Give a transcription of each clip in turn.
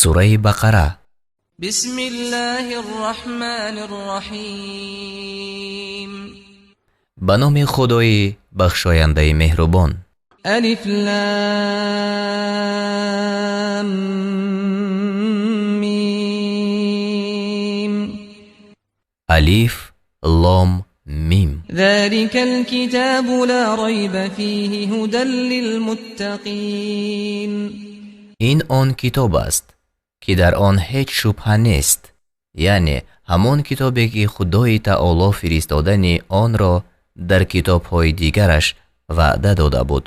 Сураи Бақара. بسم الله الرحمن الرحيم. Ба номи Худои бахшояндаи меҳрубон. ألف لام ميم. Алиф, Лом, Мим. ذلك الكتاب لا ريب فيه هدى للمتقين. Ин он китоб аст, ки дар он ҳеҷ шубҳа нест, яъне ҳамон китобе, ки Худои Таоло фиристодани онро дар китобҳои дигараш ваъда дода буд,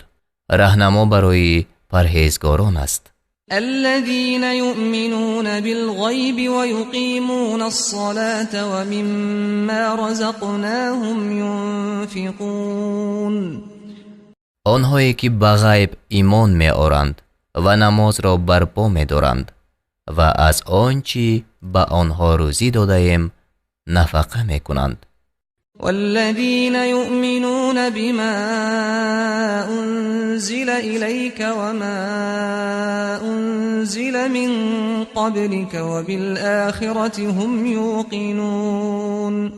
раҳнамо барои парҳезгорон аст. الذين يؤمنون بالغيب ويقيمون الصلاة ومما رزقناهم ينفقون. Онҳое ки ба ғайб имон меоранд ва намозро барпо медоранд ва аз он чӣ ба онҳо рӯзӣ додаем нафақа мекунанд. والذين يؤمنون بما أنزل إليك وما أنزل من قبلك وبالآخرة هم يوقنون.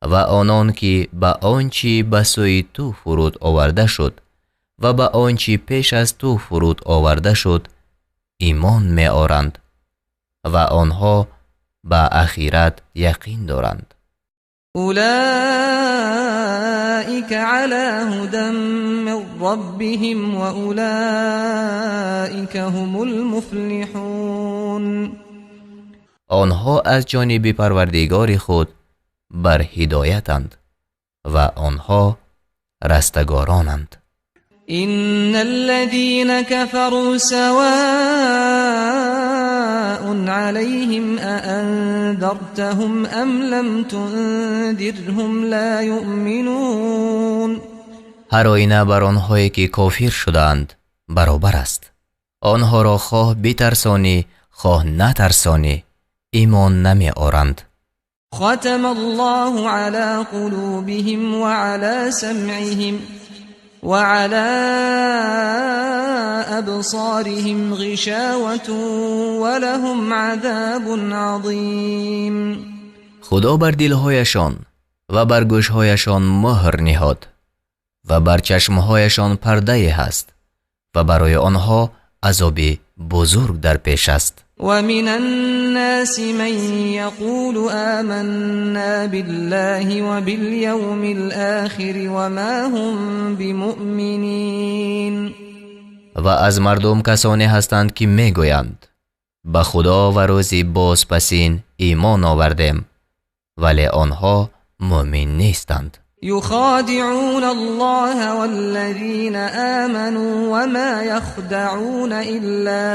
Ва онон ки ба он чӣ ба сӯи ту фуруд оварда шуд ва ба он чӣ пеш аз ту фуруд оварда шуд имон меоранд ва онҳо ба ахират яқин доранд. أولئك على هدى من ربهم وأولئك هم المفلحون. Онҳо аз ҷониби Парвардигори худ бар ҳидоятанд ва онҳо растагоронанд. إن الذين كفروا سواء عليهم أأنذرتهم أم لم تنذرهم لا يؤمنون. Ҳар оина бар онҳое ки кофир шудаанд баробар аст, онҳоро хоҳ битарсонӣ, хоҳ натарсонӣ, имон намеоранд. ختم الله على قلوبهم وعلى سمعهم وعلى أبصارهم غشاوة ولهم عذاب عظيم. Худо бар дилҳояшон ва бар гӯшҳояшон муҳр ниҳод ва бар чашмҳояшон пардае ҳаст ва барои онҳо азоби бузург дар пеш аст. ومن الناس من يقول آمنا بالله وباليوم الآخر وما هم بمؤمنين. Ва аз мардум касоне ҳастанд, ки мегӯянд: «Ба Худо ва рӯзи бозпасин имон овардем», вале онҳо мӯмин нестанд. يخادعون الله والذين آمنوا وما يخدعون إلا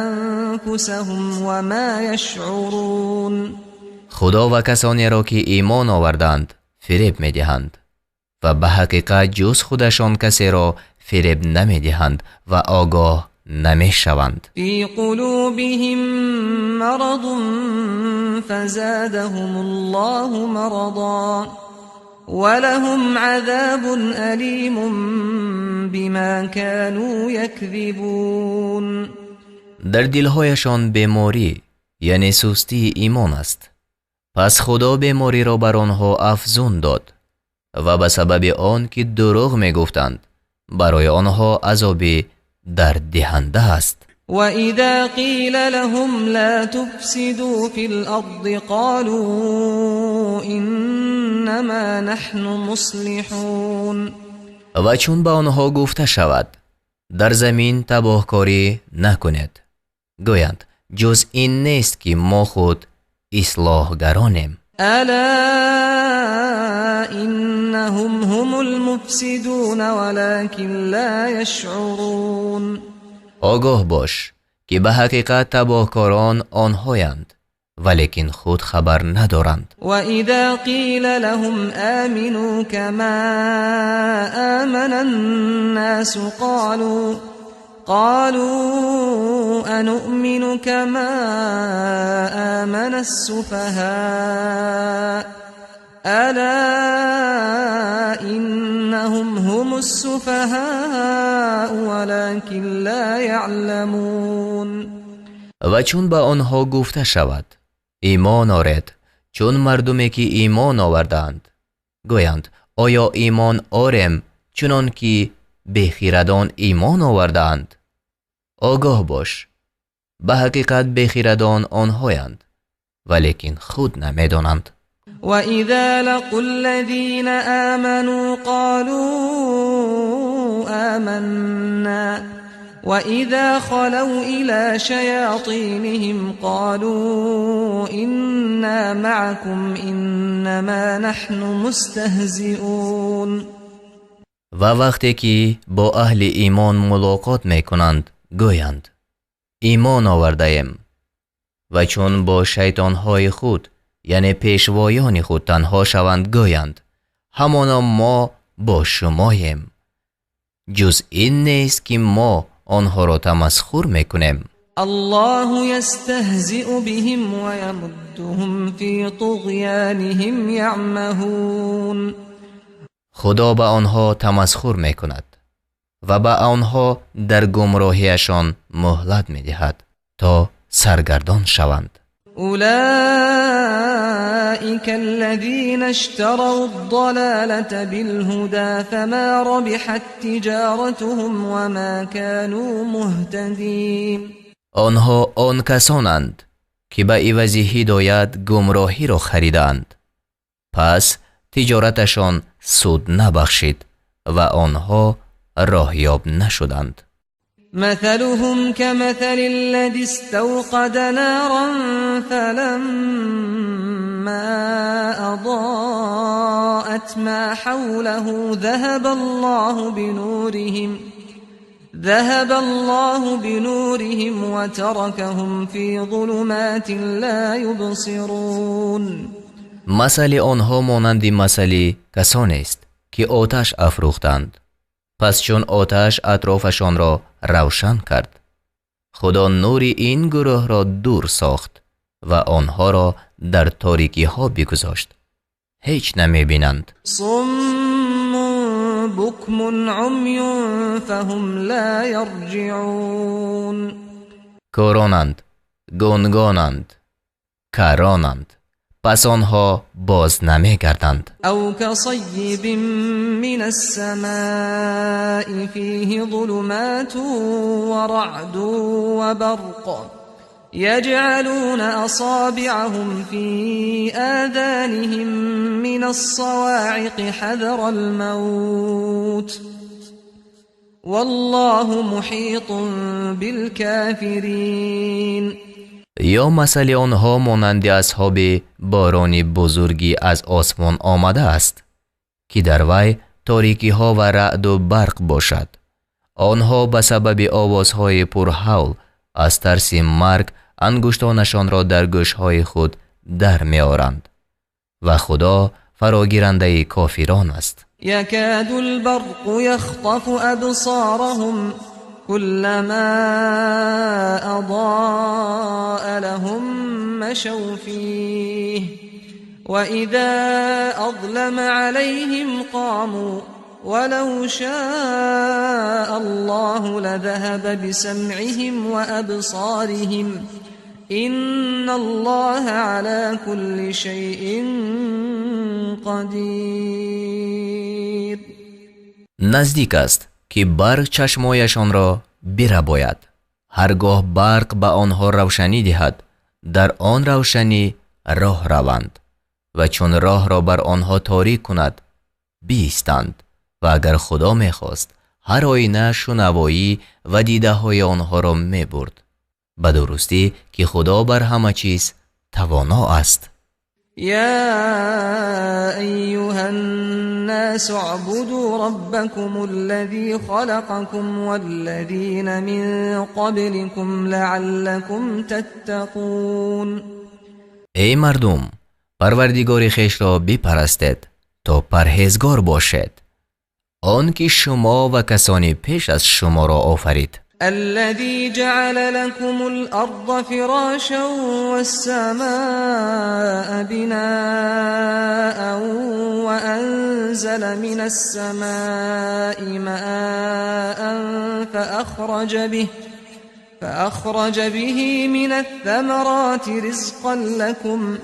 أنفسهم وما يشعرون. Худо ва касонеро, ки имон оварданд, фиреб медиҳанд ва ба ҳақиқат ҷуз худашон касеро фиреб намедиҳанд ва огоҳ намешаванд. في قلوبهم مرض فزادهم الله مرضا ولهم عذاب أليم بما كانوا يكذبون. Дар дилҳояшон беморӣ, яъне сустии имон аст, пас Худо бемориро бар онҳо афзун дод ва ба сабаби он ки дурӯғ мегуфтанд, барои онҳо азоби дарддиҳанда аст. وإذا قيل لهم لا تفسدوا في الأرض قالوا إنما نحن مصلحون. Ва чун ба онҳо гуфта шавад: «Дар замин табоҳкорӣ накунед», гӯянд: «Ҷуз ин нест, ки мо худ ислоҳгаронем». ألا إنهم هم المفسدون ولكن لا يشعرون. Огоҳ бош, ки ба ҳақиқат табоҳкорон онҳоянд, валекин худ хабар надоранд. وإذا قيل لهم آمنوا كما آمن الناس قالوا أنؤمن كما آمن السفهاء ألا إنهم هم السفهاء ولكن لا يعلمون. Ва чун ба онҳо гуфта шавад: имон оред, чун мардуме ки имон овардаанд, гӯянд: оё имон орем чунон ки бехирадон имон овардаанд? Огоҳ бош, ба ҳақиқат бехирадон онҳоянд, валекин худ намедонанд. وَإِذَا لَقُوا الَّذِينَ آمَنُوا قَالُوا آمَنَّا وَإِذَا خَلَوْا إِلَى شَيَاطِينِهِمْ قَالُوا إِنَّا مَعَكُمْ إِنَّمَا نَحْنُ مُسْتَهْزِئُونَ. Ва вақте ки бо аҳли имон мулоқот мекунанд, гӯянд: имон овардаем. Ва чун бо шайтонҳои худ, яъне пешвоёни худ танҳо шаванд, гӯянд: ҳамоно мо бо шумоем, ҷуз ин нест ки мо онҳоро тамасхур мекунем. Аллоҳу ястаҳзиу биҳим ва ямуддуҳум фи туғёниҳим яъмаҳун. Худо ба онҳо тамасхур мекунад ва ба онҳо дар гумроҳиашон муҳлат медиҳад, то саргардон шаванд. أولئك الذين اشتروا الضلالة بالهدى فما ربحت تجارتهم وما كانوا مهتدين. Онҳо он касонанд, ки ба ивази ҳидоят гумроҳиро харидаанд, пас тиҷораташон суд набахшид ва онҳо роҳёб нашуданд. مثلهم كمثل الذي استوقد نارا فلما أضاءت ما حوله ذهب الله بنورهم وتركهم في ظلمات لا يبصرون. Масали онҳо монанди масали касонест, ки оташ афрӯхтанд. Пас чун оташ атрофашонро равшан кард, Худо нури ин гурӯҳро дур сохт ва онҳоро дар торикиҳо бигузошт. Ҳеҷ намебинанд. صم بكم عمي فهم لا يرجعون. Кӯронанд, гунгонанд, каронанд, пас онҳо боз намегарданд. أو كصيب من السماء فيه ظلمات ورعد وبرق يجعلون أصابعهم في آذانهم من الصواعق حذر الموت والله محيط بالكافرين. Ё масали онҳо монанди асҳоби борони бузургӣ аз осмон омадааст, ки дар вай торикиҳо ва раъду барқ бошад. Онҳо ба сабаби овозҳои пурҳавл аз тарси марг ангуштонашонро дар гӯшҳои худ дар меоранд ва Худо фарогирандаи кофирон аст. يكاد البرق يخطف أبصارهم كلما أضاء لهم مشوا فيه وإذا أظلم عليهم قاموا ولو شاء الله لذهب بسمعهم وأبصارهم إن الله على كل شيء قدير. Наздик аст, ки барқ чашмояшонро бирабояд. Ҳаргоҳ барқ ба онҳо равшанӣ диҳад, дар он равшанӣ роҳ раванд ва чун роҳро бар онҳо торик кунад, биистанд. Ва агар Худо мехост, ҳар оина шунавоӣ ва дидаҳои онҳоро мебурд. Ба дурустӣ, ки Худо бар ҳама чиз тавоно аст. يا أيها الناس اعبدوا ربكم الذي خلقكم والذين من قبلكم لعلكم تتقون. Эй мардум, Парвардигори хешро бипарастед, то парҳезгор бошед. Он ки шумо ва касони пеш аз шуморо офарид. الذي جعل لكم الأرض فراشا والسماء بناء وأنزل من السماء ماء فأخرج به من الثمرات رزقا لكم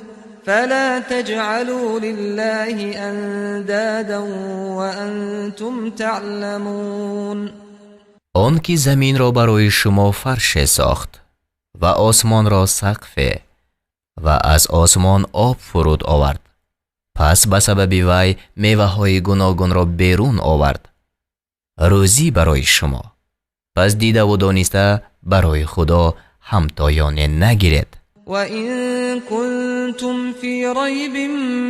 فلا تجعلوا لله أندادا وأنتم تعلمون. Он ки заминро барои шумо фарше сохт ва осмонро сақфе ва аз осмон об фуруд овард, пас ба сабаби вай меваҳои гуногунро берун овард, рӯзӣ барои шумо. Пас дидаву дониста барои Худо ҳамтоёне нагиред. وإن كنتم في ريب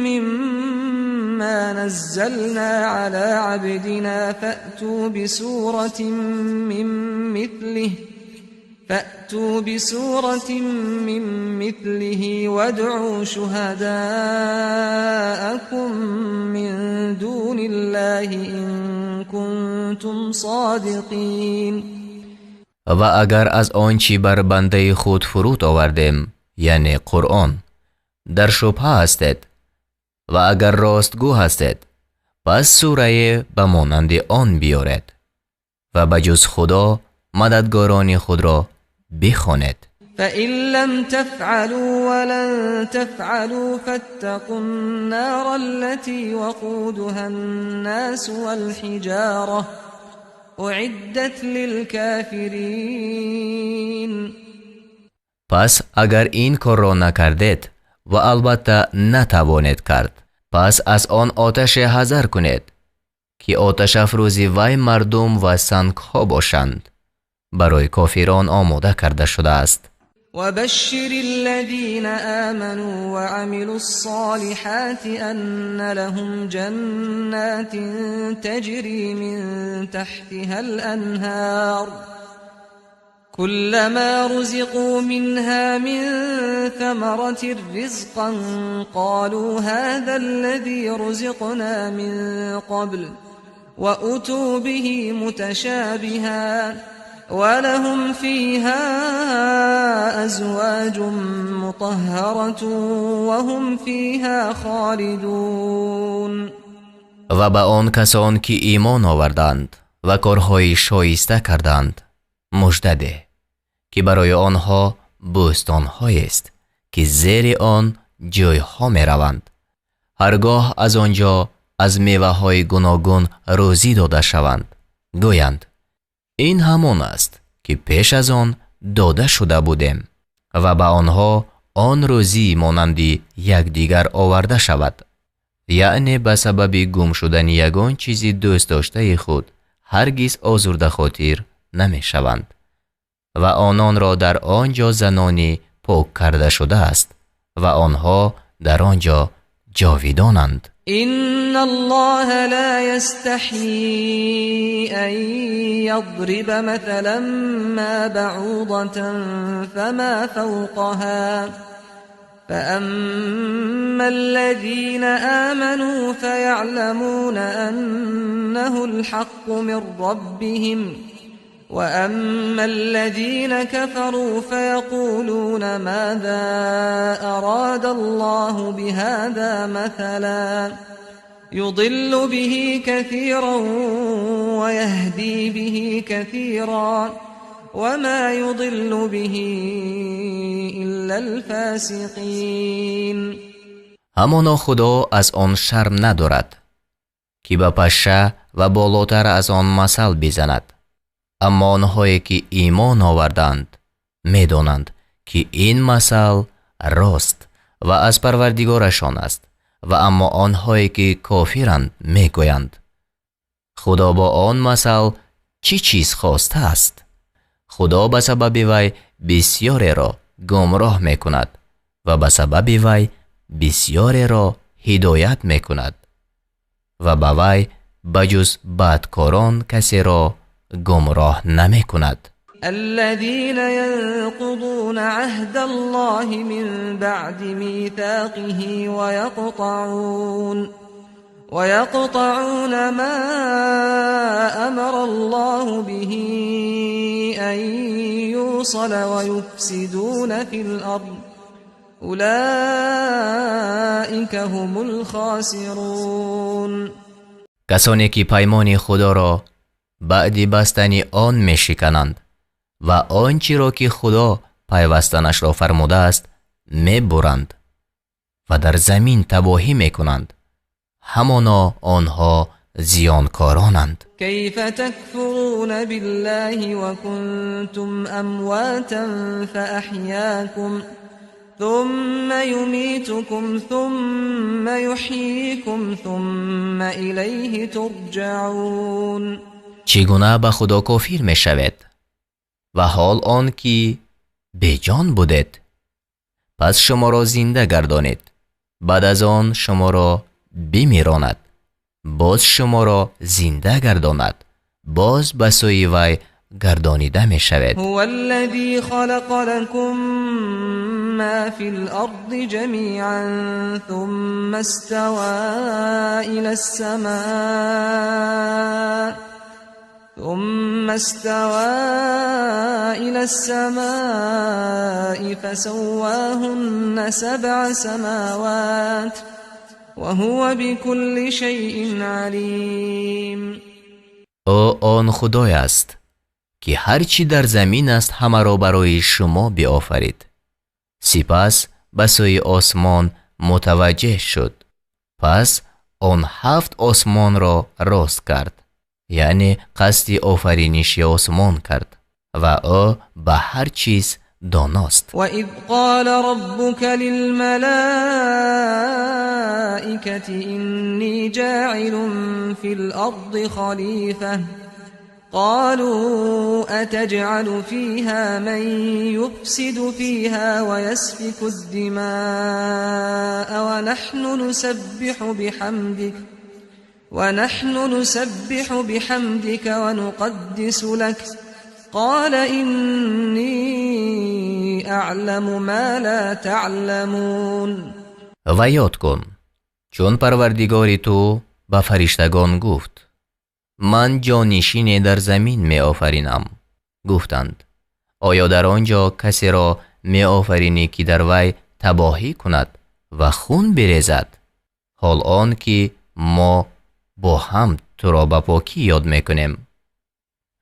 مما نزلنا على عبدنا فأتوا بسورة من مثله وادعوا شهداءكم من دون الله إن كنتم صادقين. Ва агар аз он чӣ бар бандаи худ фуруд овардем, яъне Қуръон, дар шубҳа ҳастед ва агар ростгӯ ҳастед, пас сурае ба монанди он биёред ва ба ҷуз Худо мададгорони худро бихонед. فإن لم تفعلوا ولن تفعلوا فاتقوا النار التي وقودها الناس والحجارة أعدت للكافرين. Пас агар ин корро накардед ва албатта натавонед кард, пас аз он оташе ҳазар кунед, ки оташафрӯзи вай мардум ва сангҳо бошанд, барои кофирон омода карда шудааст. وبشر الذين آمنوا وعملوا الصالحات أن لهم جنات تجري من تحتها الأنهار كلما رزقوا منها من ثمرة رزقا قالوا هذا الذي رزقنا من قبل وأتوا به متشابها ولهم فيها أزواج مطهرة وهم فيها خالدون. Ва ба он касон ки имон оварданд ва корҳои шоиста карданд мужда деҳ, ки барои онҳо бӯстонҳоест, ки зери он ҷӯйҳо мераванд. Ҳаргоҳ аз он ҷо аз меваҳои гуногун рӯзӣ дода шаванд, гӯянд: ин ҳамон аст, ки пеш аз он дода шуда будем. Ва ба онҳо он рӯзӣ монанди якдигар оварда шавад, яъне ба сабаби гум шудани ягон чизи дӯстдоштаи худ ҳаргиз озурдахотир намешаванд. Ва ононро дар он ҷо занони пок карда шудааст ва онҳо дар он ҷо ҷовидонанд. إن الله لا يستحيي أن يضرب مثلا ما بعوضة فما فوقها فأما الذين آمنوا فيعلمون أنه الحق من ربهم وأما الذين كفروا فيقولون ماذا أراد الله بهذا مثلا يضل به كثيرا ويهدي به كثيرا وما يضل به إلا الفاسقين. Ҳамоно Худо аз он шарм надорад, ки ба пашша ва болотар аз он масал бизанад. Аммо онҳое ки имон оварданд, медонанд, ки ин масал рост ва аз Парвардигорашон аст. Ва аммо онҳое ки кофиранд, мегӯянд: Худо бо он масал чӣ чиз хостааст? Худо ба сабаби вай бисёреро гумроҳ мекунад ва ба сабаби вай бисёреро ҳидоят мекунад ва ба вай ба ҷуз бадкорон касеро гумроҳ намекунад. الذين ينقضون عهد الله من بعد ميثاقه ويقطعون ما أمر الله به أن يوصل ويفسدون في الأرض أولئك هم الخاسرون. Касоне ки паймони Худоро баъди бастани он мешикананд Ва он чиро ки Худо пайвастанашро фармудааст мебуранд ва дар замин табоҳӣ мекунанд, ҳамоно онҳо зиёнкоронанд. كيف تكفرون بالله وكنتم أمواتا فأحياكم ثم يميتكم ثم يحييكم ثم إليه ترجعون. Чӣ гуна ба Худо кофир мешавед ва ҳол он ки беҷон будед, пас шуморо зинда гардонид, баъд аз он шуморо бимиронад, боз шуморо зинда гардонад, боз ба сӯи вай гардонида мешавед. هو الذي خلق لكم ما في الأرض جميعا ثم استوى إلى السماء فسواهن سبع سماوات وهو بكل شيء عليم. Ӯ он Худой аст, ки ҳар чӣ дар замин аст, ҳамаро барои шумо биофарид, сипас ба сӯи осмон мутаваҷҷеҳ шуд, пас он ҳафт осмонро рост кард, яъне қасди офариниши осмон кард, ва ӯ ба ҳар чиз доност. وإذ قال ربك للملائكة إني جاعل في الأرض خليفة قالوا أتجعل فيها من يفسد فيها ويسفك الدماء ونحن نسبح بحمدك ونقدس لك قال إني أعلم ما لا تعلمون. Ва ёд кун, чун Парвардигори ту ба фариштагон гуфт: «Ман ҷонишине дар замин меофаринам». Гуфтанд: «Оё дар он ҷо касеро меофаринӣ, ки дар вай табоҳӣ кунад ва хун бирезад, ҳол он ки мо бо ҳамд туро ба покӣ ёд мекунем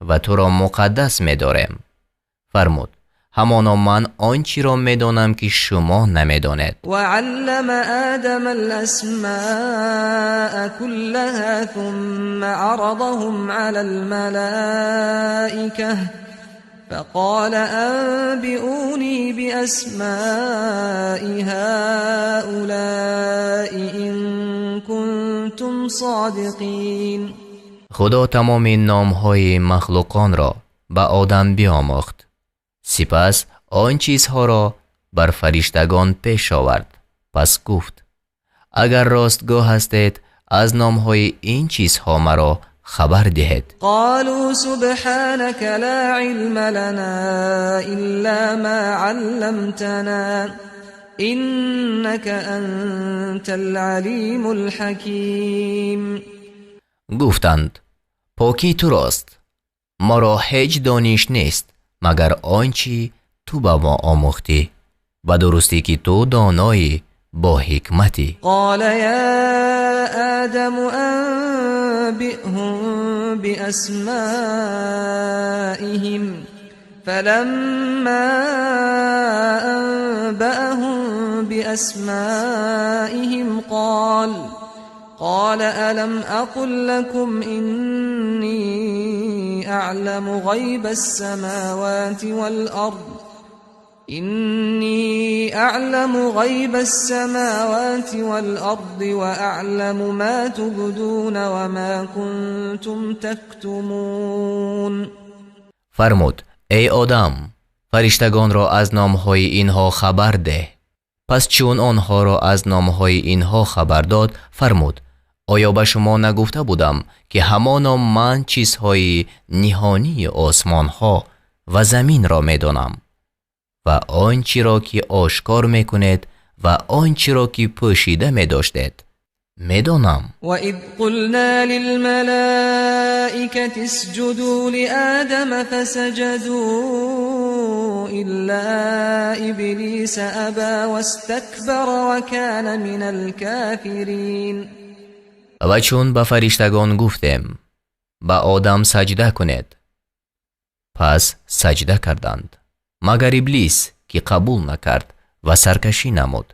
ва туро муқаддас медорем»? Фармуд: «Ҳамоно ман он чиро медонам, ки шумо намедонед». وعلم آدم الأسماء كلها ثم عرضهم على الملائكة فقال أنبئوني بأسماء هؤلاء إن كنتم صادقين. Худо тамоми номҳои махлуқонро ба Одам биомӯхт, сипас он чизҳоро бар фариштагон пеш овард, пас гуфт: «Агар ростгӯ ҳастед, аз номҳои ин чизҳо маро хабар диҳед». قالوا سبحانك لا علم لنا إلا ما علمتنا إنك أنت العليم الحكيم. Гуфтанд: «Покӣ турост, моро ҳеҷ дониш нест, магар он чӣ ту ба мо омӯхтӣ. Ба дурустӣ, ки ту доноӣ бо ҳикматӣ». قال يا آدم أنبئهم بأسمائهم فلما أنبأهم بأسمائهم قال ألم أقل لكم إني أعلم غيب السماوات والأرض إني أعلم غيب السماوات والأرض وأعلم ما تبدون وما كنتم تكتمون. Фармуд: «Эй Одам, фариштагонро аз номҳои инҳо хабар деҳ». Пас чун онҳоро аз номҳои инҳо хабар дод, фармуд: «Оё ба шумо нагуфта будам, ки ҳамоно ман чизҳои ниҳонии осмонҳо ва заминро медонам ва он чиро ки ошкор мекунед ва он чиро ки пӯшида медоштед, медонам»? وإذ قلنا للملائكة اسجدوا لآدم فسجدوا إلا إبليس أبى واستكبر وكان من الكافرين. Ва чун ба фариштагон гуфтем: «Ба Одам саҷда кунед», Пас саҷда карданд, магар Иблис, ки қабул накард ва саркашӣ намуд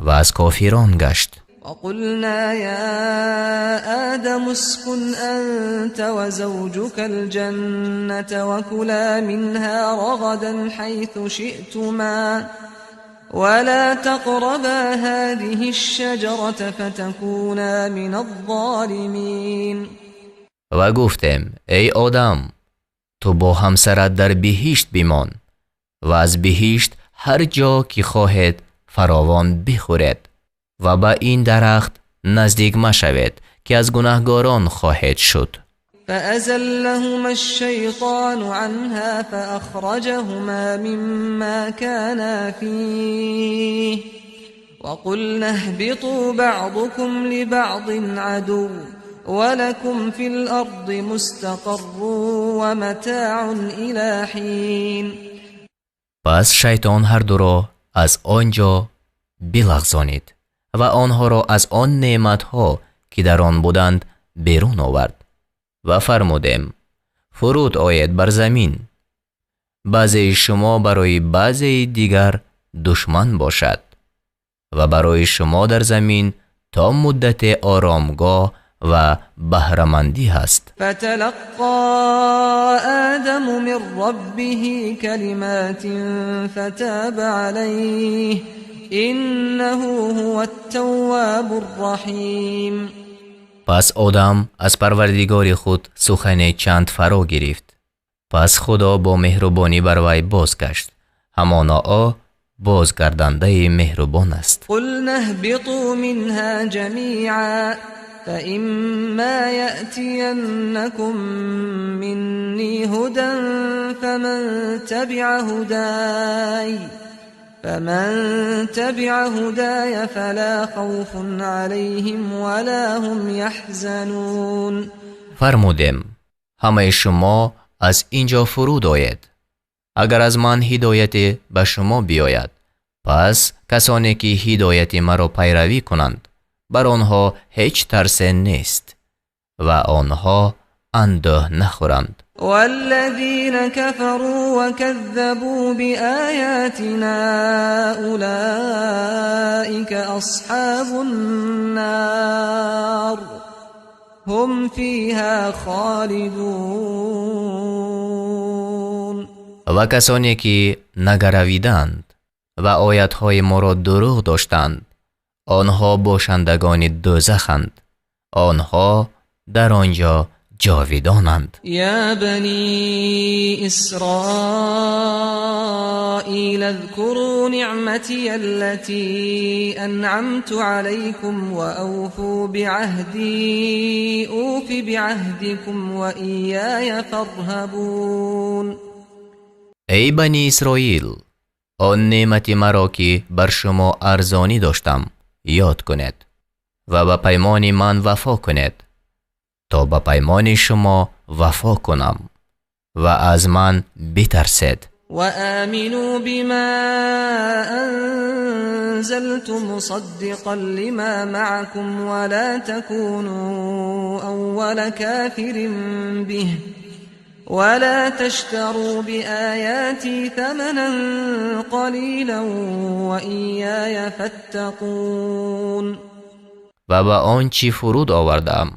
ва аз кофирон гашт. وقلنا يا آدم اسكن أنت وزوجك الجنة وكلا منها رغدا حيث شئتما ولا تقربا هذه الشجرة فتكونا من الظالمين. Ва гуфтем: эй Одам, ту бо ҳамсарат дар биҳишт бимон ва аз биҳишт ҳар ҷо ки хоҳед фаровон бихӯред ва ба ин дарахт наздик машавед, ки аз гунаҳгорон хоҳед шуд. فأزلهما الشيطان عنها فأخرجهما مما كانا فيه وقلنا اهبطوا بعضكم لبعض عدو ولكم في الأرض مستقر ومتاع إلى حين. Пас шайтон ҳар дуро аз он ҷо билағзонид ва онҳоро аз он неъматҳо, ки дар он буданд, берун овард. Ва фармудем: фуруд оед бар замин, баъзеи шумо барои баъзеи дигар душман бошад ва барои шумо дар замин то муддате оромгоҳ ва баҳрамандӣ ҳаст. فتلقى آدم من ربه كلمات فتاب عليه إنه هو التواب الرحيم. Пас Одам аз Парвардигори худ сухане чанд фаро гирифт. Пас Худо бо меҳрубонӣ бар вай бозгашт. Ҳамоно ӯ бозгардандаи меҳрубон аст. قلنا اهبطوا منها جميعا فإما يأتينكم مني هدى فمن تبع هداي فلا خوف عليهم ولا هم يحزنون. Фармудем: ҳамаи шумо аз ин ҷо фуруд оед. Агар аз ман ҳидояте ба шумо биёяд, пас касоне ки ҳидояти маро пайравӣ кунанд, бар онҳо ҳеҷ тарсе нест ва онҳо андӯҳ нахӯранд. والذين كفروا وكذبوا بآياتنا أولئك أصحاب النار هم فيها خالدون. Ва касоне ки нагаравиданд ва оятҳои моро дурӯғ доштанд, онҳо бошандагони дӯзаханд, онҳо дар он ҷо ҷовидонанд. يا بني إسرائيل اذكروا نعمتي التي أنعمت عليكم وأوفوا بعهدي أوف بعهدكم وإياي فارهبون. Эй Бани Исроил, он неъмати маро, ки бар шумо арзонӣ доштам, ёд кунед ва ба паймони ман вафо кунед, то ба паймони шумо вафо кунам, ва аз ман битарсед. وآمنوا بما أنزلت مصدقا لما معكم ولا تكونوا أول كافر به ولا تشتروا بآياتي ثمنا قليلا وإياي فاتقون. Ва ба он чӣ фуруд овардам,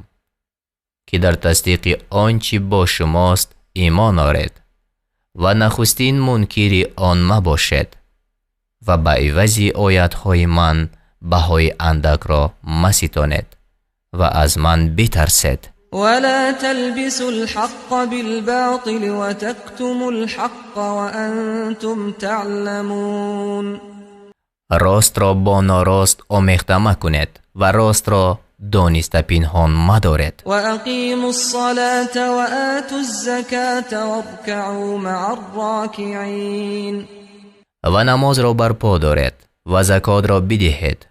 ки дар тасдиқи он чӣ бо шумост, имон оред ва нахустин мункири он мабошед ва ба ивази оятҳои ман баҳои андакро маситонед ва аз ман битарсед. ولا تلبسوا الحق بالباطل وتكتموا الحق وأنتم تعلمون. Ростро бо норост омехта макунед ва ростро дониста пинҳон мадоред. وأقيموا الصلاة وآتوا الزكاة واركعوا مع الراكعين. Ва намозро барпо доред ва закотро бидиҳед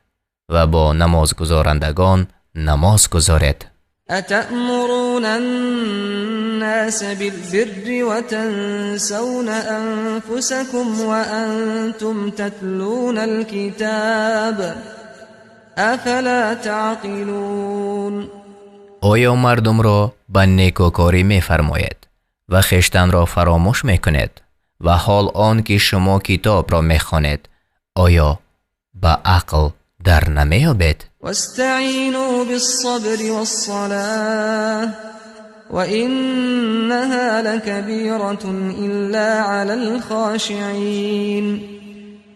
ва бо намозгузорандагон намоз гузоред. أتأمرون الناس بالبر وتنسون أنفسكم وأنتم تتلون الكتاب أفلا تعقلون. Оё мардумро ба некӯкорӣ мефармоед Ва хештанро фаромӯш мекунед ва ҳол он ки шумо китобро мехонед, оё ба ақл дар намеёбед? واستعينوا بالصبر والصلاة وإنها لكبيرة إلا على الخاشعين.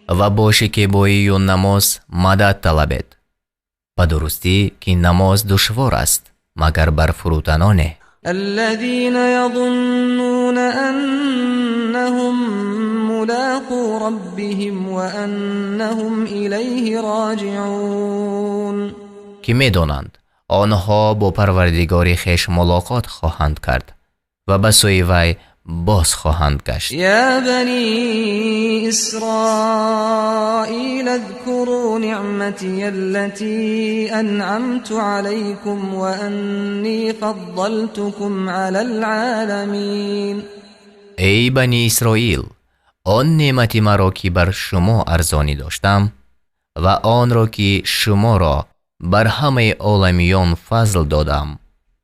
Ва бо шикебоию намоз мадад талабед. Ба дурустӣ ки намоз душвор аст, магар бар фурӯтаноне. الذين يظنون أنهم ملاقو ربهم وأنهم إليه راجعون. Ки медонанд, онҳо бо Парвардигори хеш мулоқот хоҳанд кард ва ба сӯи вай боз хоҳанд гашт. يا بني إسرائيل اذكروا نعمتي التي أنعمت عليكم وأني فضلتكم على العالمين. Эй Бани Исроил, он неъмати маро, ки бар шумо арзонӣ доштам, ва онро, ки шуморо бар ҳамаи оламиён фазл додам,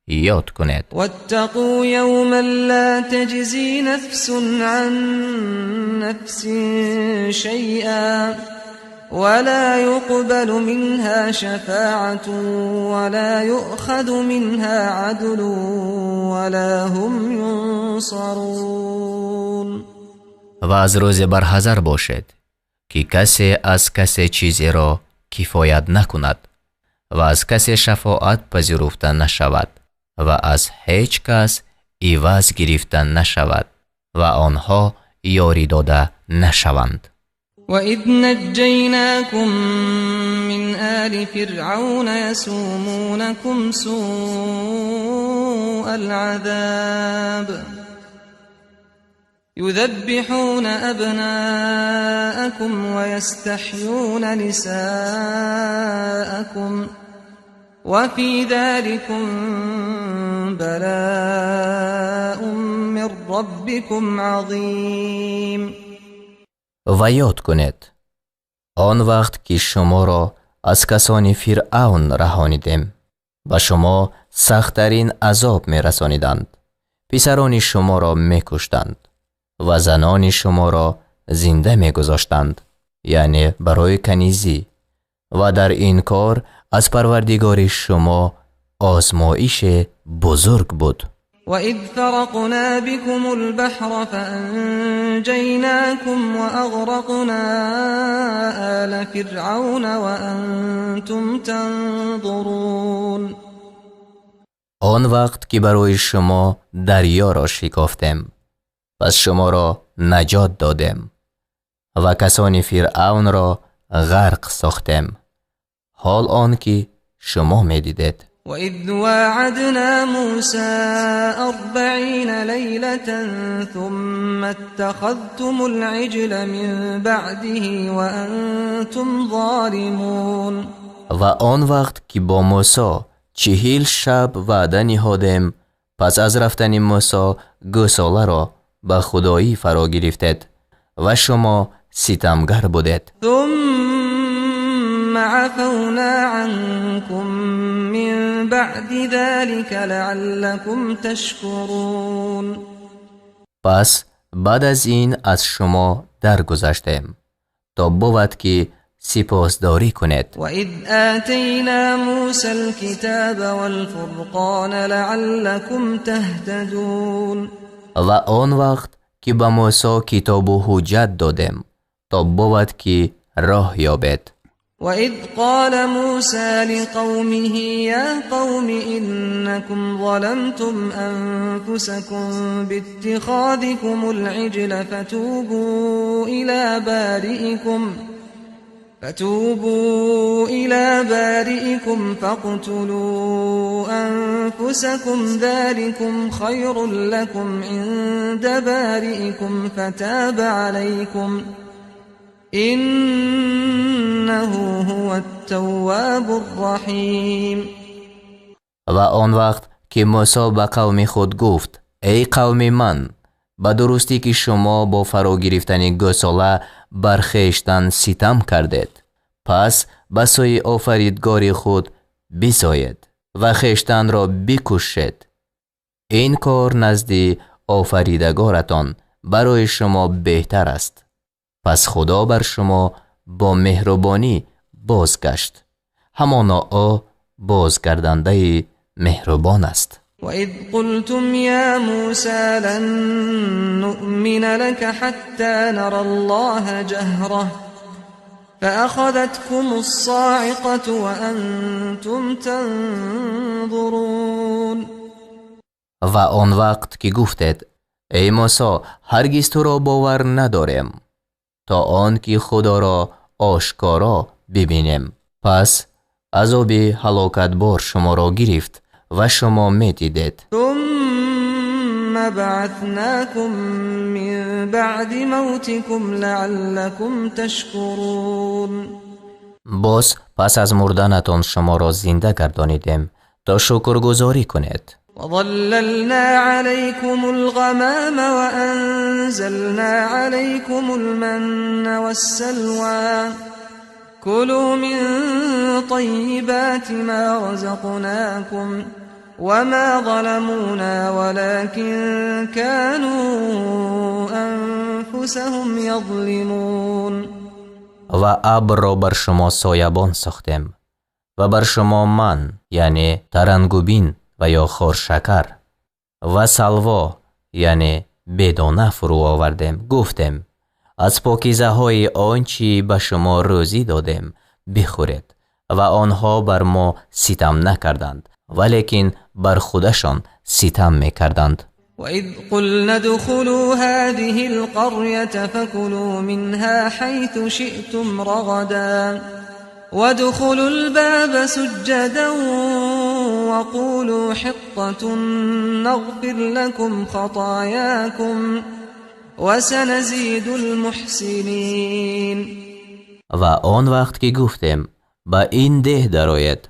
ёд кунед. واتقوا يوما لا تجزي نفس عن نفس شيئا ولا يقبل منها شفاعة ولا يؤخذ منها عدل ولا هم ينصرون. Ва аз рӯзе барҳазар бошед, ки касе аз касе чизеро кифоят накунад ва аз касе шафоат пазируфта нашавад ва аз ҳеҷ кас иваз гирифта нашавад ва онҳо ёрӣ дода нашаванд. وإذ نجيناكم من آل فرعون يسومونكم سوء العذاب يذبحون أبناءكم ويستحيون نساءكم وفي ذلكم بلاء من ربكم عظيم. Ва ёд кунед он вақт, ки шуморо аз касони Фиръавн раҳонидем. Ба шумо сахттарин азоб мерасониданд, писарони шуморо мекуштанд ва занони шуморо зинда мегузоштанд, яъне барои канизӣ, ва дар ин кор аз Парвардигори шумо озмоише бузург буд. وإذ فرقنا بكم البحر فأنجيناكم وأغرقنا آل فرعون وأنتم تنظرون. Он вақт ки барои шумо дарёро шикофтем, пас шуморо наҷот додем ва касони Фиръавнро ғарқ сохтем, ҳол он ки шумо медидед. وإذ واعدنا موسى 40 ليلة ثم اتخذتم العجل من بعده وأنتم ظالمون. Ва он вақт ки бо Мусо 40 шаб ваъда ниҳодем, пас аз рафтани Мусо гӯсоларо ба худоӣ фаро гирифтед ва шумо ситамгар будед. ثم عفونا عنكم من بعد ذلك لعلكم تشكرون. Пас баъд аз ин аз шумо даргузаштем, то бувад ки сипосдорӣ кунед. وإذ آتينا موسى الكتاب والفرقان لعلكم تهتدون. Ва он вақт ки ба Мусо китобу ҳуҷҷат додем, то бувад ки роҳ ёбед. وإذ قال موسى لقومه يا قوم إنكم ظلمتم أنفسكم باتخاذكم العجل فتوبوا إلى بارئكم فاقتلوا أنفسكم ذلكم خير لكم عند بارئكم فتاب عليكم إنه هو التواب الرحيم. Ва он вақт ки Мусо ба қавми худ гуфт: эй қавми ман, ба дурустӣ ки шумо бо фаро гирифтани гӯсола бар хештан ситам кардед, пас ба сӯи офаридгори худ бисоед ва хештанро бикушед, ин кор назди офаридагоратон барои шумо беҳтар аст. Пас Худо бар шумо бо меҳрубонӣ бозгашт. Ҳамоно ӯ бозгардандаи меҳрубон аст. وإذ قلتم يا موسى لن نؤمن لك حتى نرى الله جهرة فأخذتكم الصاعقة وأنتم تنظرون. Ва он вақт ки гуфтед: эй Мусо, ҳаргиз туро бовар надорем то он ки Худоро ошкоро бибинем. Пас азоби ҳалокатбор шуморо гирифт ва шумо медидед. ثم بعثناكم من بعد موتكم لعلكم تشكرون. Боз пас аз мурданатон шуморо зинда гардонидем то шукргузорӣ кунед. وظللنا عليكم الغمام وأنزلنا عليكم المن والسلوى كلوا من طيبات ما رزقناكم وما ظلمونا ولكن كانوا أنفسهم يظلمون. Ва абрро бар шумо соябон сохтем ва бар шумо ман, яъне тарангубин ва ё хоршакар, ва салво, яъне бедона фурӯ овардем. Гуфтем: аз покизаҳои он чӣ ба шумо рӯзӣ додем бихӯред. Ва онҳо бар мо ситам накарданд, валекин бар худашон ситам мекарданд. وإذ قلنا ادخلوا هذه القرية فكلوا منها حيث شئتم رغدا وادخلوا الباب سجدا وقولوا حطة نغفر لكم خطاياكم وسنزيد المحسنين. Ва он вақт ки гуфтем: ба ин деҳ дароед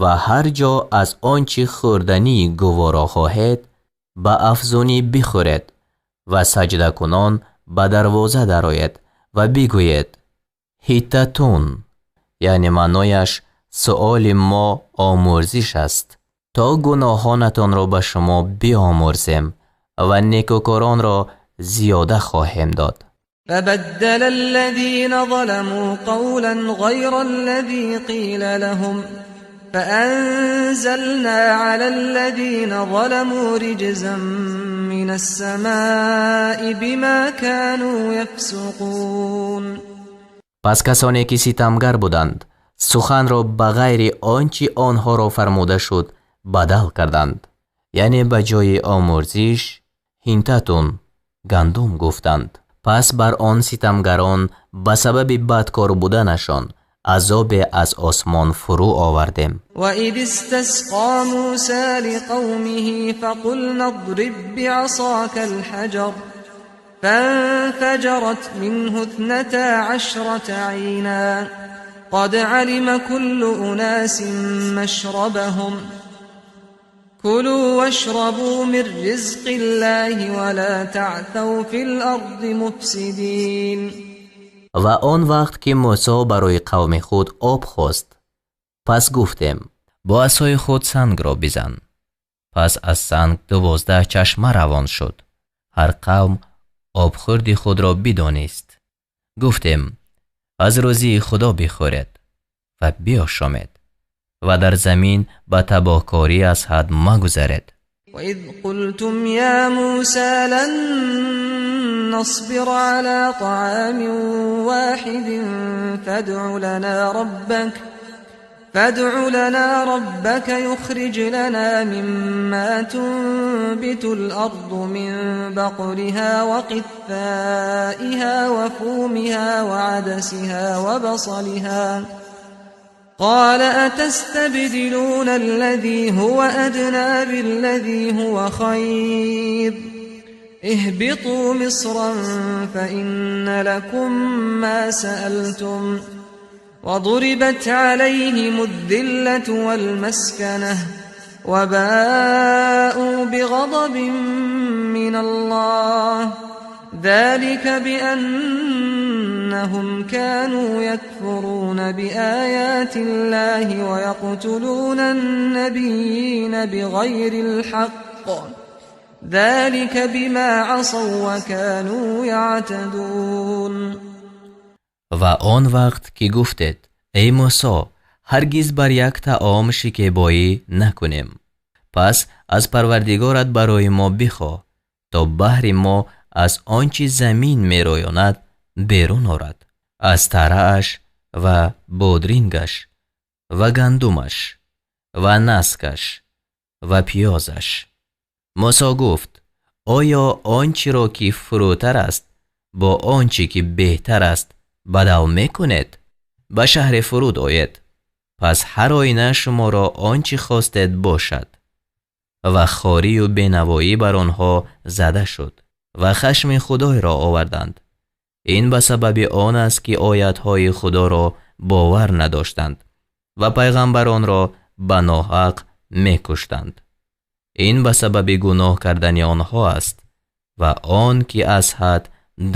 ва ҳар ҷо аз он чӣ хӯрдании гуворо хоҳед ба афзунӣ бихӯред ва саҷдакунон ба дарвоза дароед ва бигӯед: ҳиттатун, яъне маънояш суоли мо омӯрзиш аст, то гуноҳонатонро ба шумо биомӯрзем ва некӯкоронро зиёда хоҳем дод. فبدل الذين ظلموا قولا غير الذي قيل لهم فأنزلنا على الذين ظلموا رجزا من السماء بما كانوا يفسقون. Пас касоне ки ситамгар буданд суханро ба ғайри он чӣ онҳоро фармуда шуд бадал карданд, яъне ба ҷои омӯрзиш ҳинтатун гандум гуфтанд. Пас бар он ситамгарон ба сабаби бадкор буданашон азобе аз осмон фурӯ овардем. وإذ استسقى موسى لقومه فقلنا اضرب بعصاك الحجر فانفجرت منه 12 عينا قد علم كل أناس مشربهم كلوا واشربوا من رزق الله ولا تعثوا في الأرض مفسدين. Ва он вақт ки Мусо барои қавми худ об хост, пас гуфтем: бо асои худ сангро бизан. Пас аз санг 12 чашма равон шуд. Ҳар қавм обхӯрди худро бидонист. Гуфтем: аз рӯзии Худо бихӯред ва биошомед ва дар замин ба табоҳкорӣ аз ҳад магузаред. وإذ قلتم يا موسى لن نصبر على طعام واحد فادع لنا ربك يخرج لنا مما تنبت الأرض من بقلها وقثائها وفومها وعدسها وبصلها قال أتستبدلون الذي هو أدنى بالذي هو خير اهبطوا مصرا فإن لكم ما سألتم وضربت عليهم الذلة والمسكنة وباءوا بغضب من الله ذلك بأنهم كانوا يكفرون بآيات الله ويقتلون النبيين بغير الحق ذلك بما عصوا وكانوا يعتدون. Ва он вақт ки гуфтед: эй Мусо, ҳаргиз бар як таом шикебоӣ накунем, пас аз Парвардигорат барои мо бихоҳ, то баҳри мо аз он чи замин мероёнад берун орад, аз тарааш ва бодрингаш ва гандумаш ва наскаш ва пиёзаш. Мусо гуфт: оё он чиро ки фурӯтар аст бо он чи ки беҳтар аст бадал мекунед? Ба шаҳре фуруд оед, пас ҳар оина шуморо он чи хостед бошад. Ва хорию бенавоӣ бар онҳо зада шуд ва хашми Худойро оварданд. Ин ба сабаби он аст, ки оятҳои Худоро бовар надоштанд ва пайғамбаронро ба ноҳақ мекуштанд. Ин ба сабаби гуноҳ кардани онҳо аст ва он ки аз ҳад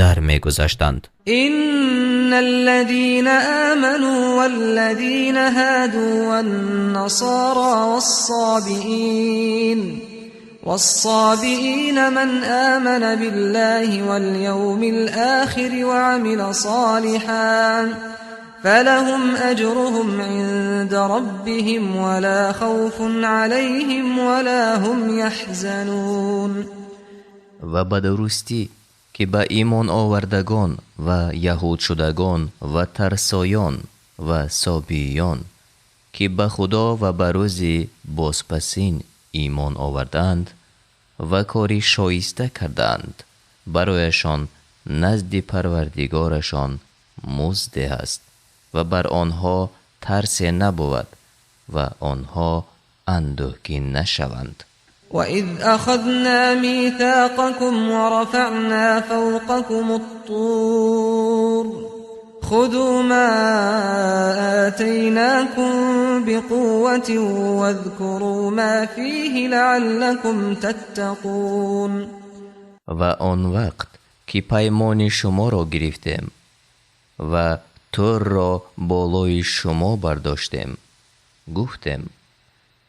дар мегузаштанд. إن الذين آمنوا والذين هادوا والنصارى والصابئين من آمن بالله واليوم الآخر وعمل صالحا فلهم أجرهم عند ربهم ولا خوف عليهم ولا هم يحزنون. Ва ба дурустӣ ки ба имон овардагон ва яҳудшудагон ва тарсоён ва собиён, ки ба Худо ва ба рӯзи бозпасин имон овардаанд ва кори шоиста кардаанд, барояшон назди Парвардигорашон музде ҳаст ва бар онҳо тарсе набувад ва онҳо андӯҳгин нашаванд. وإذ أخذنا ميثاقكم ورفعنا فوقكم الطور خذوا ما آتيناكم بقوة واذكروا ما فيه لعلكم تتقون. Ва он вақт ки паймони шуморо гирифтем ва Турро болои шумо бардоштем, гуфтем: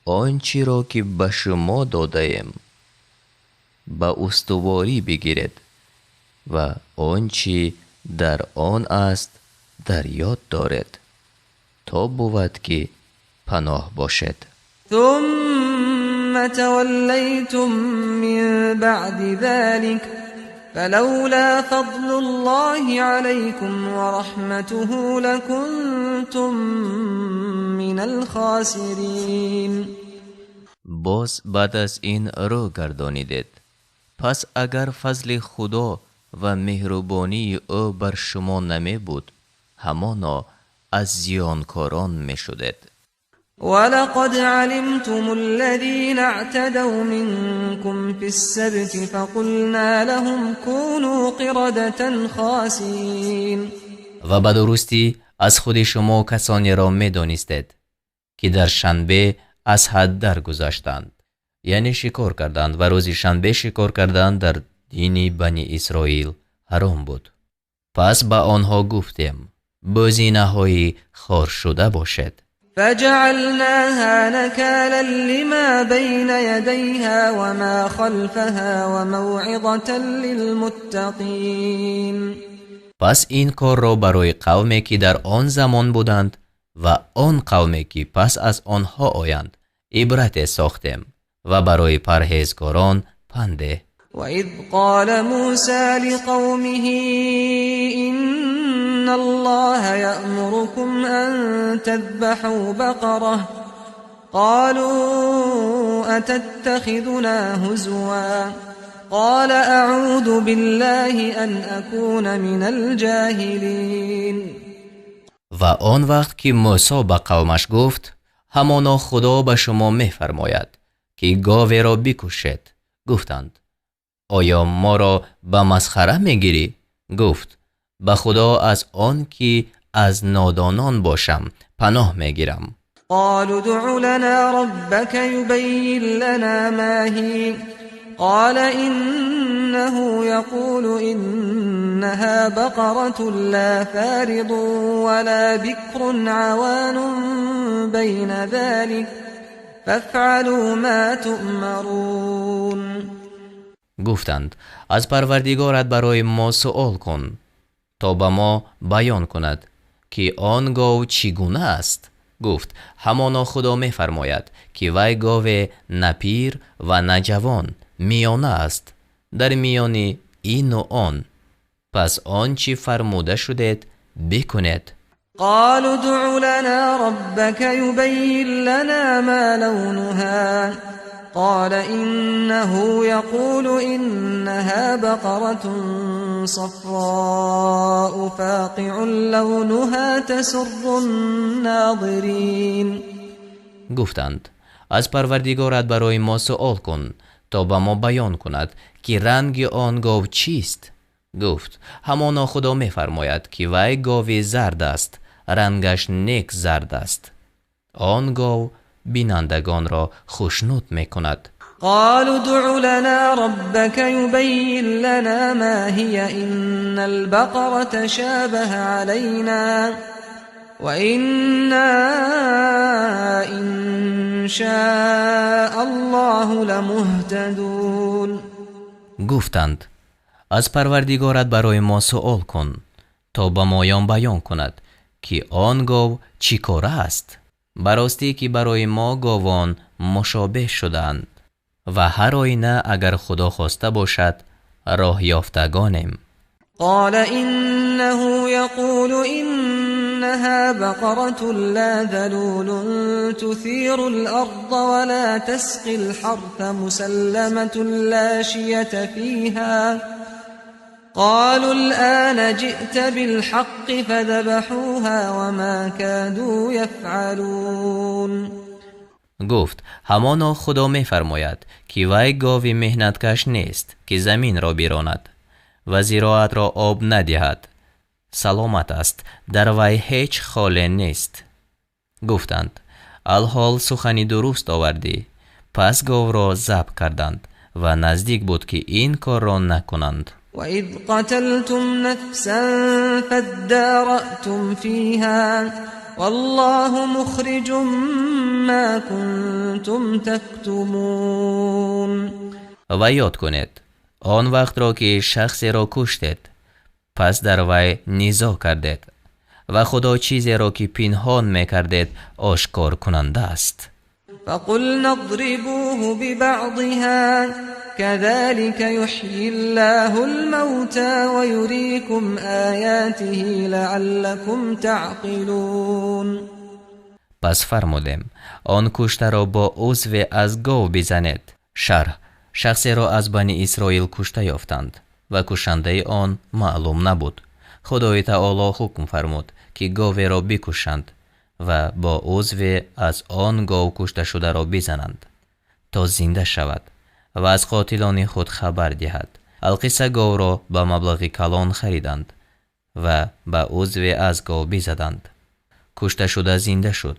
он чиро ки ба шумо додаем ба устуворӣ бигиред ва он чи дар он аст дар ёд доред, то бувад ки паноҳ бошед. ثم توليتم من بعد ذلك فلولا فضل الله عليكم ورحمته لكنتم من الخاسرين. Боз баъд аз ин рӯ гардонидед, пас агар фазли Худо ва меҳрубонии ӯ бар шумо намебуд, ҳамоно аз зиёнкорон мешудед. ولقد علمتم الذين اعتدوا منكم في السبت فقلنا لهم كونوا قردة خاسئين. Ва ба дурустӣ аз худи шумо касонеро медонистед, ки дар шанбе аз ҳад даргузаштанд, яъне шикор карданд, ва рӯзи шанбе шикор кардан дар дини Бани Исроил ҳаром буд. Пас ба онҳо гуфтем: бӯзинаҳои хоршуда бошед. فجعلناها نكالا لما بين يديها وما خلفها وموعظة للمتقين. Пас ин корро барои қавме ки дар он замон буданд ва он қавме ки пас аз онҳо оянд ибрате сохтем ва барои парҳезгорон панде. وإذ قال موسى لقومه إن الله يأمركم أن تذبحوا بقرة قالوا أتتخذنا هزوا قال أعوذ بالله أن أكون من الجاهلين. Ва он вақт ки Мусо ба қавмаш гуфт: ҳамоно Худо ба шумо мефармояд ки говеро бикушед. Гуфтанд: оё моро ба масхара мегирӣ? Гуфт: ба Худо аз он ки аз нодонон бошам паноҳ мегирам. قالوا ادع لنا ربك يبين لنا ما هي قال إنه يقول إنها بقرة لا فارض ولا بكر عوان بين ذلك فافعلوا ما تؤمرون. Гуфтанд: аз Парвардигорат барои мо суол кун, то ба мо баён кунад, ки он гов чӣ гуна аст. Гуфт: ҳамоно Худо мефармояд, ки вай гове на пир ва на ҷавон, миёна аст, дар миёни ину он. Пас он чӣ фармуда шудед бикунед. قالوا ادع لنا ربك يبين لنا ما لونها قال إنه يقول إنها بقرة صفراء فاقع لونها تسر الناظرين. Гуфтанд: аз Парвардигорат барои мо суол кун, то ба мо баён кунад, ки ранги он гов чист. Гуфт: ҳамоно Худо мефармояд, ки вай гови зард аст, рангаш нек зард аст. Он гов бинандагонро хушнуд мекунад. قالوا ادع لنا ربك يبين لنا ما هي إن البقرة تشابه علينا وإنا إن شاء الله لمهتدون. Гуфтанд: аз Парвардигорат барои мо суол кун, то ба моён баён кунад, ки он гов чӣ кора аст. Ба ростӣ ки барои мо говон мушобеҳ шудаанд ва ҳар оина агар Худо хоста бошад роҳ ёфтагонем. قال إنه يقول إنها بقرة لا ذلول تثير الأرض ولا تسقي الحرث مسلمة لا شية فيها. قالوا الآن جئت بالحق فذبحوها وما كادوا يفعلون. Гуфт: ҳамоно Худо мефармояд, ки вай гови меҳнаткаш нест, ки заминро биронад ва зироатро об надиҳад. Саломат аст, дар вай ҳеҷ холе нест. Гуфтанд: алҳол сухани дуруст овардӣ. Пас говро забҳ карданд ва наздик буд, ки ин корро накунанд. وإذ قتلتم نفسا فادارأتم فيها والله مخرج ما كنتم تكتمون. Ва ёд кунед он вақтро, ки шахсеро куштед, пас дар вай низоъ кардед ва Худо чизеро, ки пинҳон мекардед, ошкор кунанда аст. فقلنا اضربوه ببعضها كذلك يحيي الله الموتى ويريكم آياته لعلكم تعقلون. Пас фармудем: он куштаро бо узве аз гов бизанед. Шарҳ: шахсеро аз Бани Исроил кушта ёфтанд ва кушандаи он маълум набуд. Худои Таоло ҳукм фармуд, ки говеро бикушанд ва бо узве аз он гов кушташударо бизананд, то зинда шавад ва аз қотилони худ хабар диҳад. Алқисса, говро ба маблағи калон хариданд ва ба узве аз гов бизаданд. Кушташуда зинда шуд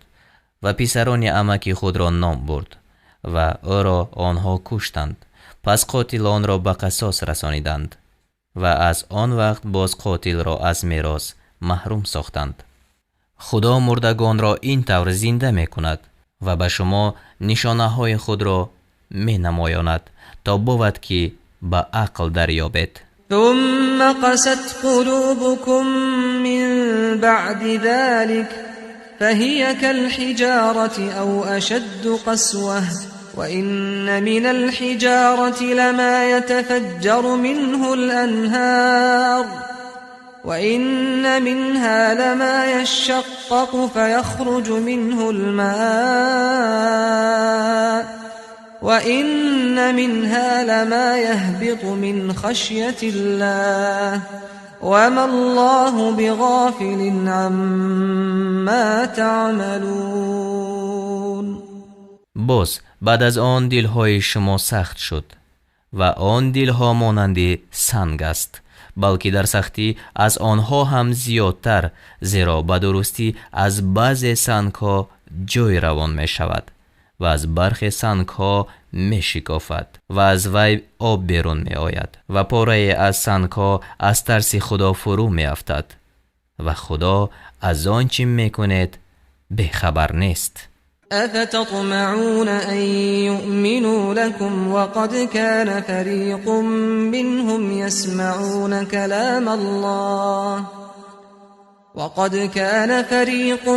ва писарони амаки худро ном бурд ва ӯро онҳо куштанд. Пас қотилонро ба қасос расониданд ва аз он вақт боз қотилро аз мерос маҳрум сохтанд. Худо мурдагонро ин тавр зинда мекунад ва ба шумо нишонаҳои худро менамоёнад, то бувад, ки ба ақл дарёбед. ثم قست قلوبكم من بعد ذلك فهي كالحجارة أو أشد قسوة وإن من الحجارة لما يتفجر منه الأنهار وإن منها لما يشقق فيخرج منه الماء وإن منها لما يهبط من خشية الله وما الله بغافل عما تعملون. Боз баъд аз он дилҳои шумо сахт шуд ва он дилҳо монанди санг аст, балки дар сахтӣ аз онҳо ҳам зиёдтар, зеро ба дурустӣ аз баъзе сангҳо ҷой равон мешавад ва аз бархе сангҳо мешикофад ва аз вай об берун меояд ва порае аз сангҳо аз тарси Худо фурӯ меафтад ва Худо аз он чӣ мекунед бехабар нест. أفتطمعون أن يؤمنوا لكم وقد كان فريق منهم يسمعون كلام الله وقد كان فريق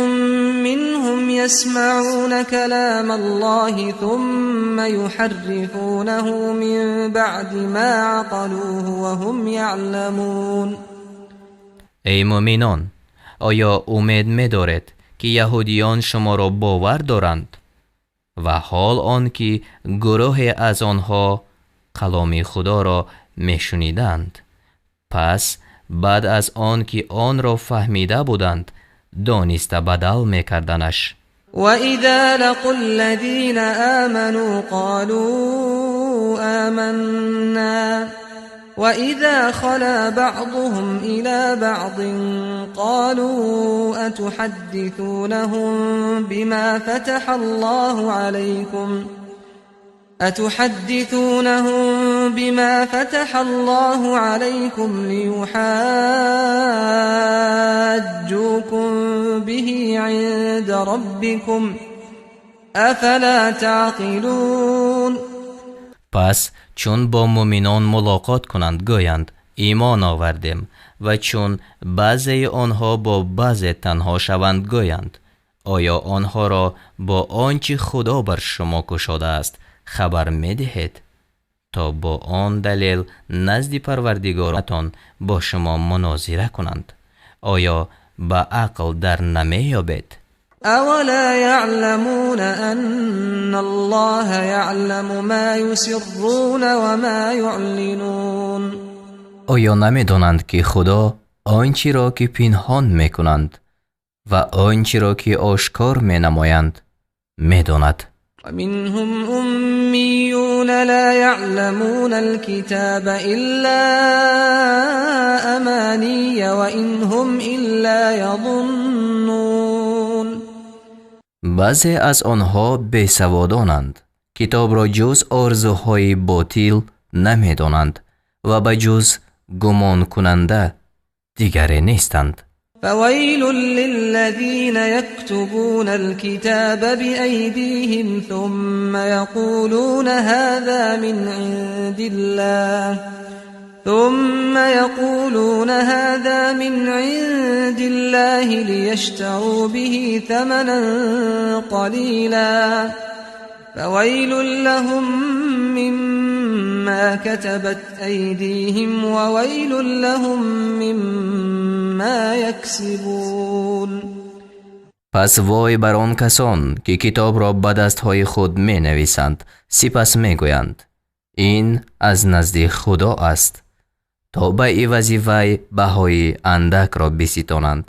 منهم يسمعون كلام الله ثم يحرفونه من بعد ما عقلوه وهم يعلمون. Эй мӯъминон, оё умед медоред, ки яҳудиён шуморо бовар доранд? Ва ҳол он ки гурӯҳе аз онҳо каломи Худоро мешуниданд, пас баъд аз он ки онро фаҳмида буданд, дониста бадал мекарданаш. وإذا لقوا الذين آمنوا قالوا آمنا وإذا خلا بعضهم إلى بعض قالوا أتحدثونهم بما فتح الله عليكم أتحدثونهم بما فتح الله عليكم ليحاجوكم به عند ربكم أفلا تعقلون. Пас чун бо мӯъминон мулоқот кунанд, гӯянд: имон овардем, ва чун баъзеи онҳо бо баъзе танҳо шаванд, гӯянд: оё онҳоро бо он чӣ Худо бар шумо кушодааст хабар медиҳед, то бо он далел назди Парвардигоратон бо шумо мунозира кунанд? Оё ба ақл дар намеёбед? أولا يعلمون أن الله يعلم ما يسرون وما يعلنون. Оё намедонанд, ки Худо он чиро ки пинҳон мекунанд ва он чиро ки ошкор менамоянд медонад? ومنهم أميون لا يعلمون الكتاب إلا أماني وإن هم إلا يظنون. Баъзе аз онҳо бесаводонанд, китобро ҷуз орзуҳои ботил намедонанд ва ба ҷуз гумонкунанда дигаре нестанд. فويل للذين يكتبون الكتاب بأيديهم ثم يقولون هذا من عند الله ثم يقولون هذا من عند الله ليشتروا به ثمنا قليلا فويل لهم مما كتبت أيديهم وويل لهم مما يكسبون. Пас вой бар он касон, ки китобро ба дастҳои худ менависанд, сипас мегӯянд: ин аз назди Худо аст, то ба ивази вай баҳои андакро биситонанд.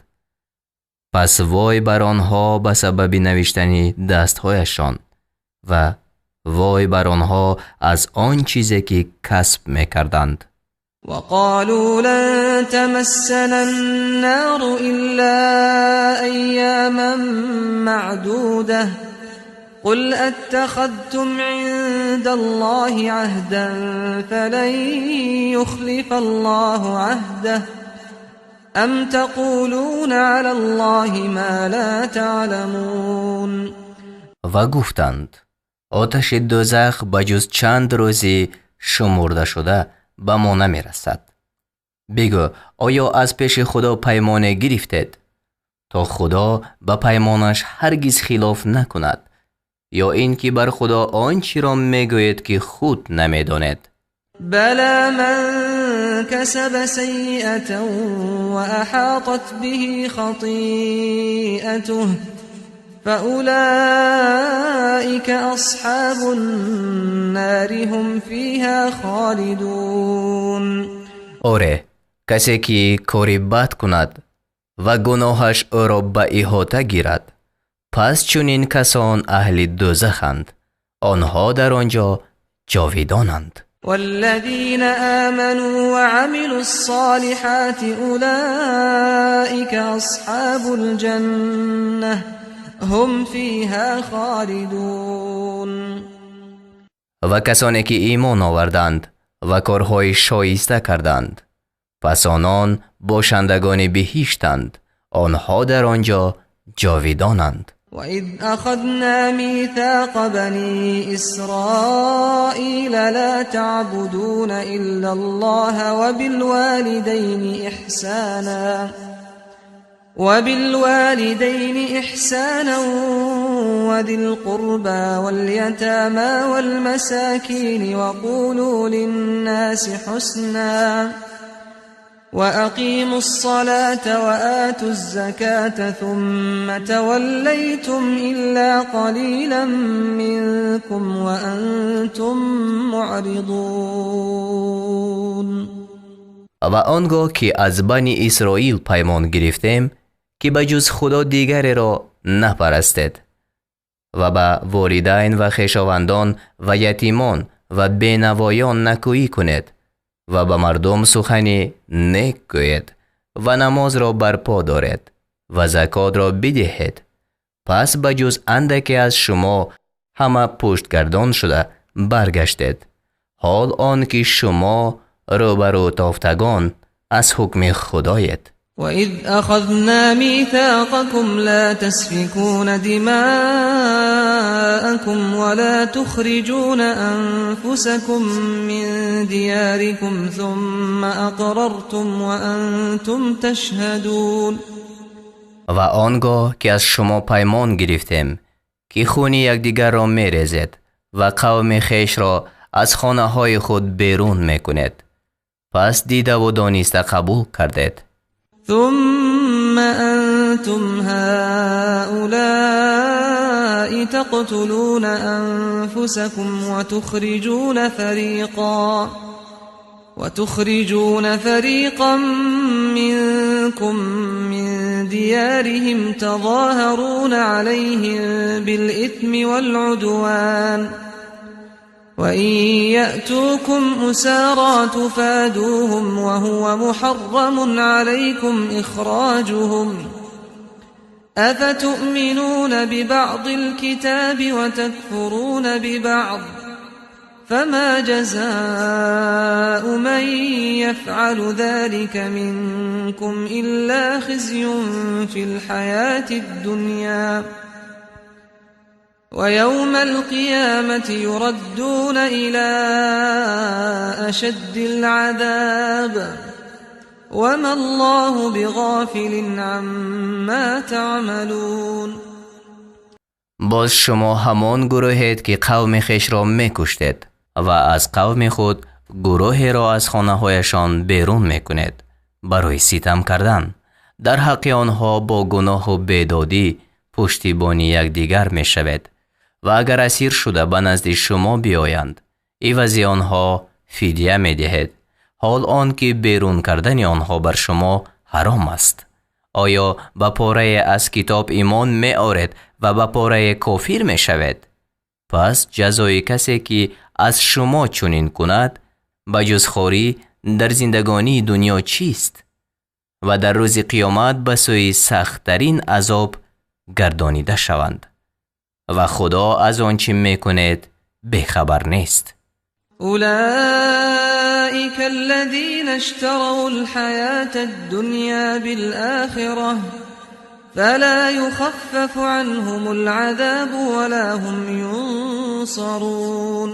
Пас вой бар онҳо ба сабаби навиштани дастҳояшон ва вой бар онҳо аз он чизе ки касб мекарданд. وقالوا لن تمسنا النار إلا أياما معدودة قل أتخذتم عند الله عهدا فلن يخلف الله عهده أم تقولون على الله ما لا تعلمون. Ва гуфтанд: оташи дӯзах ба ҷуз чанд рӯзи шумурдашуда ба мо намерасад. Бигӯ: оё аз пеши Худо паймоне гирифтед, то Худо ба паймонаш ҳаргиз хилоф накунад, ё ин ки бар Худо он чиро мегӯед, ки худ намедонед? بلى من كسب سيئة وأحاطت به خطيئته فأولئك أصحاب النار هم فيها خالدون. Оре, касе ки кори бад кунад ва гуноҳаш ӯро ба иҳота гирад, пас чунин касон аҳли дӯзаханд, онҳо дар он ҷо ҷовидонанд. والذين آمنوا وعملوا الصالحات أولئك أصحاب الجنة هم فيها خالدون. Ва касоне ки имон оварданд ва корҳои шоиста карданд, пас онон бошандагони биҳиштанд, онҳо дар он ҷо ҷовидонанд. وإذ أخذنا ميثاق بني إسرائيل لا تعبدون إلا الله وبالوالدين إحسانا وذي القربى واليتامى والمساكين وقولوا للناس حسنا وأقيموا الصلاة وآتوا الزكاة ثم توليتم إلا قليلا منكم وأنتم معرضون. Ва он гоҳ ки аз Бани Исроил паймон гирифтем, ки ба ҷуз Худо дигареро напарастед ва ба волидайн ва хешовандон ва ятимон ва бенавоён накӯӣ кунед ва ба мардум сухани нек гӯед ва намозро барпо доред ва закотро бидиҳед, пас ба ҷуз андаке аз шумо ҳама пуштгардон шуда баргаштед, ҳол он ки шумо рӯбарӯ тофтагон аз ҳукми Худоед. وإذ أخذنا ميثاقكم لا تسفكون دماءكم ولا تخرجون أنفسكم من دياركم ثم أقررتم وأنتم تشهدون. Ва он гоҳ ки аз шумо паймон гирифтем, ки хуни якдигарро мерезед ва қавми хешро аз хонаҳои худ берун мекунед, пас дидаву дониста қабул кардед. ثم أنتم هؤلاء تقتلون أنفسكم وتخرجون فريقا منكم من ديارهم تظاهرون عليهم بالإثم والعدوان وإن يأتوكم أسارى تفادوهم وهو محرم عليكم إخراجهم أفتؤمنون ببعض الكتاب وتكفرون ببعض فما جزاء من يفعل ذلك منكم إلا خزي في الحياة الدنيا ويوم القيامة يردون إلى أشد العذاب وما الله بغافل عما تعملون. Боз шумо ҳамон гурӯҳед, ки қавми хешро мекуштед ва аз қавми худ гурӯҳеро аз хонаҳояшон берун мекунед барои ситам кардан. Дар ҳаққи онҳо бо гуноҳу бедодӣ пуштибони якдигар мешавед ва агар асир шуда ба назди шумо биёянд, ивази онҳо фидя медиҳед, ҳол он ки берун кардани онҳо бар шумо ҳаром аст. Оё ба порае аз китоб имон меоред ва ба порае кофир мешавед? Пас ҷазои касе, ки аз шумо чунин кунад, ба ҷуз хорӣ дар зиндагонии дунё чист? Ва дар рӯзи қиёмат ба сӯи сахттарин азоб гардонида шаванд. Ва Худо аз он чӣ мекунед бехабар нест. أولئك الذين اشتروا الحياة الدنيا بالآخرة فلا يخفف عنهم العذاب ولا هم ينصرون.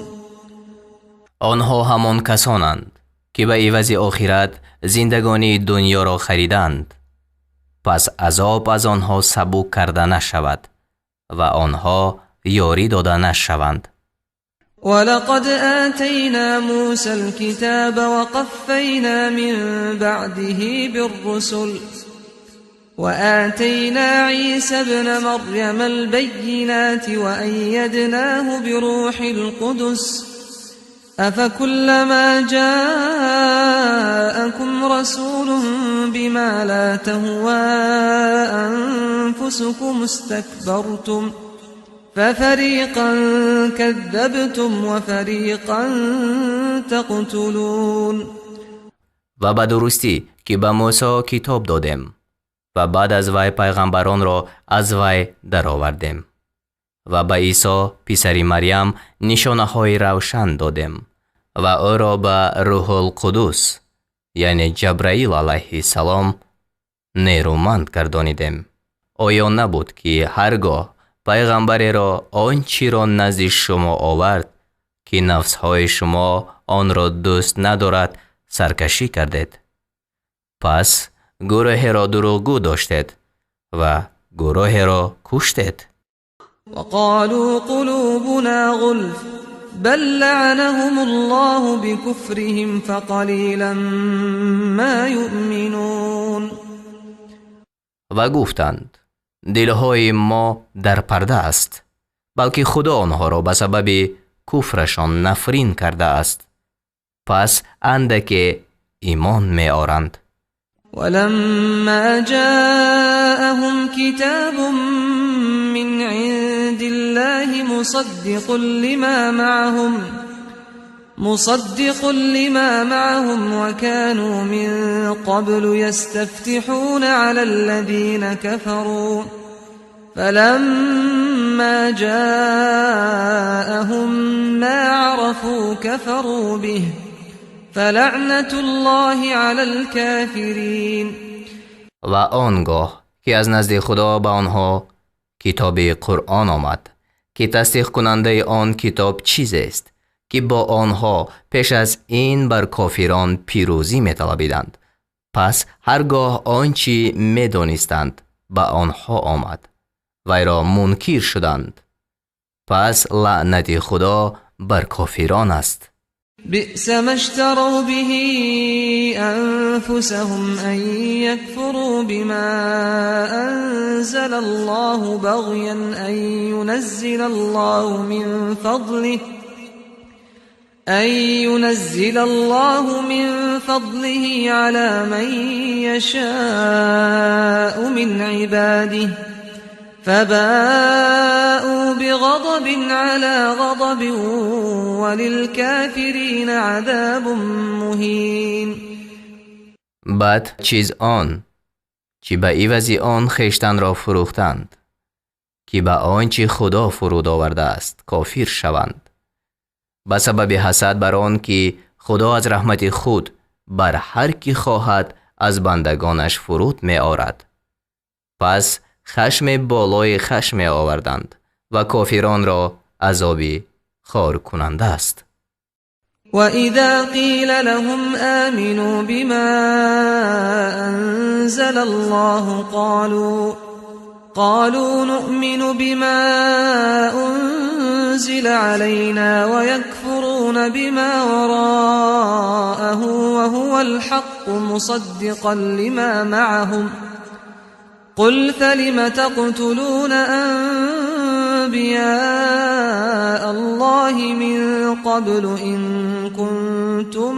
Онҳо ҳамон касонанд, ки ба ивази охират зиндагонии дунёро хариданд, пас азоб аз онҳо сабук карда нашавад ва онҳо ёрӣ дода нашаванд. ولقد آتينا موسى الكتاب وقفينا من بعده بالرسل وآتينا عيسى ابن مريم البينات وأيدناه بروح القدس أفكلما جاءكم رسول بما لا تهوى أنفسكم استكبرتم ففريقا كذبتم وفريقا تقتلون. Ва ба дурустӣ, ки ба Мусо китоб додем ва баъд аз вай пайғамбаронро аз вай даровардем ва ба Исо писари Марьям нишонаҳои равшан додем ва ӯро ба Рӯҳулқудус, яъне Ҷабраил алайҳиссалом, нерӯманд гардонидем. Оё набуд, ки ҳар гоҳ пайғамбареро он чиро назди шумо овард, ки нафсҳои шумо онро дӯст надорад, саркашӣ кардед. Пас гурӯҳеро дурӯғгӯ доштед ва гурӯҳеро куштед. وقالوا قلوبنا غلف بل لعنهم الله بكفرهم فقليلا ما يؤمنون. Ва гуфтанд: дилҳои мо дар парда аст, балки Худо онҳоро ба сабаби куфрашон нафрин кардааст, пас андаке имон меоранд. ولما جاءهم كتاب من عند الله مصدق لما معهم وكانوا من قبل يستفتحون على الذين كفروا فلما جاءهم ما عرفوا كفروا به فلعنة الله على الكافرين. Ва он гоҳ ки аз назди Худо ба онҳо китоби Қуръон омад, ки тасдиқкунандаи он китоб чизест, ки бо онҳо пеш аз ин бар кофирон пирӯзӣ металабиданд, пас ҳар гоҳ он чӣ медонистанд ба онҳо омад, вайро мункир шуданд. Пас лаънати Худо бар кофирон аст. بئس ما اشتروا به أنفسهم أن يكفروا بما أنزل الله بغيا أن ينزل الله من فضله على من يشاء من عباده فباءوا بغضب على غضب وللكافرين عذاب مهين. Бад чиз он, ки ба ивази он хештанро фурӯхтанд, ки ба он чи Худо фуруд овардааст кофир шаванд, ба сабаби ҳасад бар он ки Худо аз раҳмати худ бар ҳар ки хоҳад аз бандагонаш фуруд меорад. Пас хашме болои хашм меоварданд ва кофиронро азоби хоркунанда аст. وإذا قيل لهم آمنوا بما أنزل الله قالوا نؤمن بما أنزل علينا ويكفرون بما وراءه وهو الحق مصدقا لما معهم قل فلم تقتلون أنبياء الله من قبل إن كنتم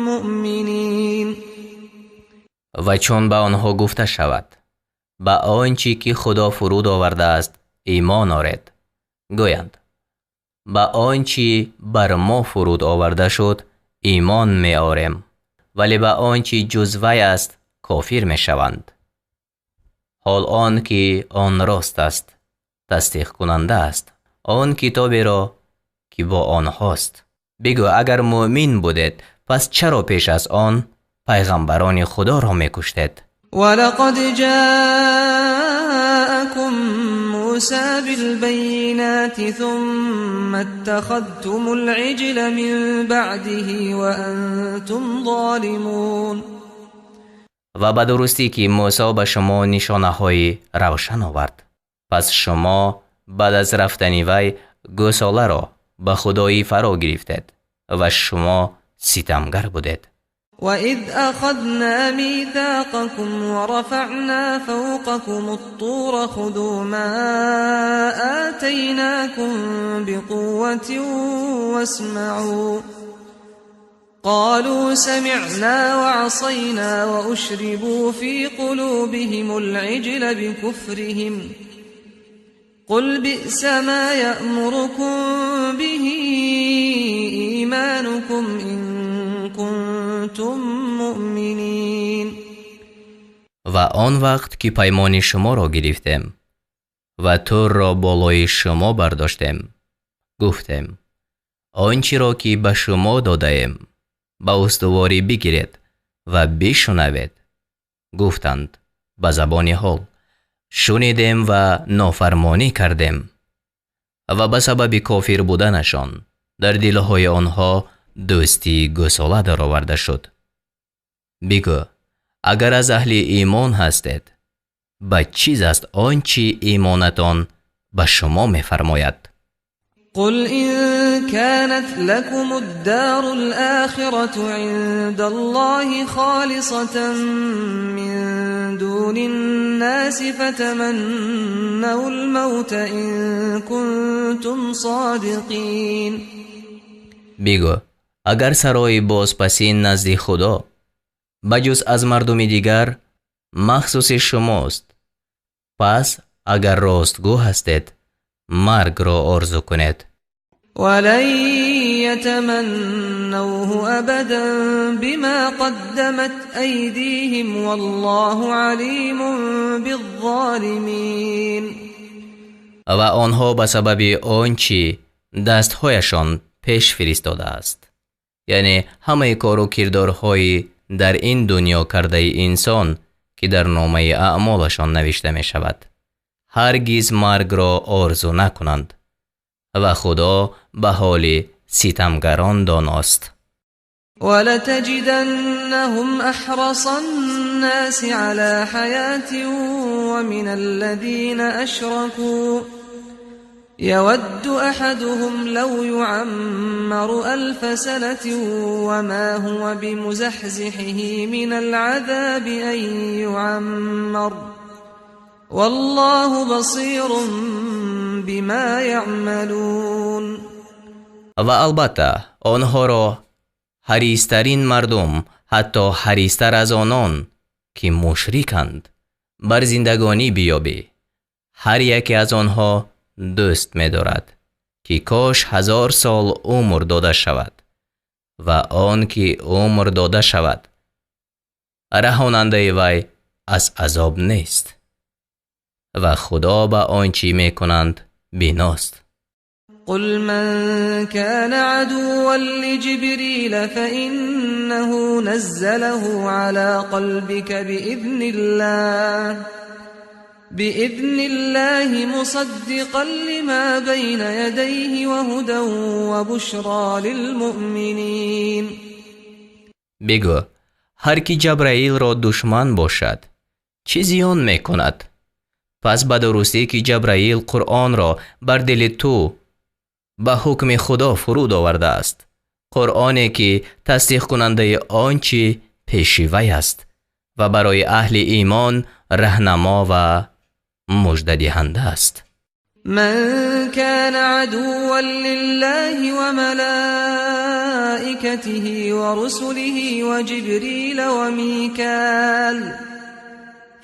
مؤمنين. Ва чун ба онҳо гуфта шавад: ба он чӣ ки Худо фуруд овардааст имон оред, гӯянд: ба он чӣ бар мо фуруд оварда шуд имон меорем, вале ба он чӣ ҷуз вай аст кофир мешаванд. Ҳол он ки он рост аст, тасдиқкунанда аст он китоберо ки бо онҳост. Бигӯ: агар муъмин будед, пас чаро пеш аз он пайғамбарони Худоро мекуштед? ولقد جاءكم موسى بالبينات ثم اتخذتم العجل من بعده وأنتم ظالمون. Ва ба дурустӣ ки Мусо ба шумо нишонаҳои равшан овард, пас шумо баъд аз рафтани вай гӯсоларо ба худоӣ фаро гирифтед ва шумо ситамгар будед. وإذ أخذنا ميثاقكم ورفعنا فوقكم الطور خذوا ما آتيناكم بقوة واسمعوا قالوا سمعنا وعصينا وأشربوا في قلوبهم العجل بكفرهم قل بئس ما يأمركم به إيمانكم إن كنتم مؤمنين. Ва он вақт ки паймони шуморо гирифтем ва Турро болои шумо бардоштем, гуфтем: он чиро ки ба шумо додаем ба устуворӣ бигиред ва бишунавед. Гуфтанд ба забони ҳол: Шунидем ва нофармонӣ кардем. Ва ба сабаби кофир буданашон дар дилҳои онҳо дӯстии гӯсола дароварда шуд. Бигӯ, агар аз аҳли имон ҳастед, бад чиз аст он чи имонатон ба шумо мефармояд. قل إن كانت لكم الدار الآخرة عند الله خالصة من دون الناس فتمنوا الموت إن كنتم صادقين. Бигӯ, агар сарои бозпасин назди Худо ба ҷуз аз мардуми дигар махсуси шумост, пас агар ростгӯ ҳастед, маргро орзу кунед. ولن يتمنوه أبدا بما قدمت أيديهم والله عليم بالظالمين. Ва онҳо ба сабаби он чӣ дастҳояшон пеш фиристодааст, яъне ҳамаи кору кирдорҳои дар ин дунё кардаи инсон, ки дар номаи аъмолашон навишта мешавад, ҳаргиз маргро орзу накунанд, ва Худо ба ҳоли ситамгарон доност. ولتجدنهم أحرص الناس على حياة ومن الذين أشركوا يود أحدهم لو يعمر ألف سنة وما هو بمزحزحه من العذاب أن يعمر والله بصير بما يعملون. Ва албатта онҳоро ҳаристарин мардум, ҳатто ҳаристар аз онон ки мушриканд, бар зиндагонӣ биёбӣ. Ҳар яке аз онҳо дӯст медорад, ки кош 1000 сол умр дода шавад, ва он ки умр дода шавад, раҳонандаи вай аз азоб нест, ва Худо ба он чӣ мекунанд биност. قل من كان عدوا لجبريل فإنه نزله على قلبك بإذن الله مصدقا لما بين يديه وهدى وبشرى للمؤمنين. Бигӯ, ҳар ки Ҷабраилро душман бошад, чӣ зиён мекунад? Пас ба дурустӣ ки Ҷабраил Қуръонро бар дили ту ба ҳукми Худо фуруд овардааст, Қуръоне ки тасдиқкунандаи он чӣ пеши вай аст ва барои аҳли имон раҳнамо ва муждадиҳанда аст. من كان عدوا لله وملائكته ورسله وجبريل وميكال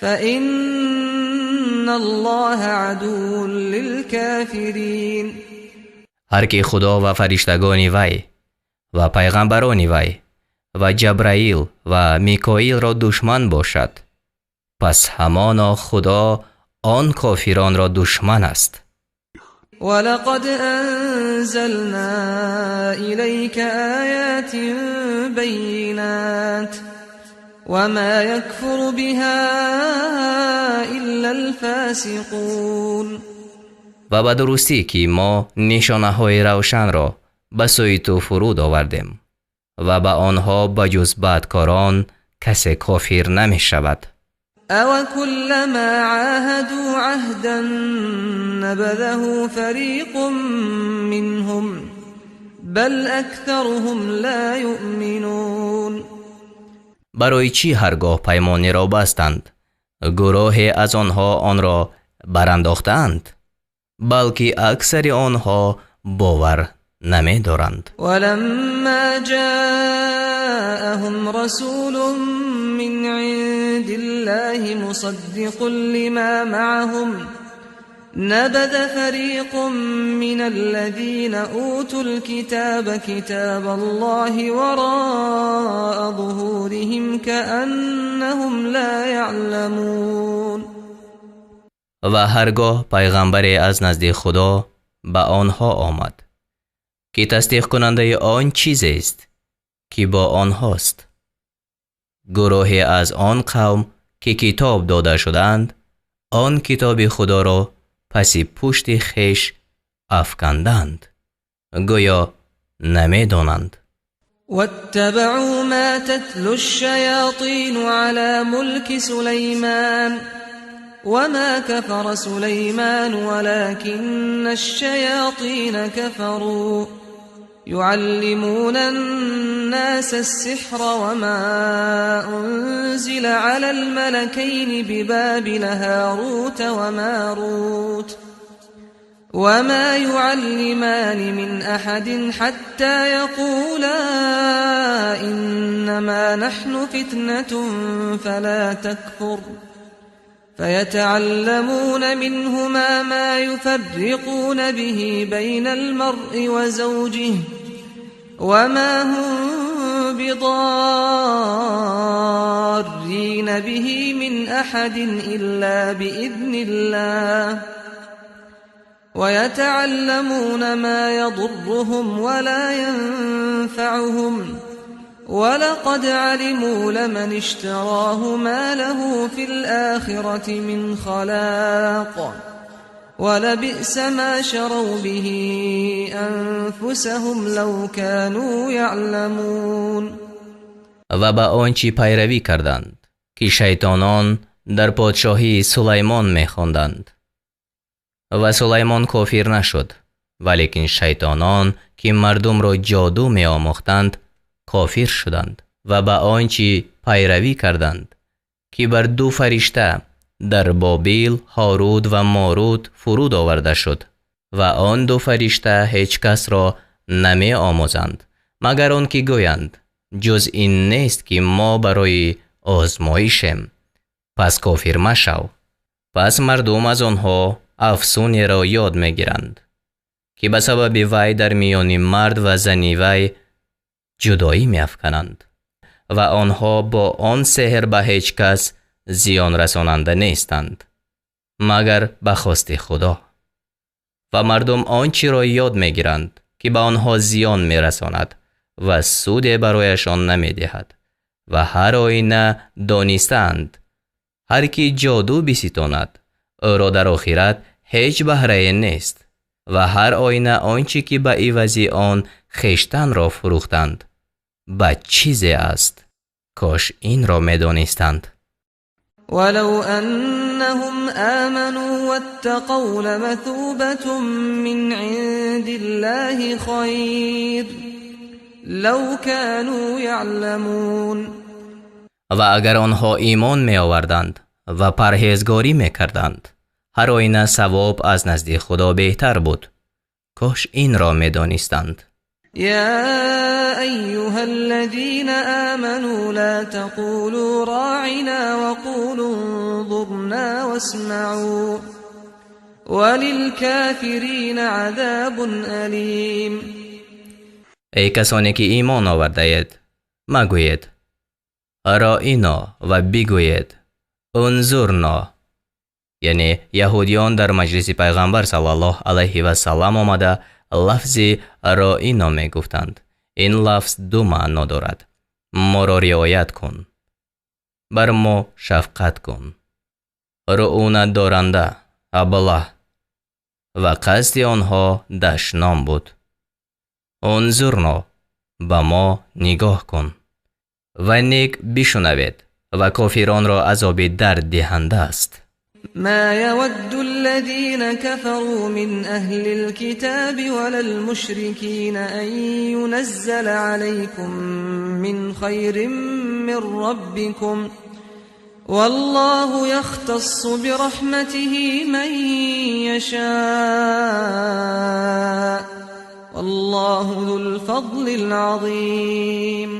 فإن الله عدو للكافرين. Ҳар ки Худо ва фариштагони вай ва пайғамбарони вай ва Ҷабраил ва Микоилро душман бошад, пас ҳамоно Худо он кофиронро душман аст. ولقد أنزلنا إليك آيات بينات وما يكفر بها إلا الفاسقون. Ва ба дурустӣ ки мо нишонаҳои равшанро ба сӯи ту фуруд овардем ва ба онҳо ба ҷуз бадкорон касе кофир намешавад. أوكلما عاهدوا عهدا نبذه فريق منهم بل أكثرهم لا يؤمنون. Барои чӣ ҳаргоҳ паймонеро бастанд, гурӯҳе аз онҳо онро барандохтаанд, балки аксари онҳо бовар намедоранд. ولما جاءهم رسول من عند الله مصدق لما معهم نبذ فريق من الذين أوتوا الكتاب كتاب الله وراء ظهورهم كأنهم لا يعلمون. Ва ҳаргоҳ пайғамбаре аз назди Худо ба онҳо омад, ки тасдиқкунандаи он чизест, ки бо онҳост, гурӯҳе аз он қавм ки китоб дода шудаанд, Он китоби Худоро паси пушти хеш афканданд, гӯё намедонанд. واتبعوا ما تتلو الشياطين على ملك سليمان وما كفر سليمان ولكن الشياطين كفروا يعلمون الناس السحر وما أنزل على الملكين ببابل هاروت وماروت وما يعلمان من أحد حتى يقولا إنما نحن فتنة فلا تكفر فيتعلمون منهما ما يفرقون به بين المرء وزوجه وما هم بضارين به من أحد إلا بإذن الله ويتعلمون ما يضرهم ولا ينفعهم ولقد علموا لمن اشتراه ما له في الآخرة من خلاق ولبئس ما شروا به أنفسهم لو كانوا يعلمون. Ва ба он чӣ пайравӣ карданд, ки шайтонон дар подшоҳии Сулаймон мехонданд. Ва Сулаймон кофир нашуд, валекин шайтонон, ки мардумро ҷоду меомӯхтанд, кофир шуданд ва ба он чӣ пайравӣ карданд, ки бар ду фаришта дар Бобил, Ҳорут ва Морут фуруд оварда шуд. Ва он ду фаришта ҳеҷ касро намеомӯзанд, магар он ки гӯянд: ҷуз ин нест, ки мо барои озмоишем, пас кофир машав. Пас мардум аз онҳо афсунеро ёд мегиранд, ки ба сабаби вай дар миёни мард ва зани вай ҷудоӣ меафкананд ва онҳо бо он сеҳр ба ҳеҷ кас зиён расонанда нестанд, магар ба хости Худо. Ва мардум он чиро ёд мегиранд, ки ба онҳо зиён мерасонад ва суде барояшон намедиҳад. Ва ҳар оина донистаанд, ҳар ки ҷоду биситонад, ӯро дар охират ҳеҷ баҳрае нест. Ва ҳар оина он чӣ ки ба ивази он хештанро фурӯхтанд, бад чизе аст. Кош инро медонистанд. ولو أنهم آمنوا واتقوا لمثوبة من عند الله خير لو كانوا يعلمون. Ва агар онҳо имон меоварданд ва парҳезгорӣ мекарданд, ҳар оина савоб аз назди Худо беҳтар буд. Кош инро медонистанд. يا أيها الذين آمنوا لا تقولوا راعنا وقولوا انظرنا واسمعوا وللكافرين عذاب أليم. Эй касоне ки имон овардаед, магӯед роино ва бигӯед унзурно. Яъне яҳудиён дар маҷлиси пайғамбар саллаллоҳ алайҳи васаллам омада лафзи роино мегуфтанд. Ин лафз ду маъно дорад: моро риоят кун, бар мо шафқат кун. Руъунат доранда, аблаҳ. Ва қасди онҳо дашном буд. Унзурно, ба мо нигоҳ кун ва нек бишунавед, ва кофиронро азоби дарддиҳанда аст. ما يود الذين كفروا من أهل الكتاب ولا المشركين أن ينزل عليكم من خير من ربكم والله يختص برحمته من يشاء والله ذو الفضل العظيم.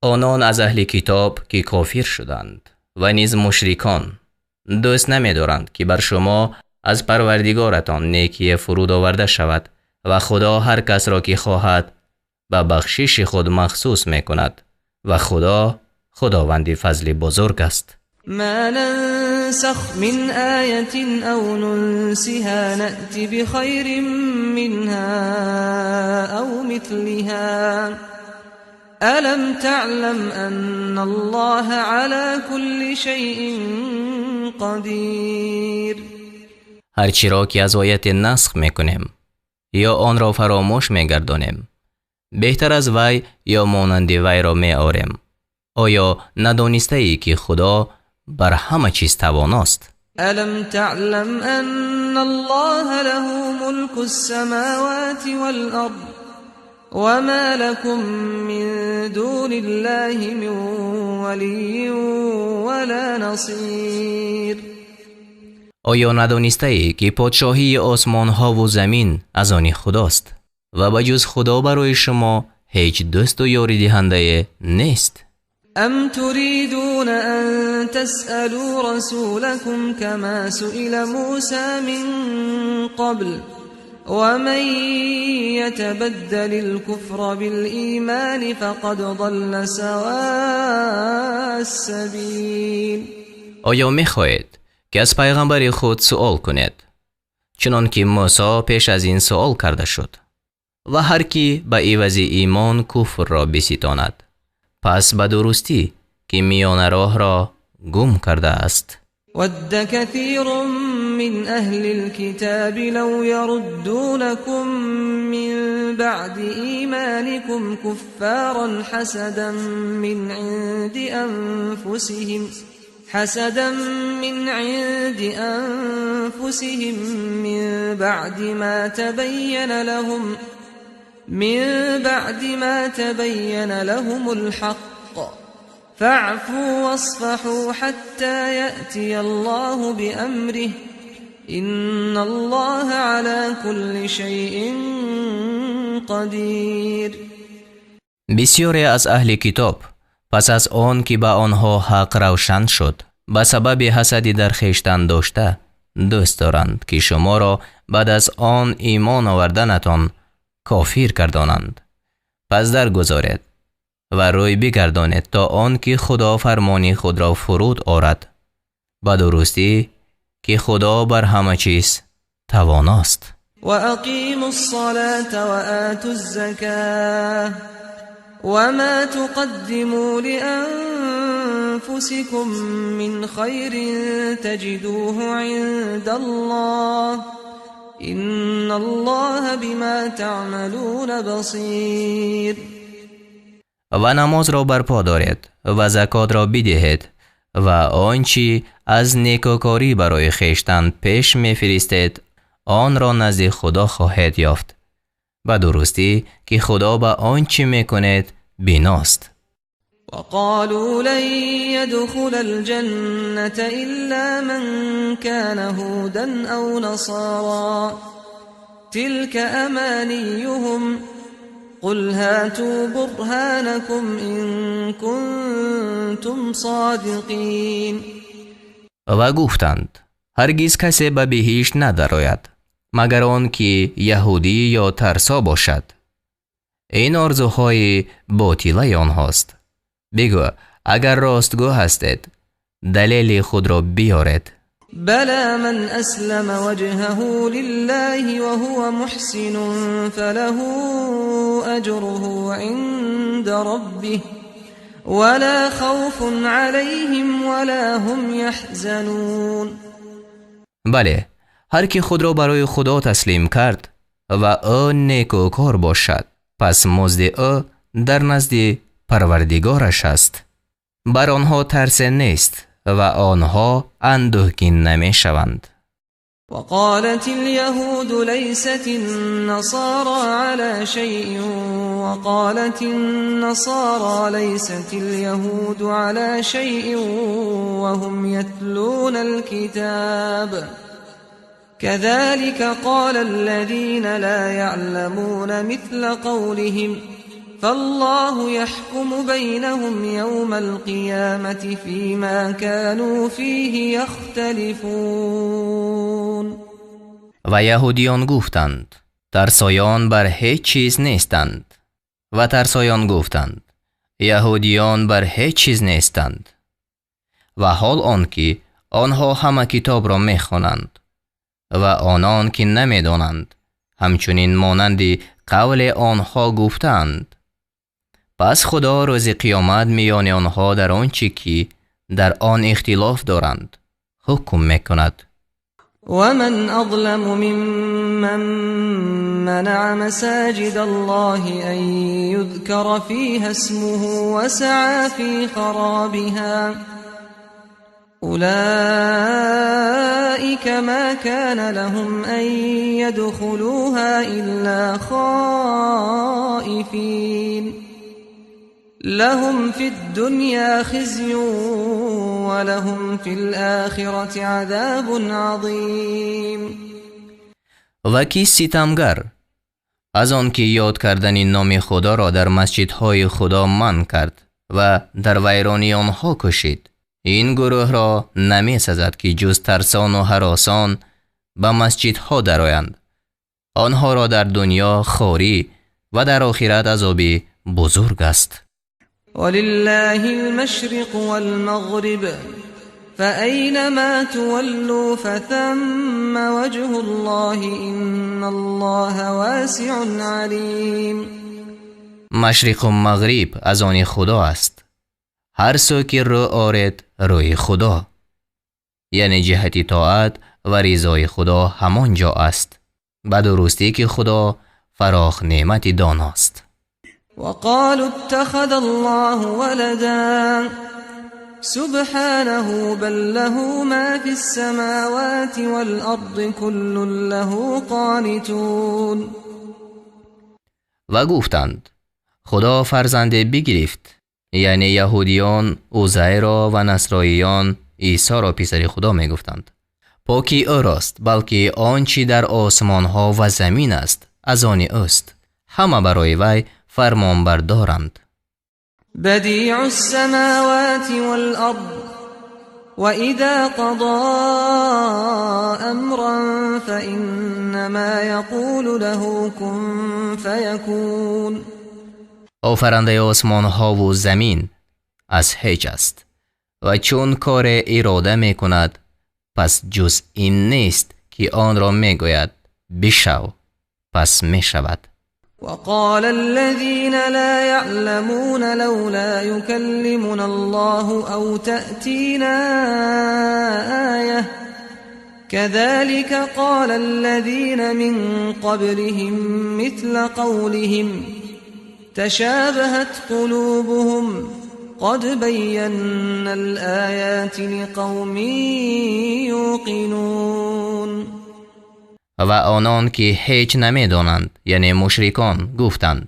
Онон аз аҳли китоб, ки кофир шуданд, ва низ мушрикон дӯст намедоранд, ки бар шумо аз Парвардигоратон некие фуруд оварда шавад, ва Худо ҳар касро ки хоҳад ба бахшиши худ махсус мекунад, ва Худо худованди фазли бузург аст. ما ننسخ من آية أو ننسها نأت بخير منها أو مثلها. ألم تعلم أن الله على كل شيء قدير. Ҳар чиро ки аз ояте насх мекунем ё онро фаромӯш мегардонем, беҳтар аз вай ё монанди вайро меорем. Оё надонистаӣ ки Худо бар ҳама чиз тавоност? ألم تعلم أن الله له ملك السماوات والأرض وما لكم من دون الله من ولي ولا نصير. Оё надонистаӣ ки подшоҳии осмонҳову замин аз они Худост ва ба ҷуз Худо барои шумо ҳеҷ дӯсту ёридиҳандае нест? أم تريدون أن تسألوا رسولكم كما سئل موسى من قبل ومن يتبدل الكفر بالإيمان فقد ضل سواء السبيل. Оё мехоҳед ки аз пайғамбари худ суол кунед, чунон ки Мусо пеш аз ин суол карда шуд? Ва ҳар кӣ ба ивази имон куфрро биситонад, пас ба дурустӣ ки миёнароҳро гум кардааст. ود كثير من أهل الكتاب لو يردونكم من بعد إيمانكم كفارا حسدا من عند أنفسهم من بعد ما تبين لهم الحق فاعفوا واصفحوا حتى يأتي الله بأمره إن الله على كل شيء قدير. Бисёре аз аҳли китоб пас аз он ки ба онҳо ҳақ равшан шуд, ба сабаби ҳасади дар хештан дошта дӯст доранд ки шуморо баъд аз он имон оварданатон кофир гардонанд. Пас даргузоред ва рӯй бигардонед то он ки Худо фармони худро фуруд орад. Ба дурустӣ ки Худо бар ҳама чиз тавоност. وأقيموا الصلاة وآتوا الزكاة وما تقدموا لأنفسكم من خير تجدوه عند الله إن الله بما تعملون بصير. Ва намозро барпо доред ва закотро бидиҳед ва он чӣ аз некӯкорӣ барои хештан пеш мефиристед, онро назди Худо хоҳед ёфт. Ба дурустӣ ки Худо ба он чӣ мекунед биност. وقالوا لن يدخل الجنة إلا من كان هودا أو نصارى تلك أمانيهم قل هاتوا برهانكم إن كنتم صادقين. Ва гуфтанд: ҳаргиз касе ба биҳишт надарояд, магар он ки яҳудӣ ё тарсо бошад. Ин орзуҳои ботилаи онҳост. Бигӯ: агар ростгӯ ҳастед, далели худро биёред. بلى من أسلم وجهه لله وهو محسن فله أجره عند ربه ولا خوف عليهم ولا هم يحزنون. Бале, ҳар ки худро барои Худо таслим кард ва ӯ некӯкор бошад, пас музди ӯ дар назди Парвардигораш аст. Бар онҳо тарсе нест ва онҳо андӯҳгин намешаванд. وقالت اليهود ليست النصارى على شيء وقالت النصارى ليست اليهود على شيء وهم يتلون الكتاب كذلك قال الذين لا يعلمون مثل قولهم فالله يحكم بينهم يوم القيامة فيما كانوا فيه يختلفون. Ва яҳудиён гуфтанд: тарсоён бар ҳеҷ чиз нестанд. Ва тарсоён гуфтанд: яҳудиён бар ҳеҷ чиз нестанд. Ва ҳол он ки онҳо ҳама китобро мехонанд ва онон ки намедонанд, ҳамчунин монанди қавле онҳо гуфтаанд. Пас Худо рӯзи қиёмат миёни онҳо дар он чӣ ки дар он ихтилоф доранд ҳукм мекунад. ومن أظلم ممن منع مساجد الله أن يذكر فيها اسمه وسعى في خرابها أولئك ما كان لهم أن يدخلوها إلا خائفين لهم في الدنيا خزي ولهم في الآخرة عذاب عظيم. Ва кӣ ситамгар аз он ки ёд кардани номи Худоро дар масҷидҳои Худо манъ кард ва дар вайронии онҳо кӯшид? Ин гурӯҳро намесазад, ки ҷуз тарсону ҳаросон ба масҷидҳо дароянд. Онҳоро дар дунё хорӣ ва дар охират азоби бузург аст. ولله المشرق والمغرب فأينما تولوا فثم وجه الله إن الله واسع عليم. Машриқу мағриб аз они Худо аст. Ҳар сӯ ки рӯ оред, рӯи Худо, яъне ҷиҳати тоат ва ризои Худо, ҳамон ҷо аст. Ба дурустӣ ки Худо фарохнеъмати доност. وقالوا اتخذ الله ولدا سبحانه بل له ما في السماوات والأرض كل له قانتون. Ва гуфтанд: Худо фарзанде бигирифт. Яъне яҳудиён Узайро ва насроиён Исоро писари Худо мегуфтанд. Покӣ ӯрост, балки он чӣ дар осмонҳо ва замин аст, аз они ӯст, ҳама барои вай фармонбардоранд. بديع السماوات والأرض وإذا قضى أمرا فإنما يقول له كن فيكون. Офарандаи осмонҳову замин аз ҳеҷ аст ва чун коре ирода мекунад, пас ҷуз ин нест, ки онро мегӯяд: бишав, пас мешавад. وقال الذين لا يعلمون لولا يكلمنا الله أو تأتينا آية كذلك قال الذين من قبلهم مثل قولهم تشابهت قلوبهم قد بينا الآيات لقوم يوقنون. Ва онон ки ҳеҷ намедонанд, яъне мушрикон, гуфтанд: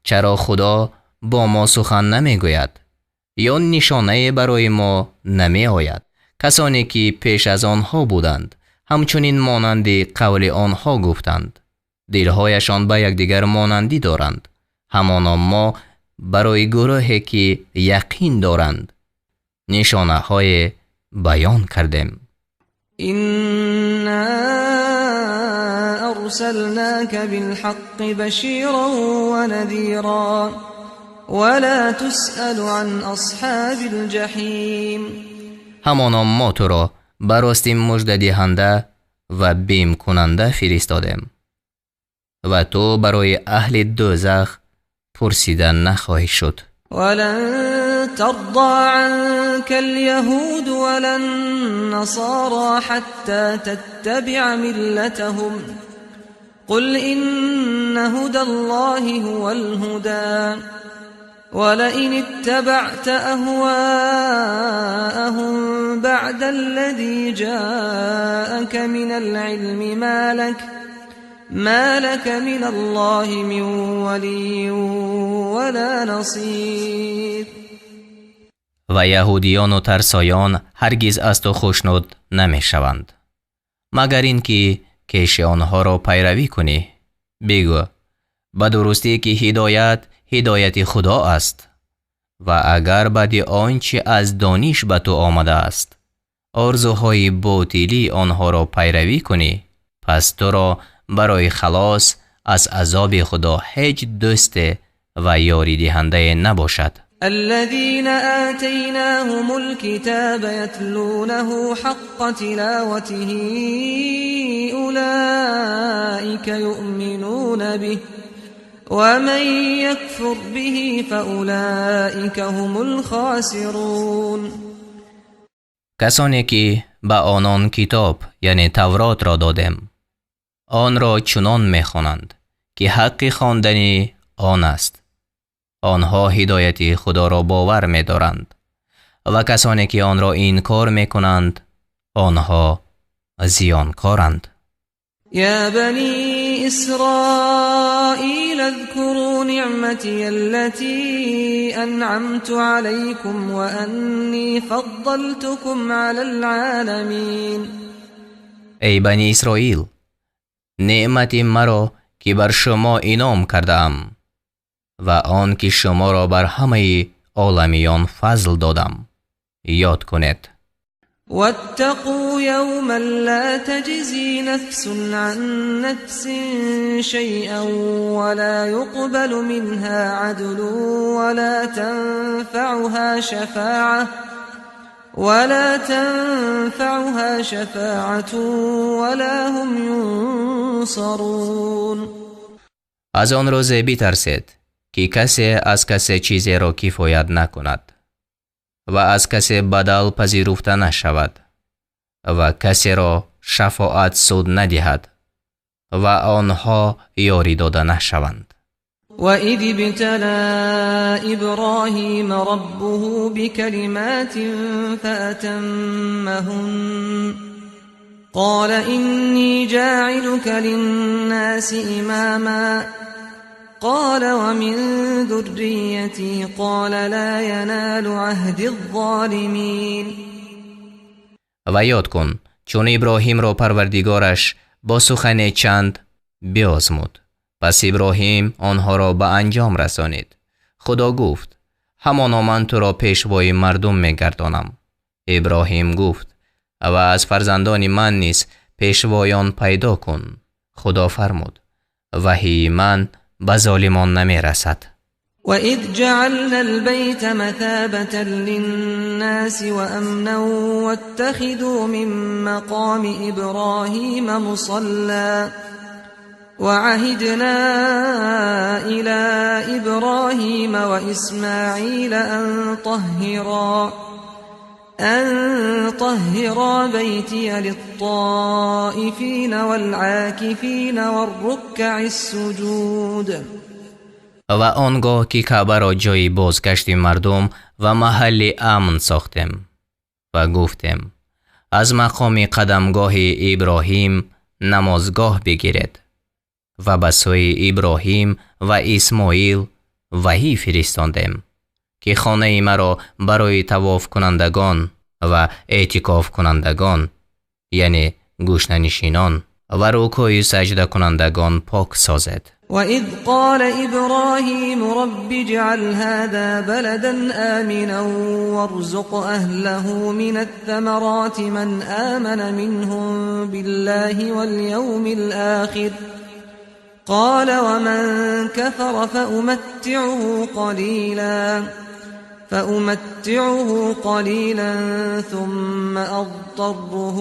чаро Худо бо мо сухан намегӯяд ё нишонае барои мо намеояд? Касоне ки пеш аз онҳо буданд, ҳамчунин монанди қавли онҳо гуфтанд. Дилҳояшон ба якдигар монандӣ доранд. Ҳамоно мо барои гурӯҳе ки яқин доранд, нишонаҳое баён кардем. إنا أرسلناك بالحق بشيرا ونذيرا ولا تسأل عن أصحاب الجحيم. Ҳамоно мо туро ба рости муждадиҳанда ва бимкунанда фиристодем ва ту барои аҳли дӯзах пурсида нахоҳӣ шуд. ولن ترضى عنك اليهود ولا النصارى حتى تتبع ملتهم قل إن هدى الله هو الهدى ولئن اتبعت أهواءهم بعد الذي جاءك من العلم ما لك من الله من ولي ولا نصير. Ва яҳудиёну тарсоён ҳаргиз аз ту хушнуд намешаванд, магар ин ки кеши онҳоро пайравӣ кунӣ. Бигӯ: ба дурустӣ ки ҳидоят ҳидояти Худо аст ва агар баъди он чӣ аз дониш ба ту омадааст, орзуҳои ботилии онҳоро пайравӣ кунӣ, пас туро барои халос аз азоби Худо ҳеҷ дӯсте ва ёридиҳандае набошад. الذين آتيناهم الكتاب يتلونه حق تلاوته أولئك يؤمنون به. ومن يكفر به فأولئك هم الخاسرون. Касоне ки ба онон китоб, яъне Тавротро додем, онро чунон мехонанд, ки ҳаққи хондани он аст. Онҳо ҳидояти Худоро бовар медоранд ва касоне ки онро инкор мекунанд, онҳо зиёнкоранд. يا بني إسرائيل اذكروا نعمتي التي أنعمت عليكم وأني فضلتكم على العالمين. Эй Бани Исроил, неъмати маро, ки бар шумо инъом кардаам, ва он ки шуморо бар ҳамаи оламиён фазл додам, ёд кунед. واتقوا يوما لا تجزي نفس عن نفس شيئا ولا يقبل منها عدل ولا تنفعها شفاعة ولا هم ينصرون. Аз он рӯзе битарсед, ки касе аз касе чизеро кифоят накунад ва аз касе бадал пазируфта нашавад ва касеро шафоат суд надиҳад ва онҳо ёрӣ дода нашаванд. وإذ ابتلى إبراهيم ربه بكلمات فأتمهن قال إني جاعلك للناس إماما قال ومن ذريتي قال لا ينال عهدي الظالمين. Ва ёд кун, чун Иброҳимро Парвардигораш бо сухане чанд биозмуд, пас Иброҳим онҳоро ба анҷом расонид. Худо гуфт: «Ҳамоно ман туро пешвои мардум мегардонам». Иброҳим гуфт: «Ва аз фарзандони ман низ пешвоён пайдо кун». Худо фармуд: «Ваҳии ман ба золимон намерасад». وإذ جعلنا البيت مثابة للناس وأمنا واتخذوا من مقام إبراهيم مصلى وعهدنا إلى إبراهيم وإسماعيل أن طهرا بيتي للطائفين والعاكفين والركع السجود. Ва он гоҳ ки Каъбаро ҷойи бозгашти мардум ва маҳалли амн сохтем ва гуфтем: «Аз мақоми қадамгоҳи Иброҳим намозгоҳ бигиред», ва ба сӯи Иброҳим ва Исмоил ваҳӣ фиристондем, ки хонаи маро барои тавофкунандагон ва эътикофкунандагон, яъне гӯшанишинон, ва рукӯю саҷдакунандагон пок созед. وإذ قال إبراهيم رب اجعل هذا بلدا آمنا وارزق أهله من الثمرات من آمن منهم بالله واليوم الآخر قال ومن كفر فأمتعه قليلا ثم أضطره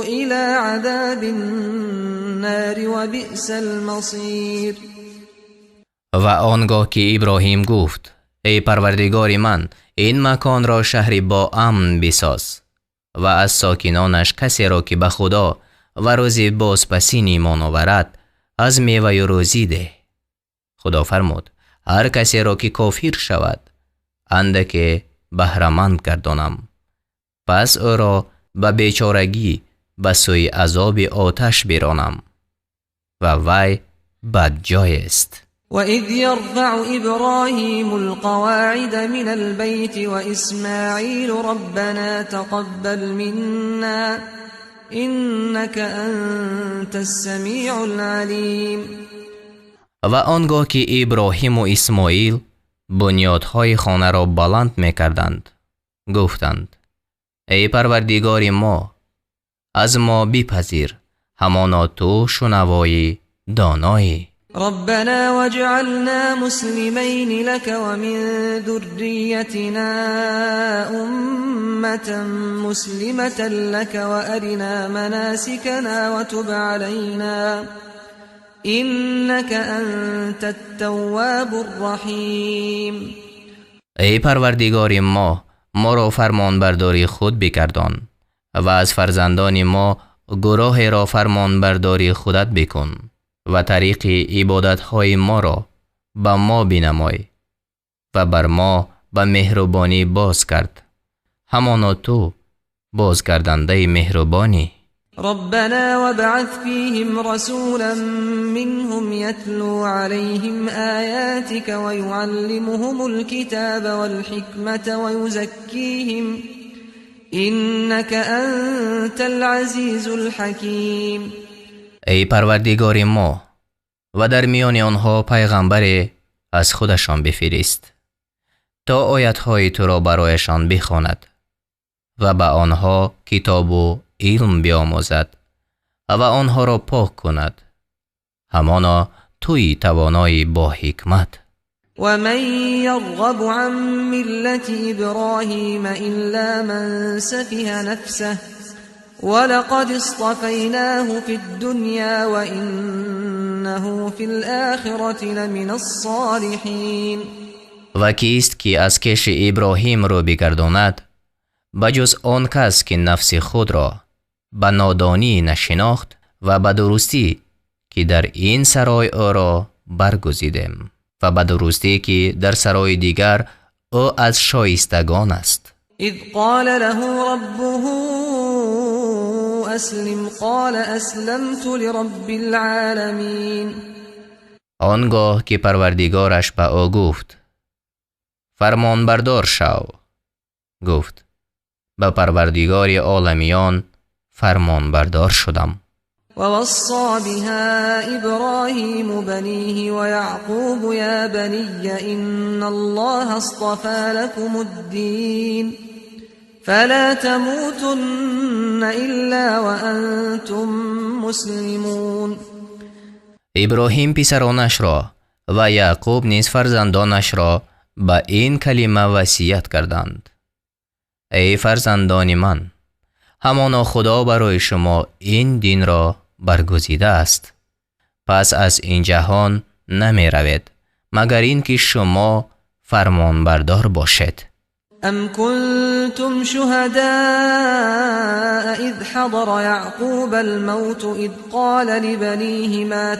إلى عذاب النار وبئس المصير. Ва он гоҳ ки Иброҳим гуфт: «Эй Парвардигори ман, ин маконро шаҳри боамн бисоз ва аз сокинонаш касеро, ки ба Худо ва рӯзи бозпасин имон оварад, аз меваю рӯзӣ деҳ». Худо фармуд: «Ҳар касеро, ки кофир шавад, андаке баҳраманд гардонам, пас ӯро ба бечорагӣ ба сӯи азоби оташ биронам, ва вай бадҷоест». وإذ يرفع إبراهيم القواعد من البيت وإسماعيل ربنا تقبل منا إنك أنت السميع العليم. Ва он гоҳ ки Иброҳиму Исмоил бунёдҳои хонаро баланд мекарданд, гуфтанд: «Эй Парвардигори мо, аз мо бипазир, ҳамоно ту шунавои доноӣ. ربنا واجعلنا مسلمين لك ومن ذريتنا أمة مسلمة لك وأرنا مناسكنا وتب علينا إنك أنت التواب الرحيم. Эй Парвардигори мо, моро фармонбардори худ бигардон ва аз фарзандони мо гурӯҳеро фармонбардори худат бикун ва тариқи ибодатҳои моро ба мо бинамой ва бар мо ба меҳрубонӣ боз кард, ҳамоно ту бозгардандаи меҳрубонӣ. ربنا وابعث فيهم رسولا منهم يتلو عليهم آياتك ويعلمهم الكتاب والحكمة ويزكيهم إنك أنت العزيز الحكيم. Эй Парвардигори мо, ва дар миёни онҳо пайғамбаре аз худашон бифирист, то оятҳои туро барояшон бихонад ва ба онҳо китобу илм биомӯзад ва онҳоро пок кунад. Ҳамоно туи тавонои бо ҳикмат. ومن يرغب عن ملة إبراهيم إلا من سفه نفسه ولقد اصطفيناه في الدنيا وإنه في الآخرة لمن الصالحين. Ва кист ки аз кеши Иброҳим рӯ бигардонад, ба ҷуз он кас ки нафси худро ба нодонӣ нашинохт, ва ба дурустӣ ки дар ин сарой ӯро баргузидем ва ба дурустӣ ки дар сарои дигар ӯ аз шоистагон аст. إذ قال له ربه أسلم قال أسلمت لرب العالمين. Он гоҳ ки Парвардигораш ба ӯ гуфт: фармонбардор шав, гуфт: ба Парвардигори оламиён фармонбардор шудам. ووصى بها إبراهيم بنيه ويعقوب يا بني إن الله اصطفى لكم الدين فلا تموتن إلا وأنتم مسلمون. Иброҳим писаронашро ва Яъқуб низ фарзандонашро ба ин калима васият карданд: эй фарзандони ман, ҳамоно Худо барои шумо ин динро баргузидааст, пас аз ин ҷаҳон намеравед, магар ин ки шумо фармонбардор бошед. أم كنتم شهداء إذ حضر يعقوب الموت إذ قال لبنيه ما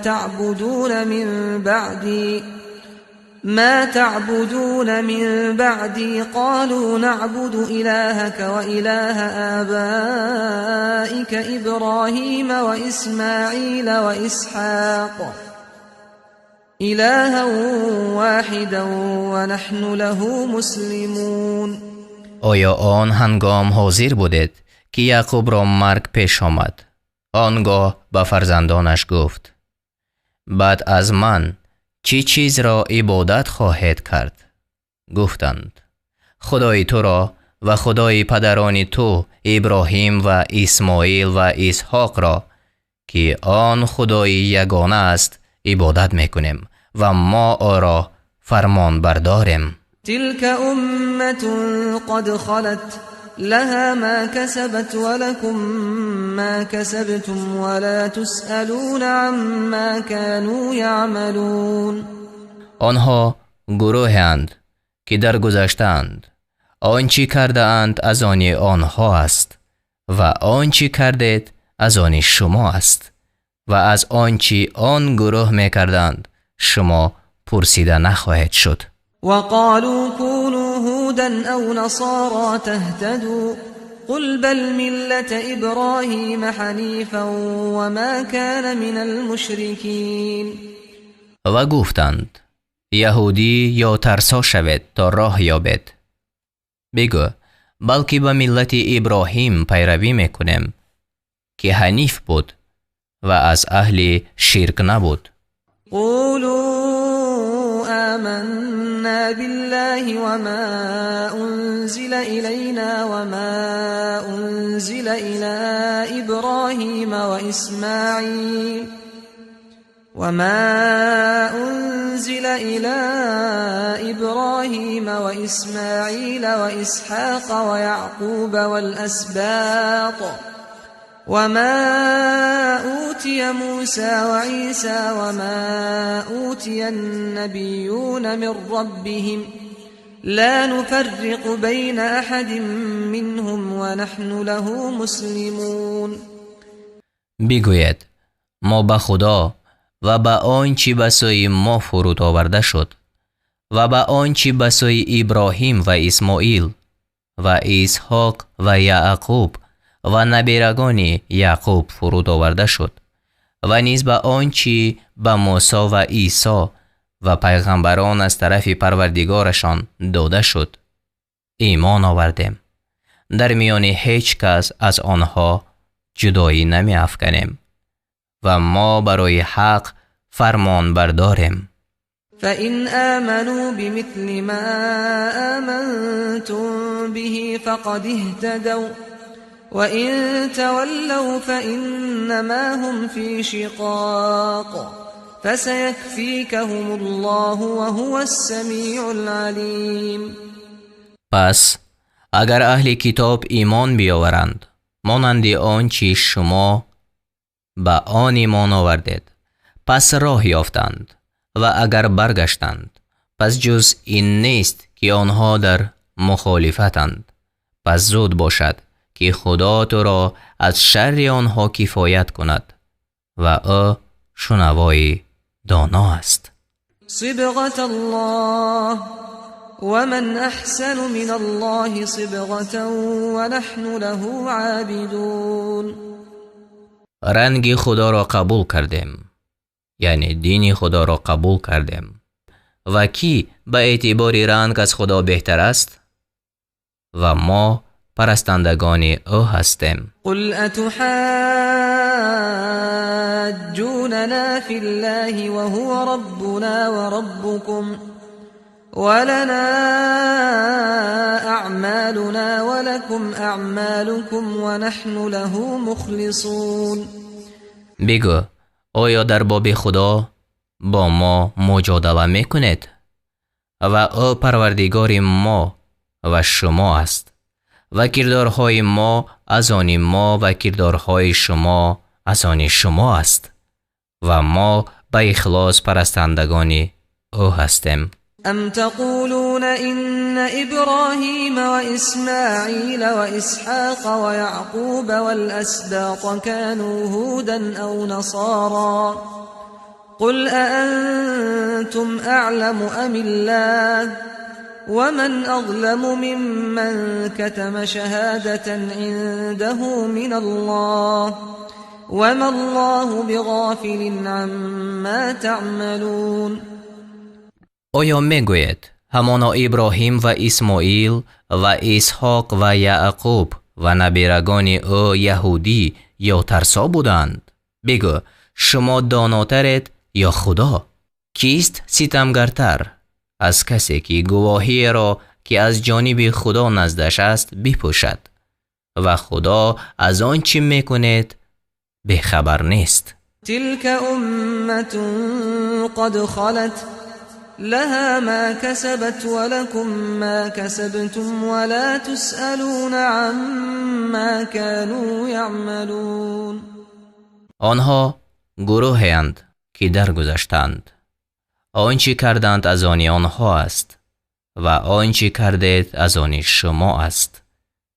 تعبدون من بعدي قالوا نعبد إلهك وإله آبائك إبراهيم وإسماعيل وإسحاق إلها واحدا ونحن له مسلمون. Оё он ҳангом ҳозир будед, ки Яъқубро марг пеш омад? Он гоҳ ба фарзандонаш гуфт: баъд аз ман чӣ чизро ибодат хоҳед кард? Гуфтанд: Худои туро ва Худои падарони ту Иброҳим ва Исмоил ва Исҳоқро, ки он Худои ягона аст, ибодат мекунем ва мо ӯро фармонбардорем. تلك أمة قد خلت لها ما كسبت ولكم ما كسبتم ولا تسألون عما كانوا يعملون. Онҳо гурӯҳеанд, ки даргузаштаанд. Он чӣ кардаанд, аз они онҳо аст ва он чӣ кардед, аз они шумо аст ва аз он чӣ он гурӯҳ мекарданд, шумо пурсида нахоҳед шуд. وقالوا كونوا هودا أو نصارى تهتدوا قل بل ملة إبراهيم حنيفا وما كان من المشركين. Ва гуфтанд: яҳудӣ ё тарсо шавед, то роҳ ёбед. Бигӯ: балки ба миллати Иброҳим пайравӣ мекунем, ки ҳаниф буд ва аз аҳли ширк набуд. قولوا آمنا بالله وما أنزل إلينا وما أنزل إلى إبراهيم وإسماعيل وما أنزل إلى إبراهيم وإسماعيل وإسحاق ويعقوب والأسباط وما أوتي أوتي موسى وعيسى وما أوتي النبيون من ربهم لا نفرق بين أحد منهم ونحن له مسلمون. بگوید ما به خدا و به آنچه به سوی ما فرود آورده شد و به آنچه به سوی ابراهیم و اسماعیل و اسحاق و یعقوب و نبیرگان یعقوب فرود آورده شد و نیز به آنچه به موسی و عیسی و پیغمبران از طرف پروردگارشان داده شد ایمان آوردیم. در میان هیچ کس از آنها جدایی نمی افکنیم و ما برای حق فرمان برداریم. فإن آمنوا بمثل ما آمنتم به فقد اهتدوا وإن تولوا فإنما هم في شقاق فسيكفيكهم الله وهو السميع العليم. پس اگر اهل کتاب ایمان بیاورند مانند آنچه شما به آن ایمان آوردید پس راه یافتند و اگر برگشتند پس جز این نیست که آنها در مخالفتند. پس زود باشد که خدا تو را از شر آنها کفایت کند و او شنوای دانا است. صبغة الله ومن احسن من الله صبغة ونحن له عابدون. رنگ خدا را قبول کردیم، یعنی دین خدا را قبول کردیم. و کی به اعتبار رنگ از خدا بهتر است؟ و ما پرستندگان او هستیم. قل اتحاجوننا فی الله وهو ربنا وربكم ولنا اعمالنا ولكم اعمالكم ونحن له مخلصون. بگو آیا در باب خدا با ما مجادله میکنید؟ و او پروردگار ما و شما است و کردارهای ما از آن ما و کردارهای شما از آن شما است و ما به اخلاص پرستندگان او هستیم. ام تقولون ان ابراهیم و اسماعیل و اسحاق و یعقوب والاسباط كانوا هودا او نصارا قل اانتم اعلم ام الله ومن اظلم ممن كتم شهادة عنده من الله وما الله بغافل عما تعملون. آیا میگوید همانا ابراهیم و اسماعیل و اسحاق و یعقوب و نبیرگان او یهودی یا ترسا بودند؟ بگو شما داناترید یا خدا؟ کیست ستمگرتر از کسی که گواهی را که از جانب خدا نزدش است بپوشد و خدا از آن چی میکند بیخبر نیست. تلك امة قد خلت لها ما كسبت ولكم ما كسبتم ولا تسألون عما كانوا يعملون. آنها گروهی‌اند که درگذشتند. آنچه کردند از آن آنها است و آنچه کردید از آن شما است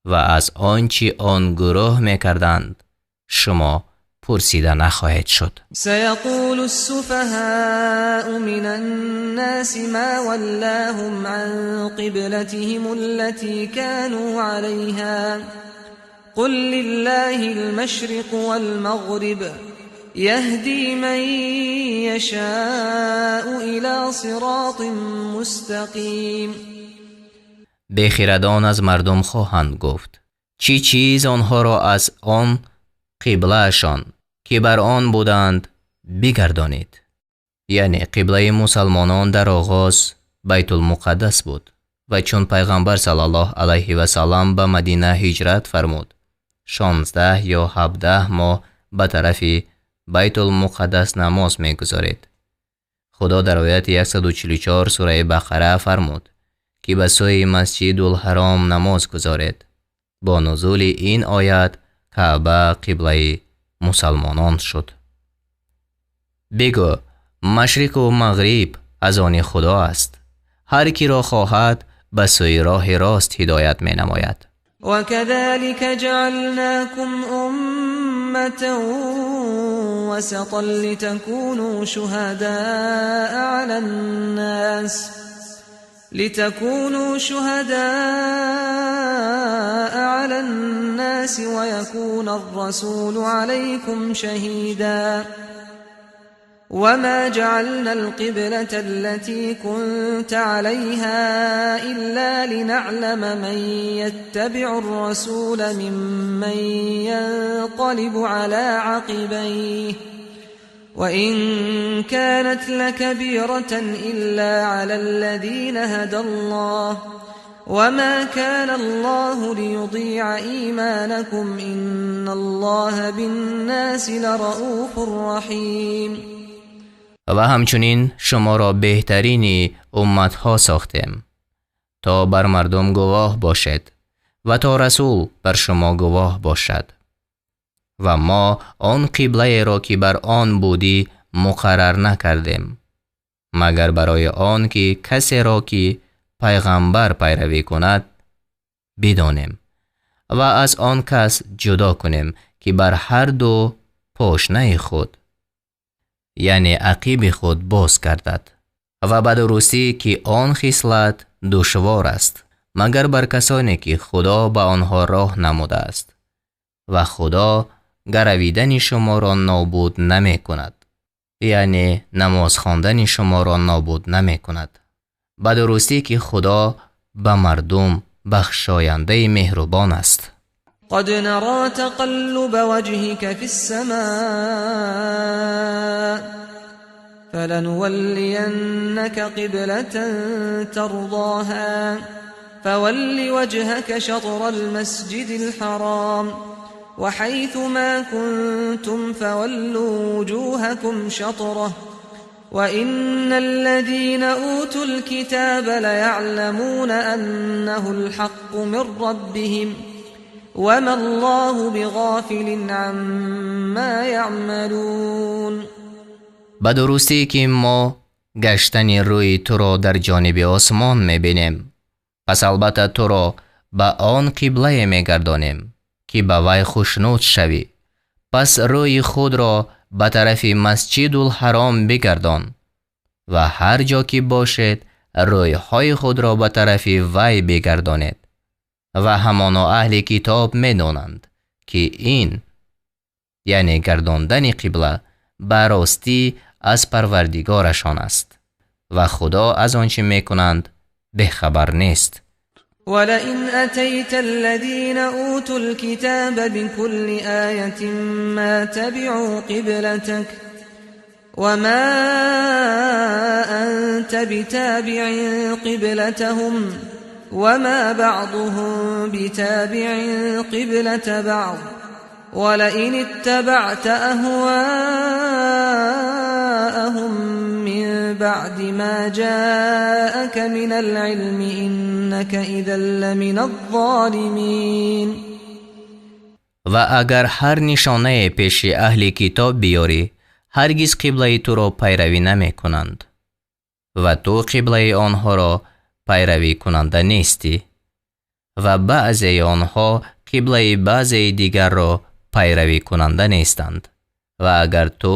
و از آنچه آن گروه میکردند شما پرسیده نخواهید شد. سیقول السفهاء من الناس ما ولاهم عن قبلتهم التي كانوا عليها قل لله المشرق والمغرب يهدي من يشاء إلى صراط مستقیم. بیخردان از مردم خواهند گفت چی چیز آنها را از آن قبلهشان که بر آن بودند بگردانید. یعنی قبله مسلمانان در آغاز بیت المقدس بود و چون پیغمبر صلی الله علیه و سلم به مدینه هجرت فرمود 16 یا 17 ماه به طرف بیت المقدس نماز میگذارید. خدا در آیت 144 سوره بقره فرمود که به سوی مسجد الحرام نماز گذارید. با نزول این آیت کعبه قبله مسلمانان شد. Бигӯ машриқу мағриб аз они Худо аст. Ҳар киро хоҳад ба сӯи роҳи рост ҳидоят менамояд. وكذلك جعلناكم أمة وسطا لتكونوا شهداء على الناس ويكون الرسول عليكم شهيدا. وما جعلنا القبلة التي كنت عليها إلا لنعلم من يتبع الرسول ممن ينقلب على عقبيه وإن كانت لكبيرة إلا على الذين هدى الله وما كان الله ليضيع إيمانكم إن الله بالناس لرؤوف رحيم. Ва ҳамчунин шуморо беҳтарини умматҳо сохтем то бар мардум гувоҳ бошед ва то расул бар шумо гувоҳ бошад. Ва мо он қиблаеро ки бар он будӣ муқаррар накардем, магар барои он ки касеро ки пайғамбар пайравӣ кунад бидонем ва аз он кас ҷудо кунем ки бар ҳар ду пошнаи худ, яъне ақиби худ боз гардад. Ва ба дурустӣ ки он хислат душвор аст, магар бар касоне ки Худо ба онҳо роҳ намудааст ва Худо гаравидани шуморо нобуд намекунад, яъне намоз хондани шуморо нобуд намекунад. Ба дурустӣ ки Худо ба мардум бахшояндаи меҳрубон аст. قد نرى تقلب وجهك في السماء فلنولينك قبلة ترضاها فول وجهك شطر المسجد الحرام وحيث ما كنتم فولوا وجوهكم شطره وإن الذين أوتوا الكتاب ليعلمون أنه الحق من ربهم وما الله بغافل عما يعملون. Ба дурустӣ ки мо гаштани рӯи туро дар ҷониби осмон мебинем, пас албатта туро ба он қиблае мегардонем ки ба вай хушнуд шавӣ. Пас рӯи худро ба тарафи Масҷидул-Ҳаром бигардон ва ҳар ҷо ки бошед рӯйҳои худро ба тарафи вай бигардонед. Ва ҳамоно аҳли китоб медонанд ки ин, яъне гардондани қибла, ба ростӣ аз Парвардигорашон аст ва Худо аз он чӣ мекунанд бехабар нест. ولئن أتيت الذين أوتوا الكتاب بكل آية ما تبعوا قبلتك وما أنت بتابع قبلتهم وما بعضهم بتابع قبلة بعض ولئن اتبعت أهواءهم من بعد ما جاءك من العلم إنك إذا لمن الظالمين. Ва агар ҳар нишонае пеши аҳли китоб биёрӣ, ҳаргиз қиблаи туро пайравӣ намекунанд ва ту қиблаи онҳоро пайравӣ кунанда нестӣ ва баъзеи онҳо қиблаи баъзеи дигарро пайравӣ кунанда нестанд. Ва агар ту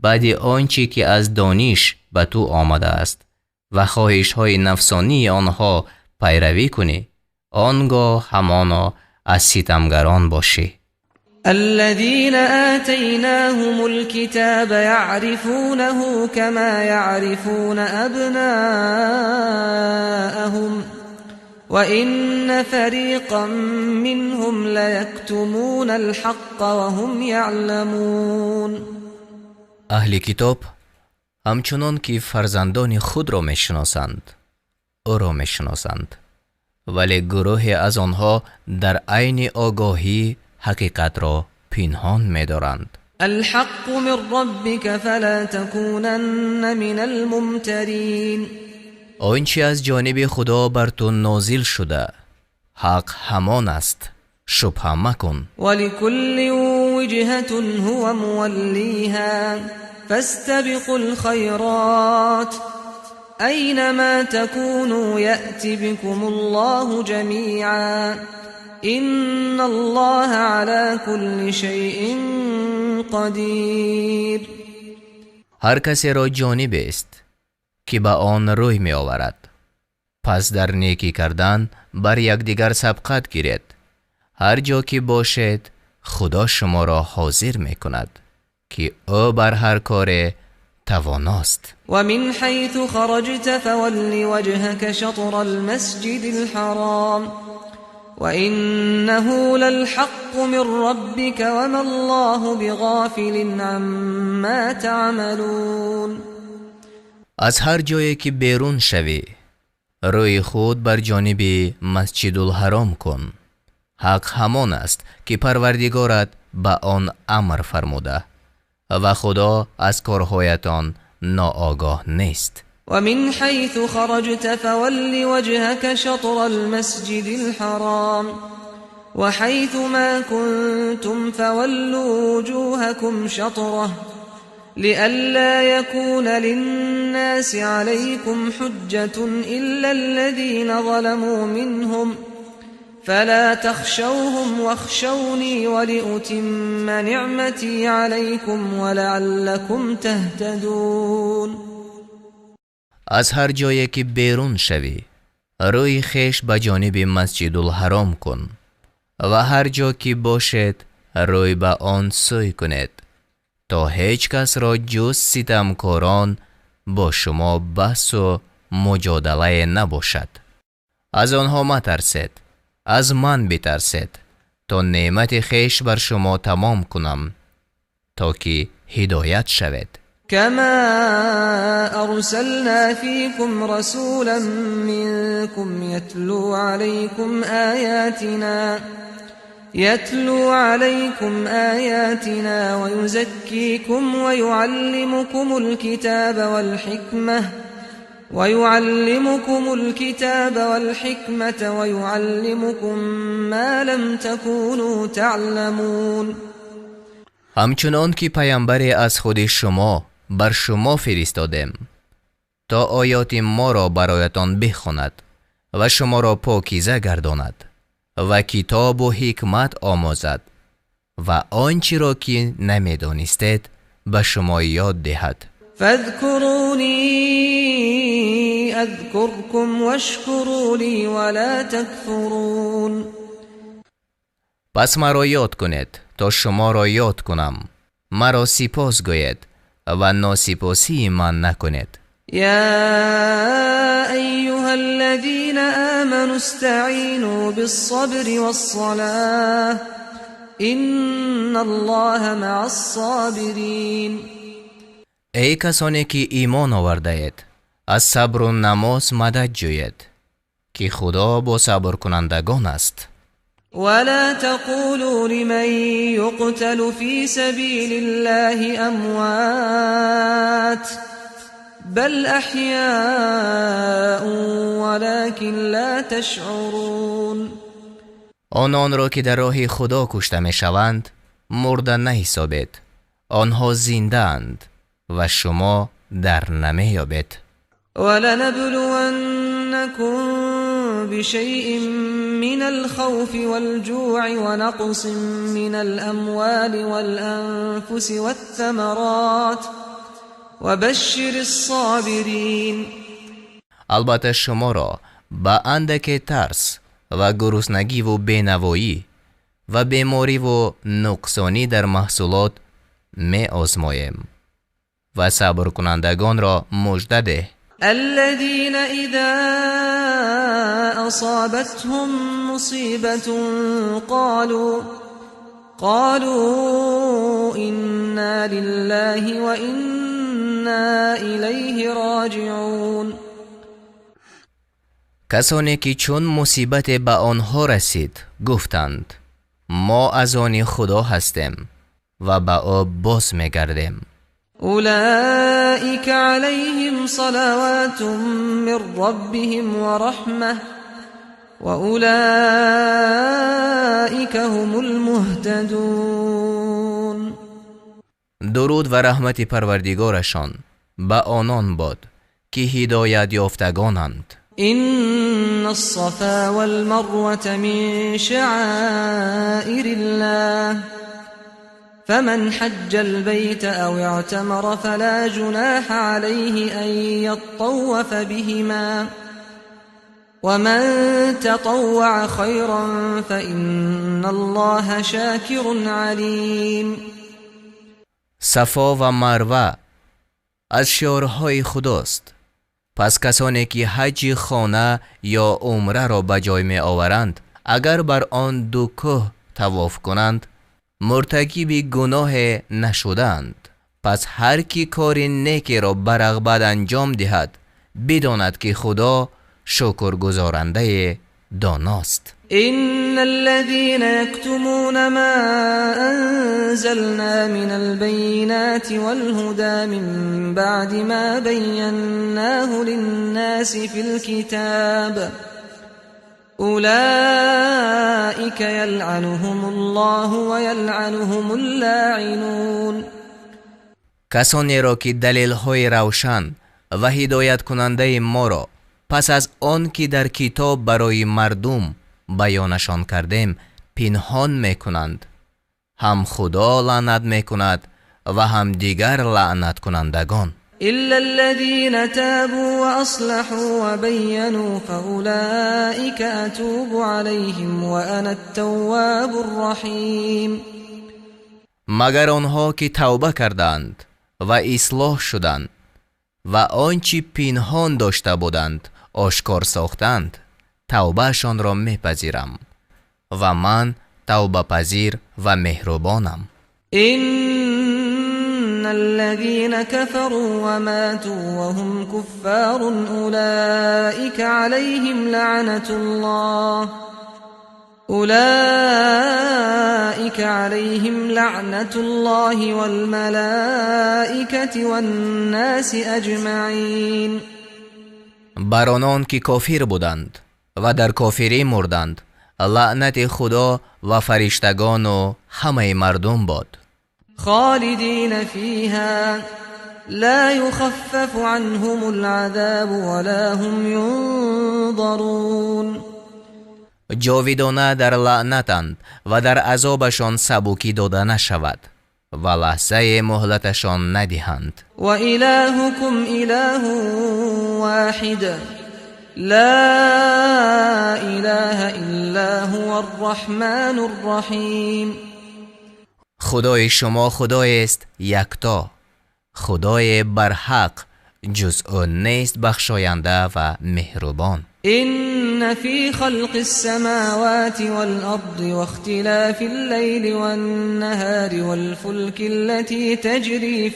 баъди он чӣ ки аз дониш ба ту омадааст ва хоҳишҳои нафсонии онҳо пайравӣ кунӣ, он гоҳ ҳамоно аз ситамгарон бошӣ. الذين آتيناهم الكتاب يعرفونه كما يعرفون أبناءهم وإن فريقا منهم ليكتمون الحق وهم يعلمون. Аҳли китоб ҳамчунон ки фарзандони худро мешиносанд, ӯро мешиносанд, вале гурӯҳе аз онҳо дар айни огоҳӣ ҳақиқатро пинҳон медоранд. الحق من ربك فلا تكونن من الممترين. Он чи аз ҷониби Худо бар ту нозил шуда, ҳақ ҳамон аст, шубҳа макун. ولكل وجهة هو موليها فاستبقوا الخيرات أينما تكونوا يأت بكم الله جميعا إن الله على كل شيء قدير. Ҳар касеро ҷонибест, ки ба он рӯй меоварад, пас дар некӣ кардан бар якдигар сабқат гиред. Ҳар ҷо ки бошед, Худо шуморо ҳозир мекунад, ки ӯ бар ҳар коре тавоност. ومن حيث خرجت فول وجهك شطر المسجد الحرام وإنه للحق من ربك وما الله بغافل عما تعملون. Аз ҳар ҷое ки берун шавӣ, рӯи худ бар ҷониби Масҷидулҳаром кун. Ҳақ ҳамон аст, ки Парвардигорат ба он амр фармуда, ва Худо аз корҳоятон ноогоҳ нест. ومن حيث خرجت فول وجهك شطر المسجد الحرام وحيث ما كنتم فولوا وجوهكم شطره لئلا يكون للناس عليكم حجة إلا الذين ظلموا منهم فلا تخشوهم واخشوني ولأتم نعمتي عليكم ولعلكم تهتدون. Аз ҳар ҷое ки берун шавӣ, рӯи хеш ба ҷониби Масҷидулҳаром кун ва ҳар ҷо ки бошед, рӯй ба он сӯй кунед, то ҳеҷ касро ҷуз ситамкорон бо шумо баҳсу муҷодалае набошад. Аз онҳо матарсед, аз ман битарсед, то неъмати хеш бар шумо тамом кунам, то ки ҳидоят шавед. كما أرسلنا فيكم رسولا منكم يتلو عليكم آياتنا ويزكيكم ويعلمكم الكتاب والحكمة ويعلمكم ما لم تكونوا تعلمون. Ҳамчунон ки паямбаре аз худи шумо бар шумо фиристодем, то оёти моро бароятон бихонад ва шуморо покиза гардонад ва китобу ҳикмат омӯзад ва он чиро ки намедонистед ба шумо ёд диҳад. فاذكروني أذكركم واشكروا لي ولا تكفرون. Пас маро ёд кунед, то шуморо ёд кунам. Маро сипос гӯед ва носипосии ман накунед. يا أيها الذين آمنوا استعينوا بالصبر والصلاة إن الله مع الصابرين. Эй касоне ки имон овардаед, аз сабру намоз мадад ҷӯед, ки Худо бо сабркунандагон аст. ولا تقولوا لمن يقتل في سبيل الله أموات بل أحياء ولكن لا تشعرون. Ононро ки дар роҳи Худо кушта мешаванд, мурда наҳисобед. Онҳо зиндаанд ва шумо дар намеёбед. ولنبلونكم بشيء من الخوف والجوع ونقص من الأموال والأنفس والثمرات وبشر الصابرين. Албатта, шуморо ба андаке тарс ва гуруснагиву бенавоӣ ва бемориву нуқсонӣ дар маҳсулот меозмоем ва сабркунандагонро мужда деҳ. الذين إذا أصابتهم مصيبة قالوا إنا لله وإنا إليه راجعون. Касоне ки чун мусибате ба онҳо расид, гуфтанд: «Мо аз они Худо ҳастем ва ба ӯ боз мегардем». أولئك عليهم صلوات من ربهم ورحمة وأولئك هم المهتدون. Дуруд ва раҳмати Парвардигорашон ба онон бод, ки ҳидоят ёфтагонанд. إن الصفا والمروة من شعائر الله فمن حج البيت أو اعتمر فلا جناح عليه أن يطوف بهما ومن تطوع خيرا فإن الله شاكر عليم. Сафо ва Марва аз шиорҳои Худост. Пас касоне ки ҳаҷи хона ё умраро ба ҷой меоваранд, агар бар он ду кӯҳ тавоф кунанд, муртакиби гуноҳе нашудаанд. Пас ҳар ки кори некеро ба рағбат анҷом диҳад, бидонад, ки Худо шукргузорандаи доност. إن الذين يكتمون ما أنزلنا من البينات والهدى من بعد ما بيناه للناس في الكتاب أولئك يلعنهم الله ويلعنهم اللاعنون. Касонеро, ки далелҳои равшан ва ҳидояткунандаи моро пас аз он ки дар китоб барои мардум баёнашон кардем, пинҳон мекунанд, ҳам Худо лаънат мекунад ва ҳам дигар лаънаткунандагон. إلا الذين تابوا وأصلحوا وبينوا فأولئك أتوب عليهم وأنا التواب الرحيم. Магар онҳо, ки тавба карданд ва ислоҳ шуданд ва он чӣ пинҳон дошта буданд, ошкор сохтанд, тавбаашонро мепазирам ва ман тавбапазир ва меҳрубонам. إن الذين كفروا وماتوا وهم كفار أولئك عليهم لعنة الله والملائكة والناس أجمعين. Бар онон, ки кофир буданд ва дар кофирӣ мурданд, лаънати Худо ва фариштагону ҳамаи мардум бод. خالدين فيها لا يخفف عنهم العذاب ولا هم ينظرون. Ҷовидона дар лаънатанд ва дар азобашон сабукӣ дода нашавад ва лаҳзае муҳлаташон надиҳанд. وإلهكم إله واحد لا إله إلا هو الرحمن الرحيم. Худои шумо Худоест якто, Худое барҳақ, ҷуз ӯ нест, бахшоянда ва меҳрубон. إن في خلق السماوات والأرض واختلاف الليل والنهار والفلك التي تجري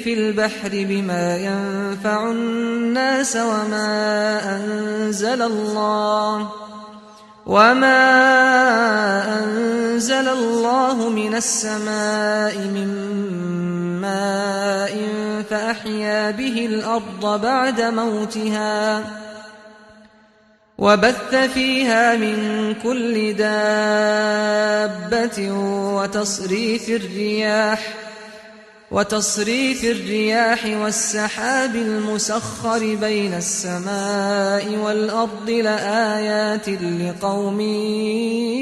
في البحر بما ينفع الناس وما أنزل الله من السماء من ماء فأحيا به الأرض بعد موتها وبث فيها من كل دابة وتصريف الرياح والسحاب المسخر بين السماء والأرض لآيات لقوم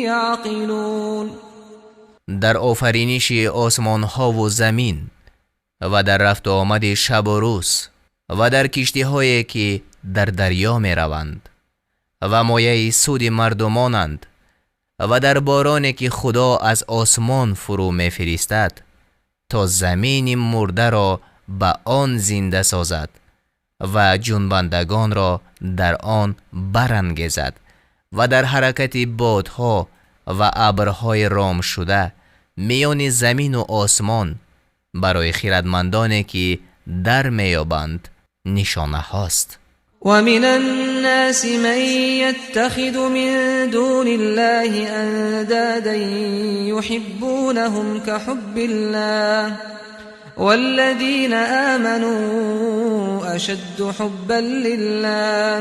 يعقلون. Дар офариниши осмонҳову замин ва дар рафту омади шабу рӯз ва дар киштиҳое, ки дар дарё мераванд ва мояи суди мардумонанд, ва дар бороне, ки Худо аз осмон фурӯ мефиристад, то замини мурдаро ба он зинда созад ва ҷунбандагонро дар он барангезад, ва дар ҳаракати бодҳо ва абрҳои ромшуда миёни замину осмон барои хирадмандоне, ки дар меёбанд, нишонаҳост. ومن الناس من يتخذ من دون الله أندادا يحبونهم كحب الله والذين آمنوا أشد حبا لله.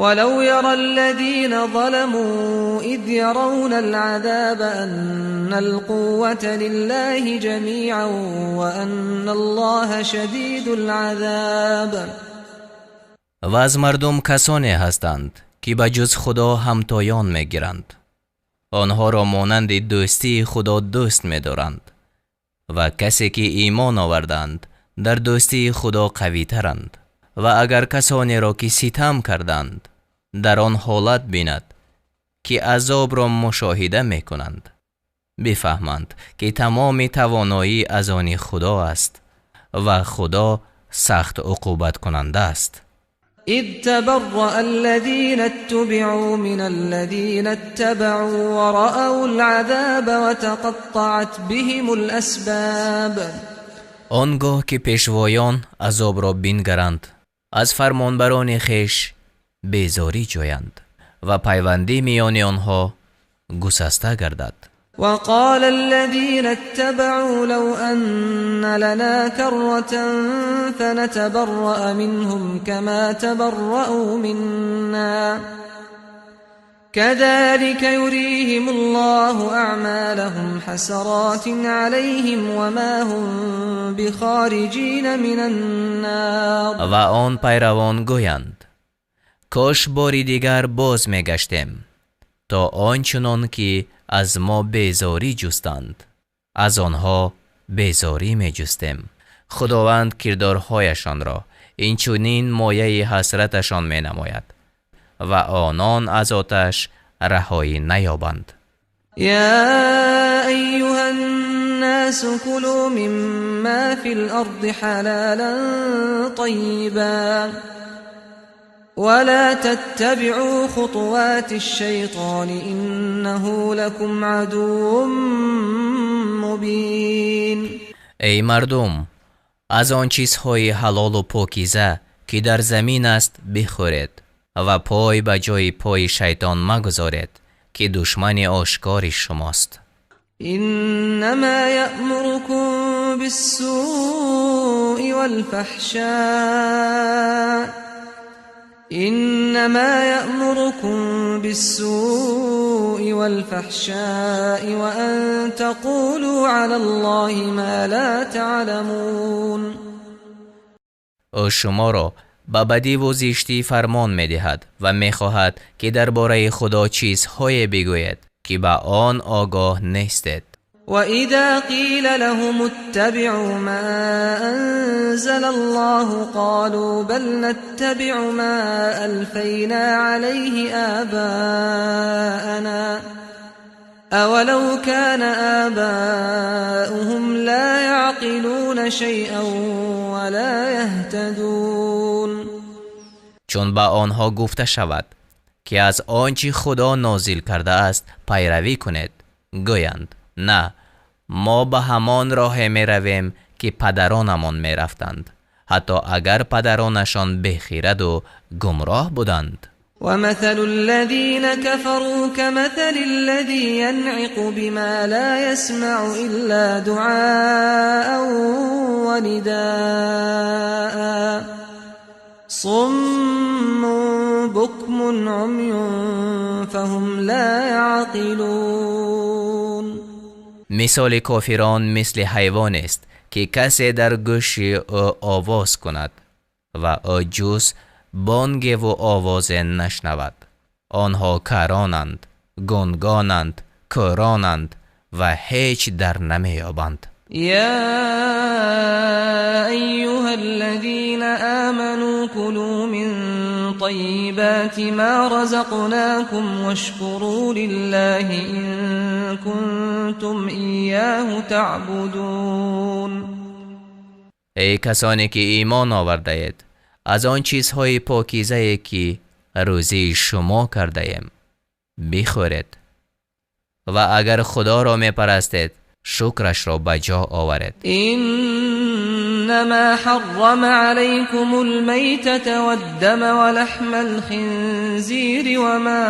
ولو يرى الذين ظلموا إذ يرون العذاب أن القوة لله جميعا وأن الله شديد العذاب. Ва аз мардум касоне ҳастанд, ки ба ҷуз Худо ҳамтоён мегиранд. Онҳоро монанди дӯстии Худо дӯст медоранд ва касе ки имон оварданд дар дӯстии Худо қавитаранд. Ва агар касонеро ки ситам карданд дар он ҳолат бинад, ки азобро мушоҳида мекунанд, бифаҳманд, ки тамоми тавоноӣ аз они Худо аст ва Худо сахт уқубаткунанда аст. إذ تبرأ الذين اتبعوا من الذين اتبعوا ورأوا العذاب وتقطعت بهم الأسباب. Он гоҳ ки пешвоён азобро бингаранд, аз фармонбарони хеш безорӣ ҷӯянд ва пайвандӣ миёни онҳо гусаста гардад. وقال الذين اتبعوا لو أن لنا كرة فنتبرأ منهم كما تبرأوا منا كذلك يريهم الله أعمالهم حسرات عليهم وما هم بخارجين من النار. Ва он пайравон гӯянд: кош бори дигар боз мегаштем, то он чунон ки аз мо безорӣ ҷустанд, аз онҳо безорӣ меҷустем. Худованд кирдорҳояшонро инчунин мояи ҳасраташон менамояд ва онон аз оташ раҳоӣ наёбанд. يا أيها الناس كلوا مما في الأرض حلالا طيبا ولا تتبعوا خطوات الشيطان إنه لكم عدو مبين. Эй мардум, аз он чизҳои ҳалолу покиза, ки дар замин аст, бихӯред ва пой ба ҷои пои шайтон магузоред, ки душмани ошкори шумост. إنما يأمركم بالسوء والفحشاء إنما يأمركم بالسوء والفحشاء وأن تقولوا على الله ما لا تعلمون. Ӯ шуморо ба бадиву зиштӣ фармон медиҳад ва мехоҳад, ки дар бораи Худо чизҳое бигӯед, ки ба он огоҳ нестед. وإذا قيل لهم اتبعوا ما أنزل الله قالوا بل نتبع ما ألفينا عليه آباءنا أولو كان آباؤهم لا يعقلون شيئا ولا يهتدون. Чун ба онҳо гуфта шавад, ки аз он чӣ Худо нозил кардааст пайравӣ кунед, гӯянд: на, мо ба ҳамон роҳе меравем, ки падаронамон мерафтанд, ҳатто агар падаронашон бехираду гумроҳ буданд. ومثل الذين كفروا كمثل الذي ينعق بما لا يسمع إلا دعاء ونداء صم بكم عمي فهم لا يعقلون. Мисоли кофирон мисли ҳайвонест, ки касе дар гӯши ӯ овоз кунад ва ӯ ҷуз бонгеву овозе нашнавад. Онҳо каронанд, гунгонанд, кӯронанд ва ҳеҷ дар намеёбанд. يا أيها الذين آمنوا كلوا من طيبات ما رزقناكم واشكروا لله إن كنتم إياه تعبدون. Эй касоне ки имон овардаед, аз он чизҳои покизае, ки рӯзии шумо кардаем, бихӯред ва агар Худоро мепарастед, шукрашро ба ҷо оваред. إنما حرم عليكم الميتة والدم ولحم الخنزير وما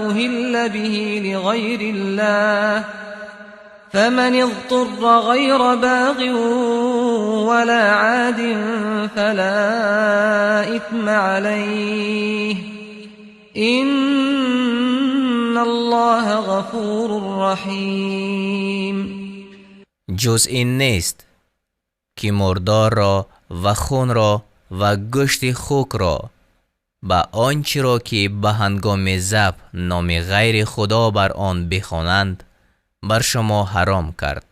أهل به لغير الله فمن اضطر غير باغ ولا عاد فلا إثم عليه إن الله غفور رحيم. Ҷуз ин нест, ки мурдорро ва хунро ва гӯшти хукро ба он чиро, ки ба ҳангоми забҳ номи ғайри Худо бар он бихонанд, бар шумо ҳаром кард.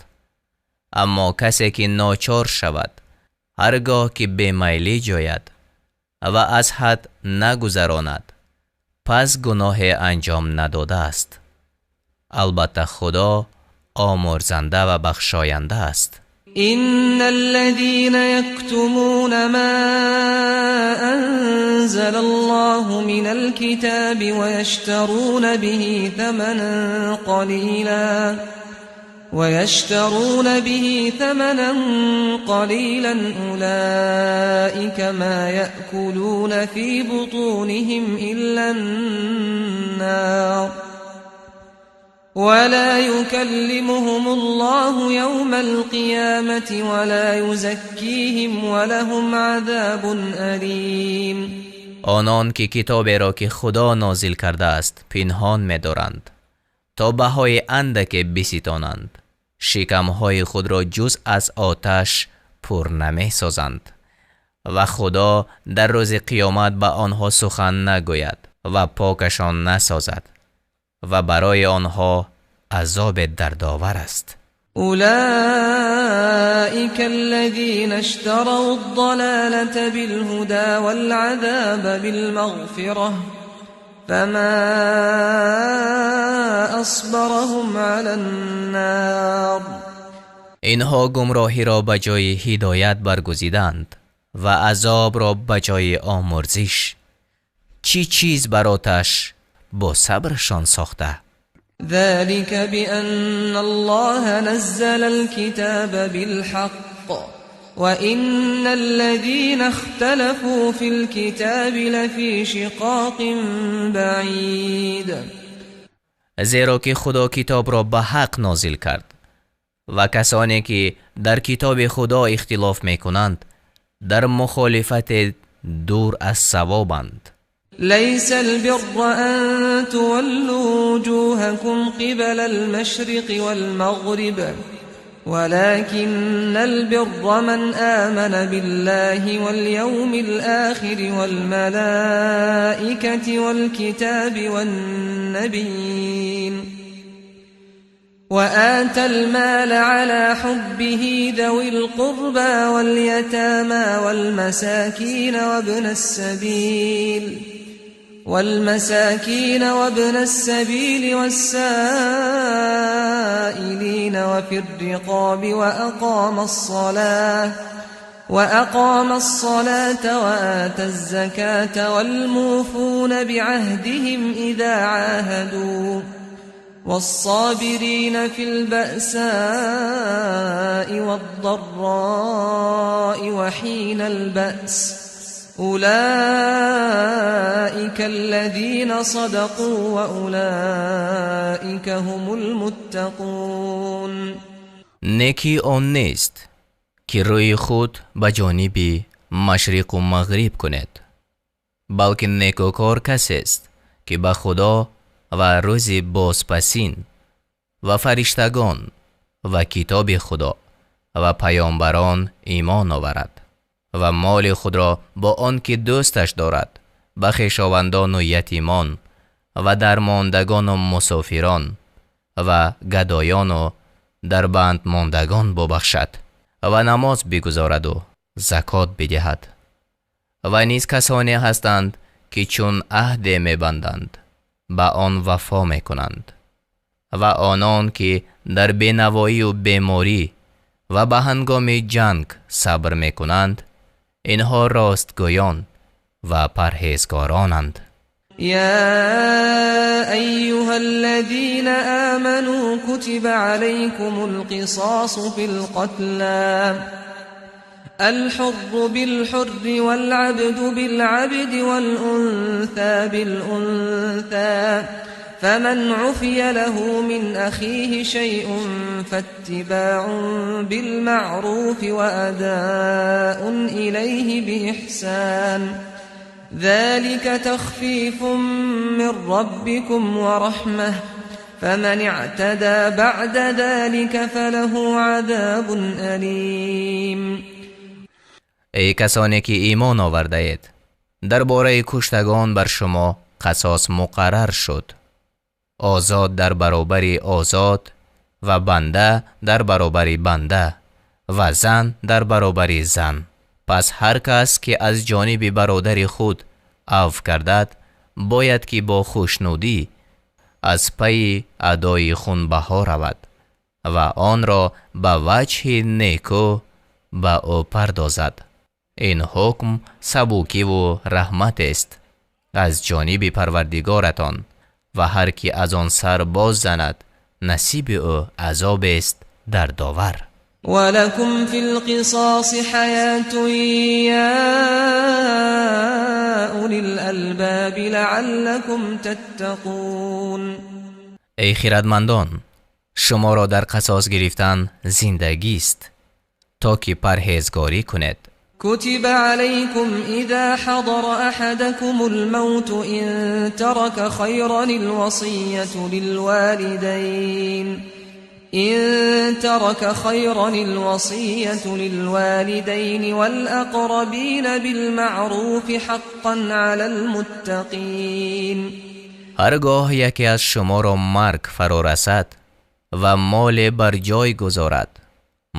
Аммо касе ки ночор шавад, ҳар гоҳ ки бемайлӣ ҷояд ва аз ҳад нагузаронад, пас гуноҳе анҷом надодааст. Албатта, Худо омурзанда ва бахшоянда аст. إن الذين يكتمون ما أنزل الله من الكتاب ويشترون به ثمنا قليلا أولئك ما يأكلون في بطونهم إلا النار ولا يكلمهم الله يوم القيامة ولا يزكيهم ولهم عذاب أليم. Онон ки китоберо, ки Худо нозил кардааст, пинҳон медоранд, то баҳои андаке биситонанд, шикамҳои худро ҷуз аз оташ пур намесозанд ва Худо дар рӯзи қиёмат ба онҳо сухан нагӯяд ва покашон насозад ва барои онҳо азобе дардовар аст. أولئك الذين اشتروا الضلالة بالهدى والعذاب بالمغفرة فما أصبرهم على النار. Инҳо гумроҳиро ба ҷои ҳидоят баргузиданд ва азобро ба ҷои омурзиш. Чӣ чиз бар оташ бо сабршон сохта? ذلك بأن الله نزل الكتاب بالحق وإن الذين اختلفوا في الكتاب لفي شقاق بعيد. Зеро ки Худо китобро ба ҳақ нозил кард ва касоне ки дар китоби Худо ихтилоф мекунанд, дар мухолифате дур аз савобанд. ليس البر أن تولوا وجوهكم قبل المشرق والمغرب ولكن البر من آمن بالله واليوم الآخر والملائكة والكتاب والنبيين وآتى المال على حبه ذوي القربى واليتامى والمساكين وابن السبيل والسائلين وفي الرقاب وأقام الصلاة وآتى الزكاة والموفون بعهدهم إذا عاهدوا والصابرين في البأساء والضراء وحين البأس أولئك الذين صدقوا وأولئك هم المتقون. Некӣ он нест, ки рӯи худ ба ҷониби машриқу мағриб кунед, балки некӯкор касест, ки ба Худо ва рӯзи бозпасин ва фариштагон ва китоби Худо ва паёмбарон имон оварад ва моли худро бо он ки дӯсташ дорад ба хешовандону ятимон ва дармондагону мусофирон ва гадоёну дарбандмондагон бубахшад ва намоз бигузораду закот бидиҳад. Ва низ касоне ҳастанд, ки чун аҳде мебанданд, ба он вафо мекунанд, ва онон ки дар бенавоию беморӣ ва ба ҳангоми ҷанг сабр мекунанд, инҳо ростгӯён ва парҳезгоронанд. يا أيها الذين آمنوا كتب عليكم القصاص في القتلى الحر بالحر والعبد بالعبد والأنثى بالأنثى فمن عفي له من أخيه شيء فاتباع بالمعروف وأداء إليه بإحسان. ذلك تخفيف من ربكم ورحمة فمن اعتدى بعد ذلك فله عذاب أليم. Эй касоне ки имон овардаед, дар бораи куштагон бар шумо қасос муқаррар шуд. Озод дар баробари озод ва банда дар баробари банда ва зан дар баробари зан. Пас ҳар кас ки аз ҷониби бародари худ афв кардад, бояд ки бо хушнудӣ аз пайи адои хунбаҳо равад ва онро ба ваҷҳи неку ба ӯ пардозад. Ин ҳукм сабукиву раҳматест аз ҷониби Парвардигоратон ва ҳар ки аз он сар боз занад, насиби ӯ азобест дардовар. ولكم في القصاص حياة يا أولي الألباب لعلكم تتقون. Эй хирадмандон, шуморо дар қасос гирифтан зиндагист, то ки парҳезгорӣ кунед. كتب عليكم إذا حضر أحدكم الموت إن ترك خيرا الوصية للوالدين إن ترك خيرا الوصية للوالدين والأقربين بالمعروف حقا على المتقين. Ҳаргоҳ яке аз шуморо марг фаро расад ва моле бар ҷой гузорад,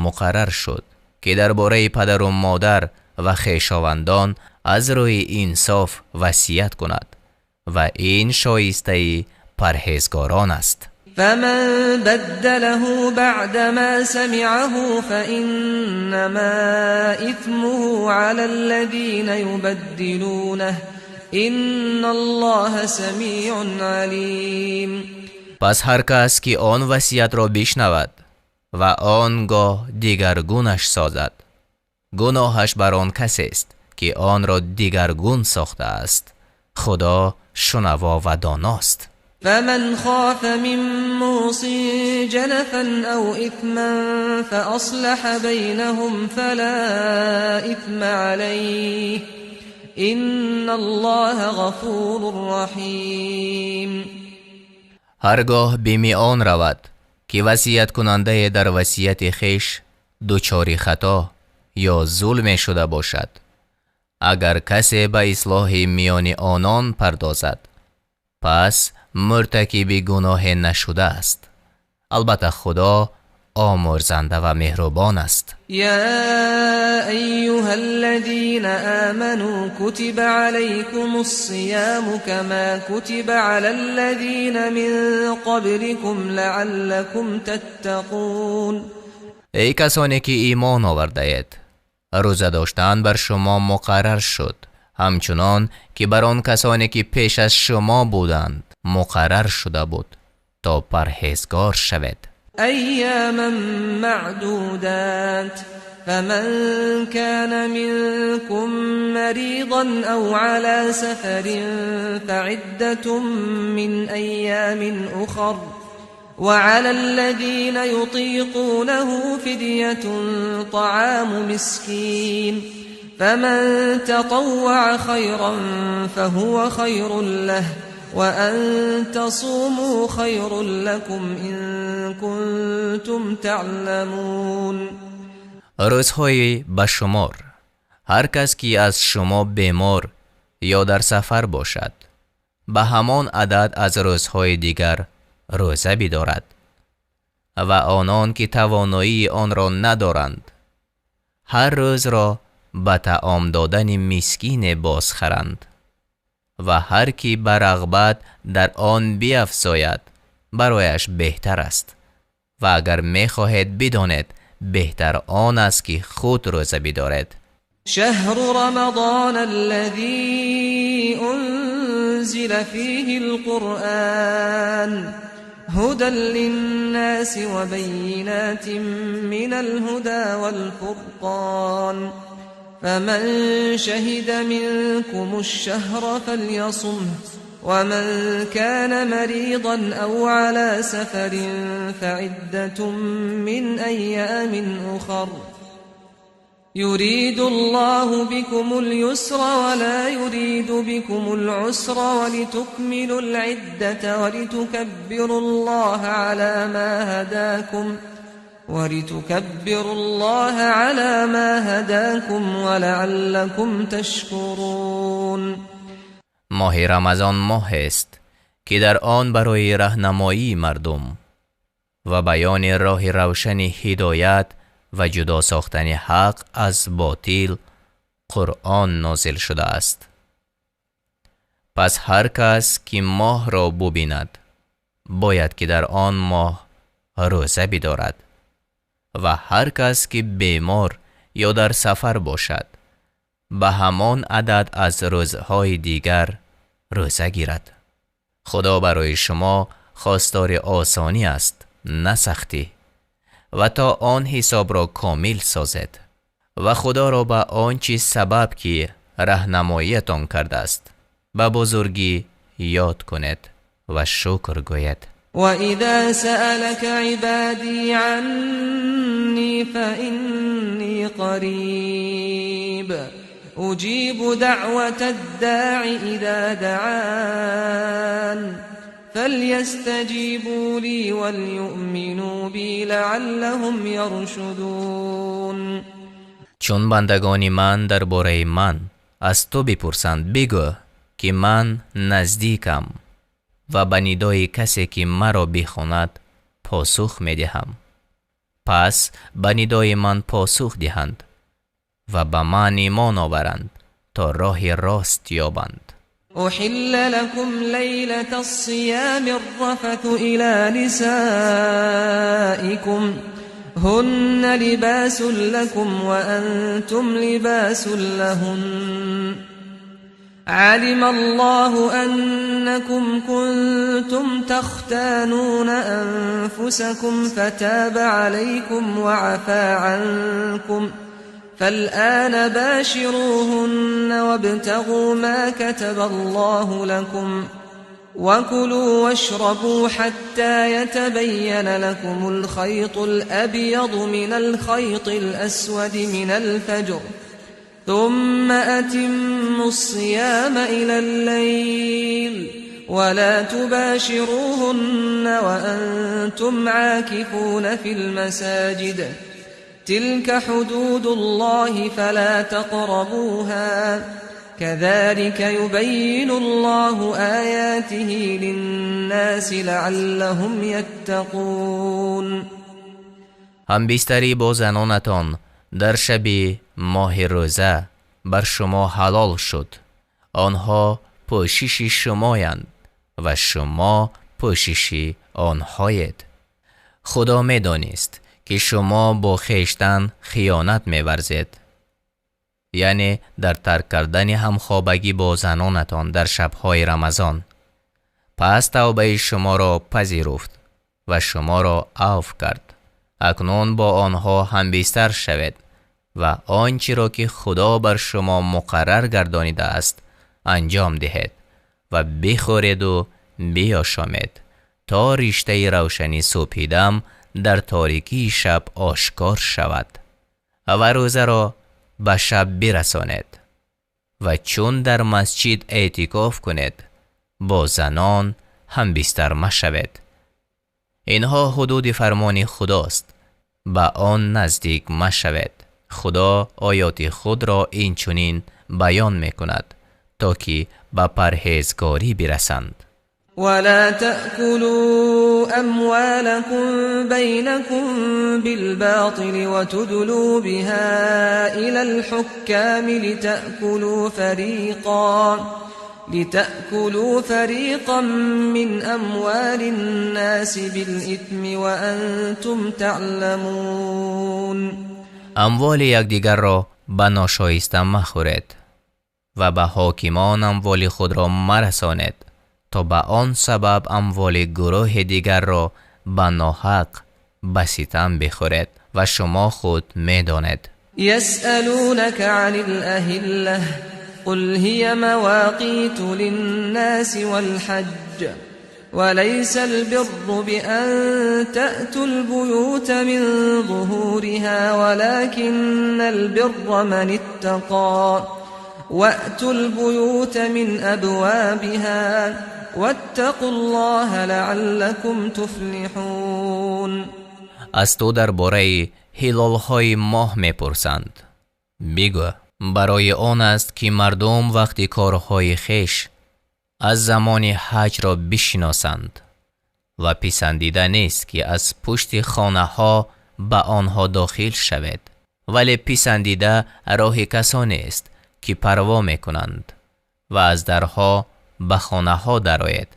муқаррар шуд ки дар бораи падару модар ва хешовандон аз рӯи инсоф васият кунад ва ин шоистаи парҳезгорон аст. فمن بدله بعدما سمعه فإنما إثمه على الذين يبدلونه إن الله سميع عليم. Пас ҳар кас ки он васиятро бишнавад ва он гоҳ дигаргунаш созад, гуноҳаш бар он касест ки онро дигаргун сохтааст. Худо шунаво ва доност. فمن خاف من موص جنفا أو إثما فأصلح بينهم فلا إثم عليه إن الله غفور رحيم. Ҳаргоҳ бими он равад ки васияткунандае дар васияти хеш дучори хато ё зулме шуда бошад, агар касе ба ислоҳи миёни онон пардозад, пас муртакиби гуноҳе нашудааст. Албатта Худо омӯрзанда ва меҳрубон аст. يا أيها الذين آمنوا كتب عليكم الصيام كما كتب على الذين من قبلكم لعلكم تتقون. Эй касоне ки имон овардаед, рӯза доштан бар шумо муқаррар шуд, ҳамчунон ки бар он касоне ки пеш аз шумо буданд муқаррар шуда буд, то парҳезгор шавед. أياما معدودات فمن كان منكم مريضا أو على سفر فعدة من أيام أخر وعلى الذين يطيقونه فدية طعام مسكين فمن تطوع خيرا فهو خير له وأن تصوموا خير لكم إن كنتم تعلمون. Рӯзҳои ба шумор ҳар кас ки аз шумо бемор ё дар сафар бошад, ба ҳамон адад аз рӯзҳои дигар рӯза бидорад ва онон ки тавоноии онро надоранд, ҳар рӯзро ба таом додани мискине бозхаранд ва ҳар ки ба рағбат дар он биафзояд, барояш беҳтар аст. Ва агар мехоҳед бидонед, беҳтар он аст ки худ рӯза бидоред. شهر رمضان الذي أنزل فيه القرآن هدى للناس وبينات من الهدى والفرقان فمن شهد منكم الشهر فليصمه ومن كان مريضا أو على سفر فعدة من أيام أخر. يريد الله بكم اليسر ولا يريد بكم العسر ولتكملوا العدة ولتكبروا الله على ما هداكم ولتكبروا الله على ما هداكم ولعلكم تشكرون. ماه رمضان ماه است که در آن برای راهنمایی مردم و بیان راه روشن هدایت و جدا ساختن حق از باطل قرآن نازل شده است. پس هر کس که ماه را ببیند باید که در آن ماه روزه بدارد و هر کس که بیمار یا در سفر باشد به همان عدد از روزهای دیگر روزه گیرد. خدا برای شما خواستار آسانی است، نه سختی، و تا آن حساب را کامل سازد و خدا را به آن چیز سبب که راهنماییتان کرده است به بزرگی یاد کنید و شکر گوید. وإذا سألك عبادي عني فإني قريب أجيب دعوة الداع إذا دعان فليستجيبوا لي وليؤمنوا بي لعلهم يرشدون. چون بندگان من درباره من از تو بپرسند بگو که من نزدیکم و به ندای کسی که مرا بخواند پاسخ میدهم. پس به ندای من پاسخ دهند و به من ایمان آورند تا راه راست یابند. أحل لكم ليلة الصيام الرفث إلى نسائكم هن لباس لكم وأنتم لباس لهن علم الله أنكم كنتم تختانون أنفسكم فتاب عليكم وعفا عنكم فالآن باشروهن وابتغوا ما كتب الله لكم وكلوا واشربوا حتى يتبين لكم الخيط الأبيض من الخيط الأسود من الفجر ثم أتموا الصيام إلى الليل ولا تباشروهن وأنتم عاكفون في المساجد تلك حدود الله فلا تقربوها كذلك يبين الله آياته للناس لعلهم يتقون. همبستری با زنانتان در شب ماه روزه بر شما حلال شد. آنها پوشش شمایند و شما پوشش آنهایید. خدا میدانست که شما با خویشتن خیانت می‌ورزید، یعنی در ترک کردن همخوابگی با زنانتان در شب‌های رمضان. پس توبه شما را پذیرفت و شما را عفو کرد. اکنون با آنها همبستر شوید و آنچه را که خدا بر شما مقرر گردانیده است انجام دهید و بخورید و بیاشامید تا رشته روشنی سپیدم در تاریکی شب آشکار شود و روزه را به شب برسانید و چون در مسجد اعتکاف کنید با زنان هم بستر مشوید. اینها حدود فرمان خداست، به آن نزدیک مشوید. خدا آیات خود را این چنین بیان میکند تا که به پرهیزگاری برسند. ولا تأكلوا أموالكم بينكم بالباطل وتدلوا بها إلى الحكام لتأكلوا فريقا من أموال الناس بالإثم وأنتم تعلمون. اموال یکدیگر را به ناشایسته مخورید و به حاکمان اموال خود را مرسانید تا به آن سبب اموال گروه دیگر را به ناحق به ستم بخورید و شما خود میدانید. یسألونک عن الأهله قل هي مواقیت للناس والحج وليس البر بأن تأتوا البيوت من ظهورها ولكن البر من اتقى وأتوا البيوت من أبوابها واتقوا الله لعلكم تفلحون. Аз ту дар бораи ҳилолҳои моҳ мепурсанд. Бигӯ, барои он аст ки мардум вақти корҳои хеш аз замони ҳаҷро бишиносанд ва писандида нест ки аз пушти хонаҳо ба онҳо дохил шавед, вале писандида роҳи касонест ки парво мекунанд ва аз дарҳо ба хонаҳо дароед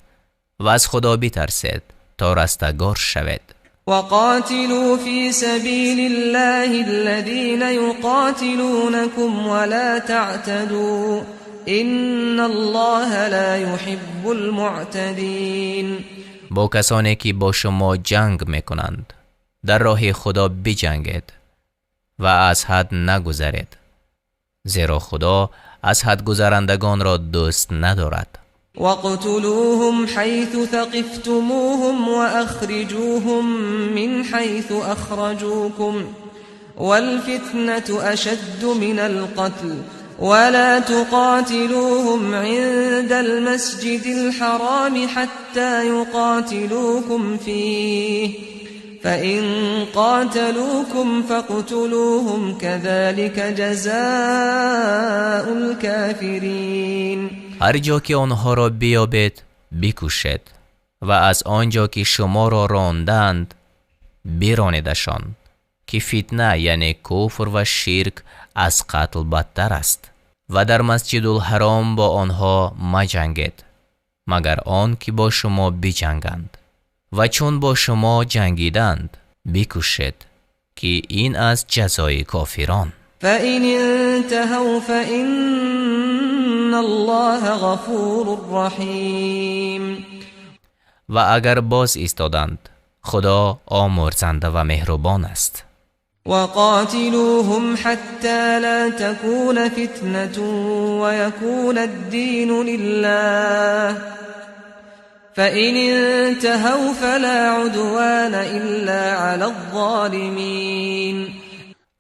ва аз Худо битарсед то растагор шавед. وقاتلوا في سبيل الله الذين يقاتلونكم ولا تعتدوا إن الله لا يحب المعتدين. Бо касоне ки бо шумо ҷанг мекунанд дар роҳи Худо биҷангед ва аз ҳад нагузаред, зеро Худо аз ҳад гузарандагонро дӯст надорад. واقتلوهم حيث ثقفتموهم وأخرجوهم من حيث أخرجوكم والفتنة أشد من القتل ولا تقاتلوهم عند المسجد الحرام حتى يقاتلوكم فيه فإن قاتلوكم فاقتلوهم كذلك جزاء الكافرين. Ҳар ҷо ки онҳоро биёбед бикушед ва аз он ҷо ки шуморо ронданд биронедашон, ки фитна яъне куфр ва ширк аз қатл бадтар аст. Ва дар Масҷидулҳаром бо онҳо маҷангед, магар он ки бо шумо биҷанганд, ва чун бо шумо ҷангиданд бикушед, ки ин аз ҷазои кофирон. فإن انتهوا فإن الله غفور رحيم. Ва агар боз истоданд, Худо омурзанда ва меҳрубон аст. وقاتلوهم حتى لا تكون فتنة ويكون الدين لله فإن انتهوا فلا عدوان إلا على الظالمين.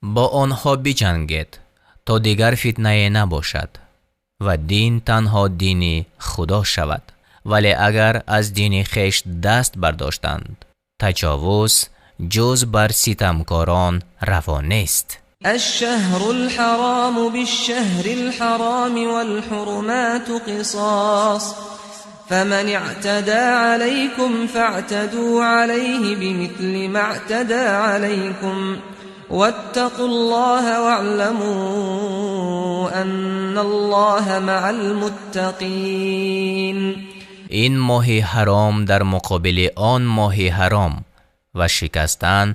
Бо онҳо биҷангед то дигар фитнае набошад ва дин танҳо дини Худо шавад. Вале агар аз дини хеш даст бардоштанд, таҷовуз ҷуз бар ситамкорон раво нест. الشهر الحرام بالشهر الحرام والحرمات قصاص فمن اعتدى عليكم فاعتدوا عليه بمثل ما اعتدى عليكم واتقوا الله واعلموا أن الله مع المتقين. Ин моҳи ҳаром дар муқобили он моҳи ҳаром ва шикастан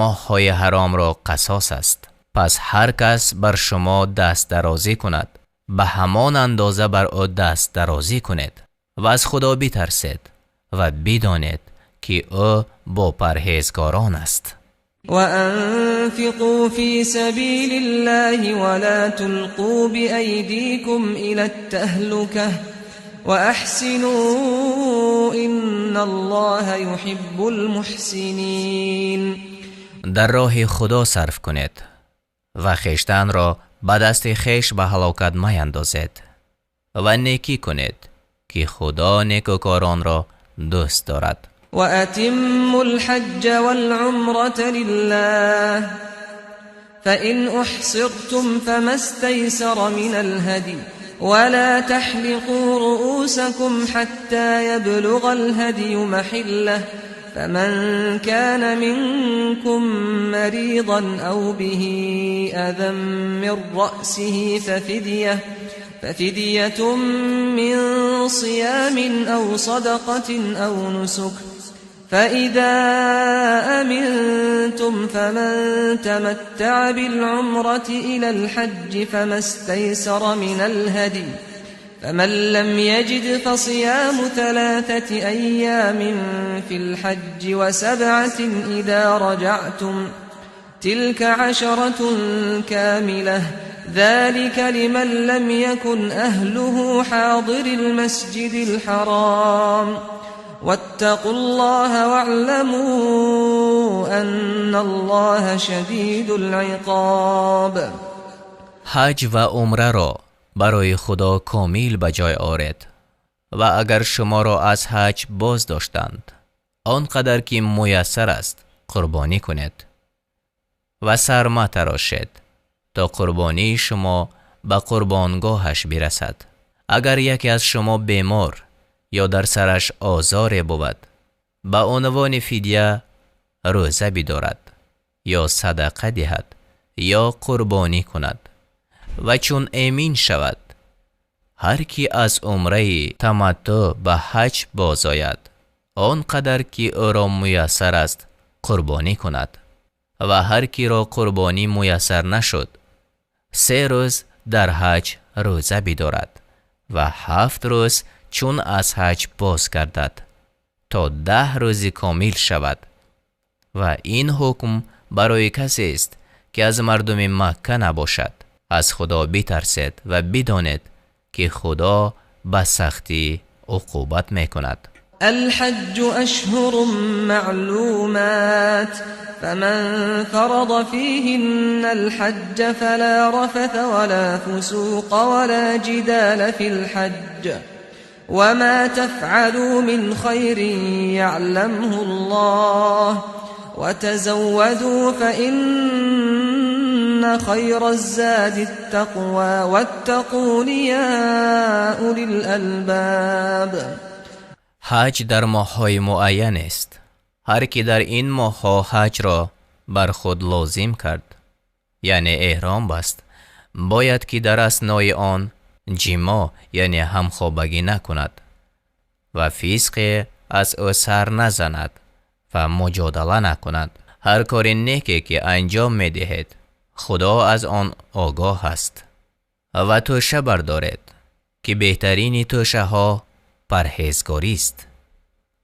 моҳҳои ҳаромро қасос аст. Пас ҳар кас бар шумо даст дарозӣ кунад, ба ҳамон андоза бар ӯ даст дарозӣ кунед ва аз Худо битарсед ва бидонед ки ӯ бо парҳезгорон аст. وأنفقوا في سبيل الله ولا تلقوا بأيديكم إلى التهلكة وأحسنوا إن الله يحب المحسنين. Дар роҳи Худо сарф кунед ва хештанро ба дасти хеш ба ҳалокат маяндозед ва некӣ кунед, ки Худо некӯкоронро дӯст дорад. وأتموا الحج والعمرة لله فإن أحصرتم فما استيسر من الهدي ولا تحلقوا رؤوسكم حتى يبلغ الهدي محله فمن كان منكم مريضا أو به أذى من رأسه ففدية من صيام أو صدقة أو نسك فإذا أمنتم فمن تمتع بالعمرة إلى الحج فما استيسر من الهدي فمن لم يجد فصيام 3 أيام في الحج و7 إذا رجعتم تلك 10 كاملة ذلك لمن لم يكن أهله حاضر المسجد الحرام. واتقوا الله واعلموا أن الله شديد العقاب. Ҳаҷ ва умраро барои Худо комил ба ҷой оред ва агар шуморо аз ҳаҷ боз доштанд, он қадар ки муяссар аст қурбонӣ кунед ва сар матарошед то қурбонии шумо ба қурбонгоҳаш бирасад. Агар яке аз шумо бемор ё дар сараш озоре бувад, ба унвони фидя рӯза бидорад ё садақа диҳад ё қурбонӣ кунад ва чун эмин шавад, ҳар ки аз умраи таматтӯъ ба ҳаҷ бозояд, он қадар ки ӯро муяссар аст қурбонӣ кунад ва ҳар киро қурбонӣ муяссар нашуд, 3 рӯз дар ҳаҷ рӯза бидорад ва 7 рӯз чун аз ҳаҷ боз гардад то 10 рӯзи комил шавад. Ва ин ҳукм барои касест ки аз мардуми Макка набошад. Аз Худо битарсед ва бидонед ки Худо ба сахтӣ уқубат мекунад. الحج أشهر معلومات فمن فرض فيهن الحج فلا رفث ولا فسوق ولا جدال في الحج وما تفعلوا من خير يعلمه الله وتزودوا فإن خير الزاد التقوى واتقون يا أولي الألباب. Ҳаҷ дар моҳҳои муайян аст. Ҳар ки дар ин моҳҳо ҳаҷро бар худ лозим кард, яъне эҳром баст, бояд ки дар аснои он ҷимо, яъне ҳамхобагӣ накунад ва фисқе аз ӯ сар назанад ва муҷодала накунад. Ҳар кори неке ки анҷом медиҳед, Худо аз он огоҳ аст. Ва тӯша бардоред, ки беҳтарини тӯшаҳо парҳезгорист.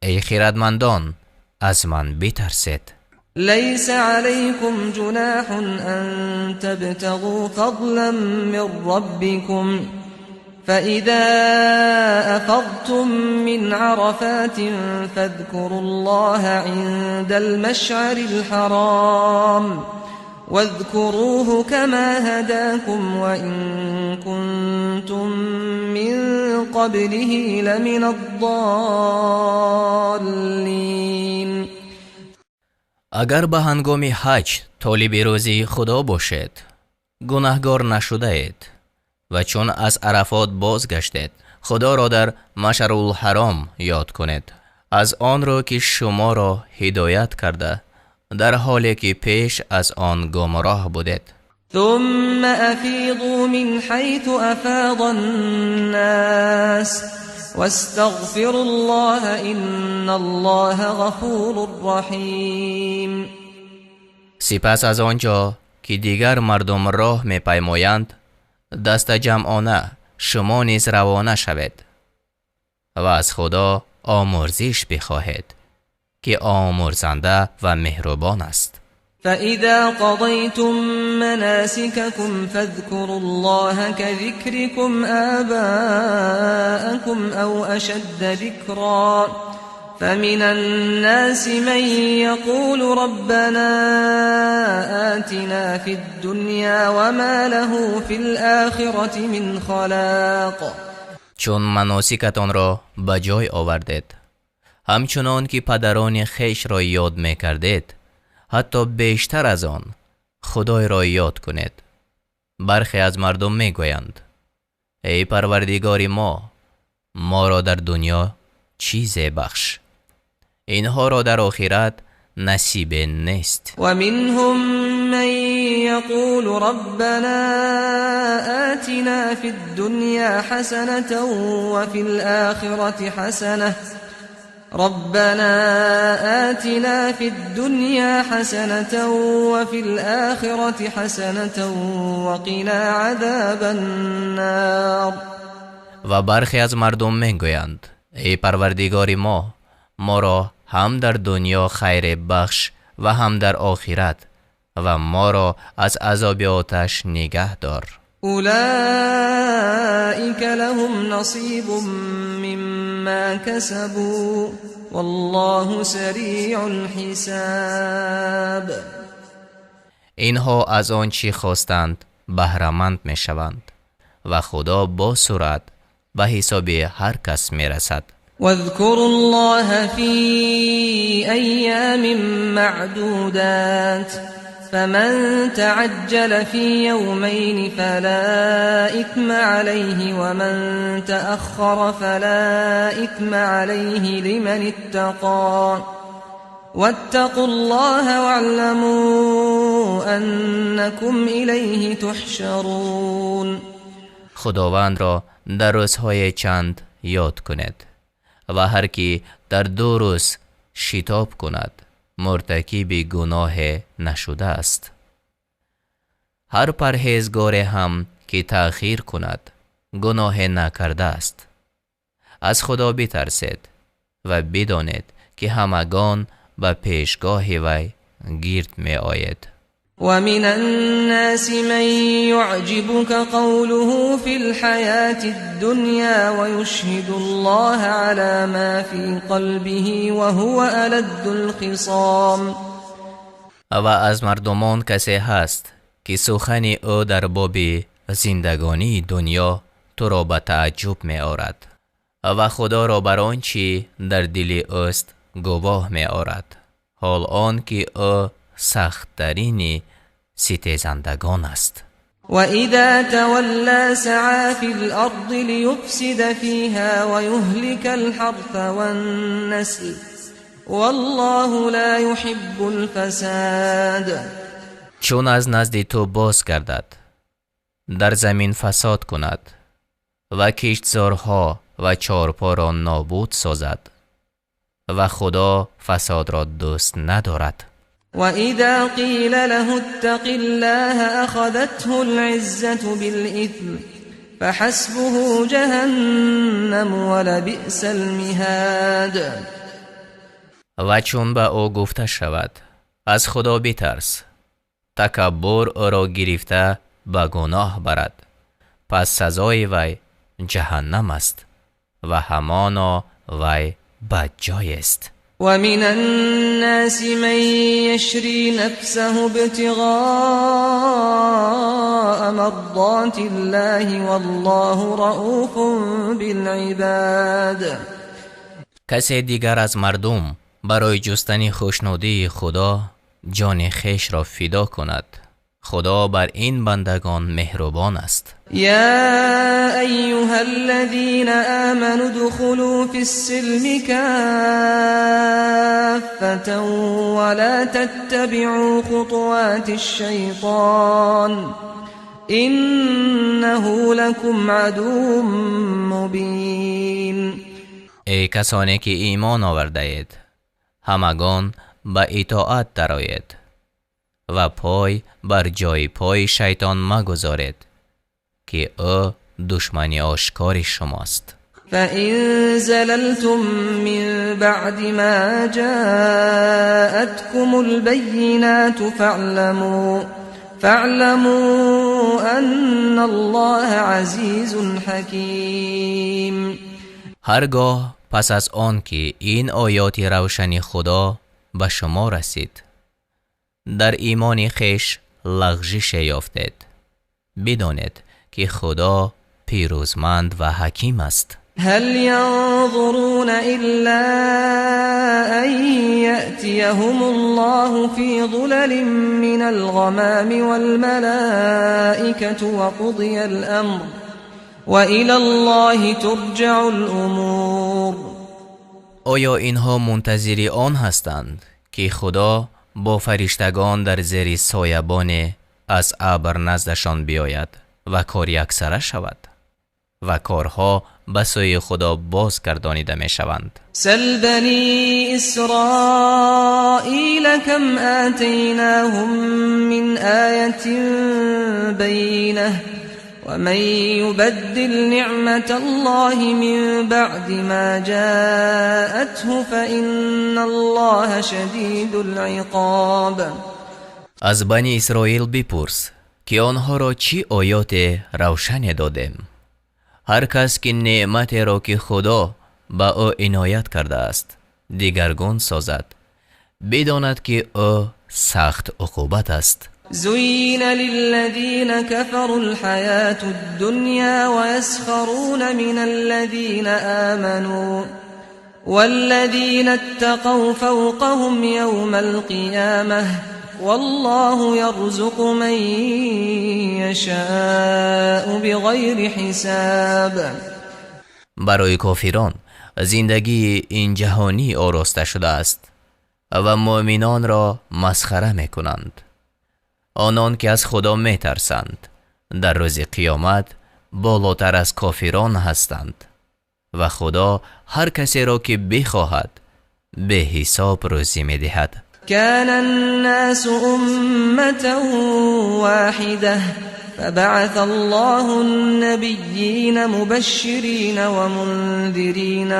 Эй хирадмандон, аз ман битарсед. ليس عليكم جناح أن تبتغوا فضلا من ربكم فإذا أفضتم من عرفات فاذكروا الله عند المشعر الحرام واذكروه كما هداكم وإن كنتم من قبله لمن الضالين. Агар ба ҳангоми ҳаҷ толиби рӯзии Худо бошед, гунаҳгор нашудаед ва чун аз Арафот бозгаштед, Худоро дар Машарулҳаром ёд кунед, аз он рӯ ки шуморо ҳидоят карда, дар ҳоле ки пеш аз он гумроҳ будед. ثم أفيضوا من حيث أفاض الناس واستغفروا الله إن الله غفور رحيم. Сипас аз он ҷо ки дигар мардум роҳ мепаймоянд, дастаҷамъона шумо низ равона шавед ва аз Худо омурзиш бихоҳед, ки омурзанда ва меҳрубон аст. فإذا قضيتم مناسككم فاذكروا الله كذكركم آباءكم أو أشد ذكرا فمن الناس من يقول ربنا آتنا في الدنيا وما له في الآخرة من خلاق. Чун маносикатонро ба ҷой овардед, ҳамчунон ки падарони хешро ёд мекардед, ҳатто бештар аз он Худойро ёд кунед. Бархе аз мардум мегӯянд: эй Парвардигори мо, моро дар дунё чизе бахш, инҳоро дар охират насибе нест. ومنهم من يقول ربنا آتنا في الدنيا حسنة وفي الآخرة حسنة ربنا آتنا في الدنيا حسنة وفي الآخرة حسنة وقنا عذاب النار. Ва бархе аз мардум мегӯянд: эй Парвардигори мо, моро ҳам дар дунё хайре бахш ва ҳам дар охират, ва моро аз азоби оташ нигаҳ дор. أولئك لهم نصيب مما كسبوا والله سريع الحساب. Инҳо аз он чӣ хостанд баҳраманд мешаванд ва Худо бо суръат ба ҳисоби ҳар кас мерасад. واذكروا الله في أيام معدودات فمن تعجل في يومين فلا إثم عليه ومن تأخر فلا إثم عليه لمن اتقى واتقوا الله واعلموا أنكم إليه تحشرون. Худовандро дар рӯзҳои чанд ёд кунед ва ҳар кӣ дар ду рӯз шитоб кунад муртакиби гуноҳе нашудааст. Ҳар парҳезгоре ҳам ки таъхир кунад гуноҳе накардааст. Аз Худо битарсед ва бидонед ки ҳамагон ба пешгоҳи вай гирд меоед. ومن الناس من يعجبك قوله في الحياة الدنيا ويشهد الله على ما في قلبه وهو ألد الخصام. Ва аз мардумон касе ҳаст ки сухани ӯ дар боби зиндагонии дунё туро ба тааҷҷуб меорад ва Худоро бар он чӣ дар дили ӯст гувоҳ меорад, ҳол он ки ӯ сахттарини ситезандагон аст. وإذا تولى سعى في الأرض ليفسد فيها ويهلك الحرث والنسل والله لا يحب الفساد. Чун аз назди ту боз гардад, дар замин фасод кунад ва киштзорҳо ва чорпоро нобуд созад ва Худо фасодро дӯст надорад. وإذا قيل له اتق الله أخذته العزة بالإثم فحسبه جهنم ولبئس المهاد. Ва чун ба ӯ гуфта шавад аз Худо битарс, такаббур ӯро гирифта ба гуноҳ барад, пас сазои вай ҷаҳаннам аст ва ҳамоно вай бадҷоест. ومن الناس من يشري نفسه ابتغاء مرضات الله والله رؤوف بالعباد. Касе дигар аз мардум барои ҷустани хушнудии Худо ҷони хешро фидо кунад. Худо бар ин бандагон меҳрубон аст. يا أيها الذين آمنوا ادخلوا في السلم كافة ولا تتبعوا خطوات الشيطان إنه لكم عدو مبين. Эй касоне ки имон овардаед, ҳамагон ба итоат дароед ва пой бар ҷои пои шайтон магузоред, ки ӯ душмани ошкори шумост. فإن زللتم من بعد ما جاءتكم البينات فاعلموا أن الله عزيز حكيم. Ҳаргоҳ пас аз он ки ин оёти равшани Худо ба шумо расид, дар имони хеш лағжише ёфтед, бидонед ки Худо пирӯзманд ва ҳаким аст. هل ينظرون إلا أن يأتيهم الله في ظلل من الغمام والملائكة وقضي الأمر وإلى الله ترجع الأمور. Оё инҳо мунтазири он ҳастанд, ки Худо бо фариштагон дар зери соябоне аз абр наздашон биёяд ва кор яксара шавад ва корҳо ба сӯи Худо боз гардонида мешаванд. سل بني إسرائيل كم آتيناهم من آية بينة ومن يبدل نعمة الله من بعد ما جاءته فإن الله شديد العقاب. Аз Бани Исроил бипурс, ки онҳоро чӣ оёте равшане додем. Ҳар кас ки неъматеро ки Худо ба ӯ иноят кардааст дигаргун созад, бидонад ки ӯ сахт уқубат аст. زين للذين كفروا الحياة الدنيا ويسخرون من الذين آمنوا والذين اتقوا فوقهم يوم القيامة والله يرزق من يشاء بغير حساب. Барои кофирон зиндагии ин ҷаҳонӣ ороста шудааст ва муъминонро масхара мекунанд. Онон ки аз Худо метарсанд дар рӯзи қиёмат болотар аз кофирон ҳастанд ва Худо ҳар касеро ки бихоҳад беҳисоб рӯзӣ медиҳад. كان الناس أمة واحدة فبعث الله النبيين مبشرين ومنذرين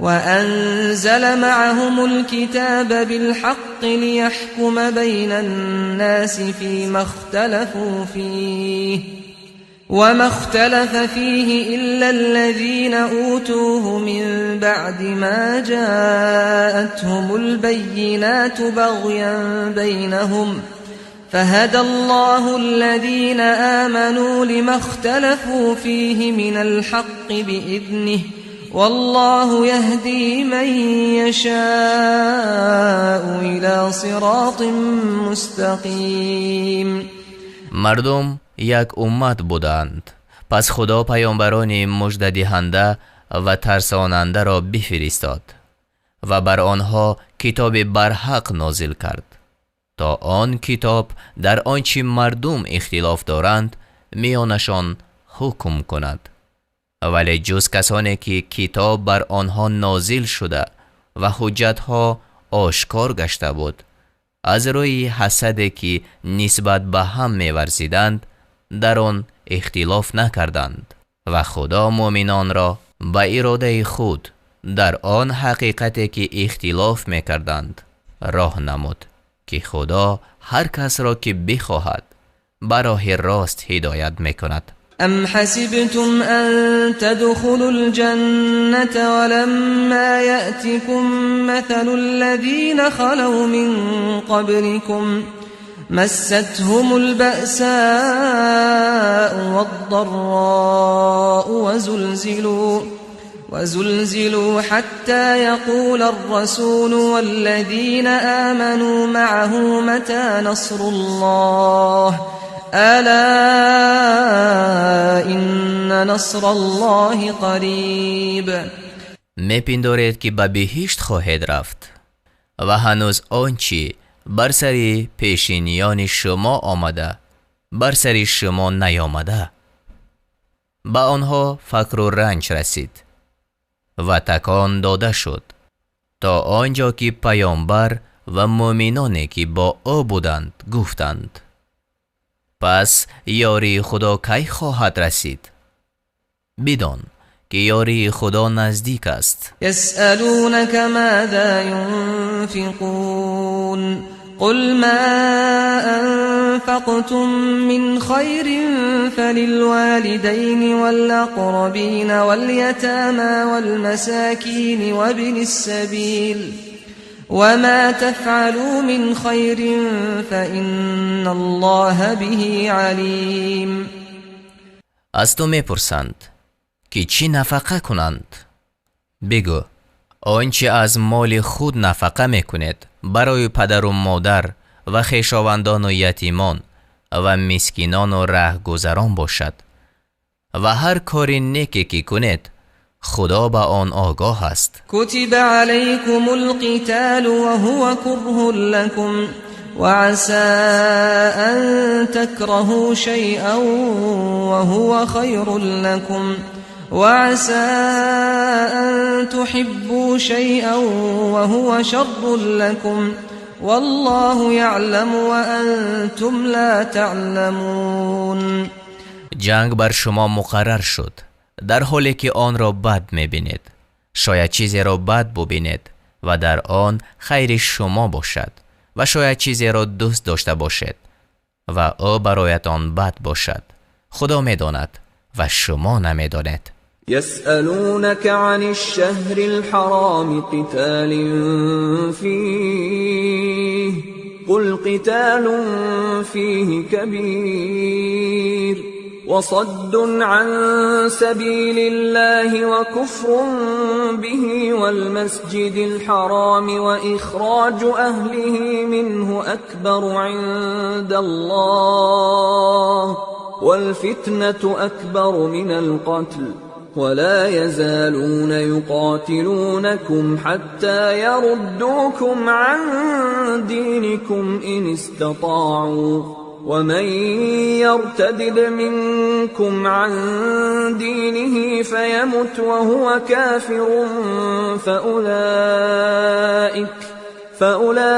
وأنزل معهم الكتاب بالحق ليحكم بين الناس فيما اختلفوا فيه وما اختلف فيه إلا الذين أوتوه من بعد ما جاءتهم البينات بغيا بينهم فهدى الله الذين آمنوا لما اختلفوا فيه من الحق بإذنه والله يهدي من يشاء إلى صراط مستقيم. Мардум як уммат буданд, пас Худо паёмбарони муждадиҳанда ва тарсонандаро бифиристод ва бар онҳо китоби барҳақ нозил кард, то он китоб дар он чи мардум ихтилоф доранд миёнашон ҳукм кунад. Вале ҷуз касоне ки китоб бар онҳо нозил шуда ва ҳуҷҷатҳо ошкор гашта буд, аз рӯи ҳасаде ки нисбат ба ҳам меварзиданд дар он ихтилоф накарданд ва Худо муъминонро ба иродаи худ дар он ҳақиқате ки ихтилоф мекарданд роҳ намуд, ки Худо ҳар касро ки бихоҳад ба роҳи рост ҳидоят мекунад. أم حسبتم أن تدخلوا الجنة ولما يأتكم مثل الذين خلوا من قبلكم مستهم البأساء والضراء وزلزلوا حتى يقول الرسول والذين آمنوا معه متى نصر الله ألا إن نصر الله قريب. Мепиндоред ки ба биҳишт хоҳед рафт ва ҳанӯз он чӣ бар сари пешиниёни шумо омада бар сари шумо наёмада. Ба онҳо фақру ранҷ расид ва такон дода шуд то он ҷо ки паёмбар ва муъминоне ки бо ӯ буданд гуфтанд: пас ёрии Худо кай хоҳад расид? Бидон ки ёрии Худо наздик аст. يسألونك ماذا ينفقون قل ما أنفقتم من خير فللوالدين والأقربين واليتامى والمساكين وابن السبيل وما تفعلوا من خير فإن الله به عليم. Аз ту мепурсанд ки чӣ нафақа кунанд? Бигӯ: он чи аз моли худ нафақа мекунед барои падару модар ва хешовандону ятимон ва мискинону раҳгузарон бошад ва ҳар кори неке ки кунед Худо ба он огоҳ аст. كتب عليكم القتال وهو كره لكم وعسى أن تكرهوا شيئا وهو خير لكم وعسى أن تحبوا شيئا وهو شر لكم والله يعلم وأنتم لا تعلمون. Ҷанг бар шумо муқаррар шуд дар ҳоле ки онро бад мебинед. Шояд чизеро бад бубинед ва дар он хайри шумо бошад ва шояд чизеро дӯст дошта бошед ва ӯ бароятон бад бошад. Худо медонад ва шумо намедонед. يسألونك عن الشهر الحرام قتال فيه قل قتال فيه كبير وصد عن سبيل الله وكفر به والمسجد الحرام وإخراج أهله منه أكبر عند الله والفتنة أكبر من القتل ولا يزالون يقاتلونكم حتى يردوكم عن دينكم إن استطاعوا ومن يرتدد منكم عن دينه فيمت وهو كافر فأولئك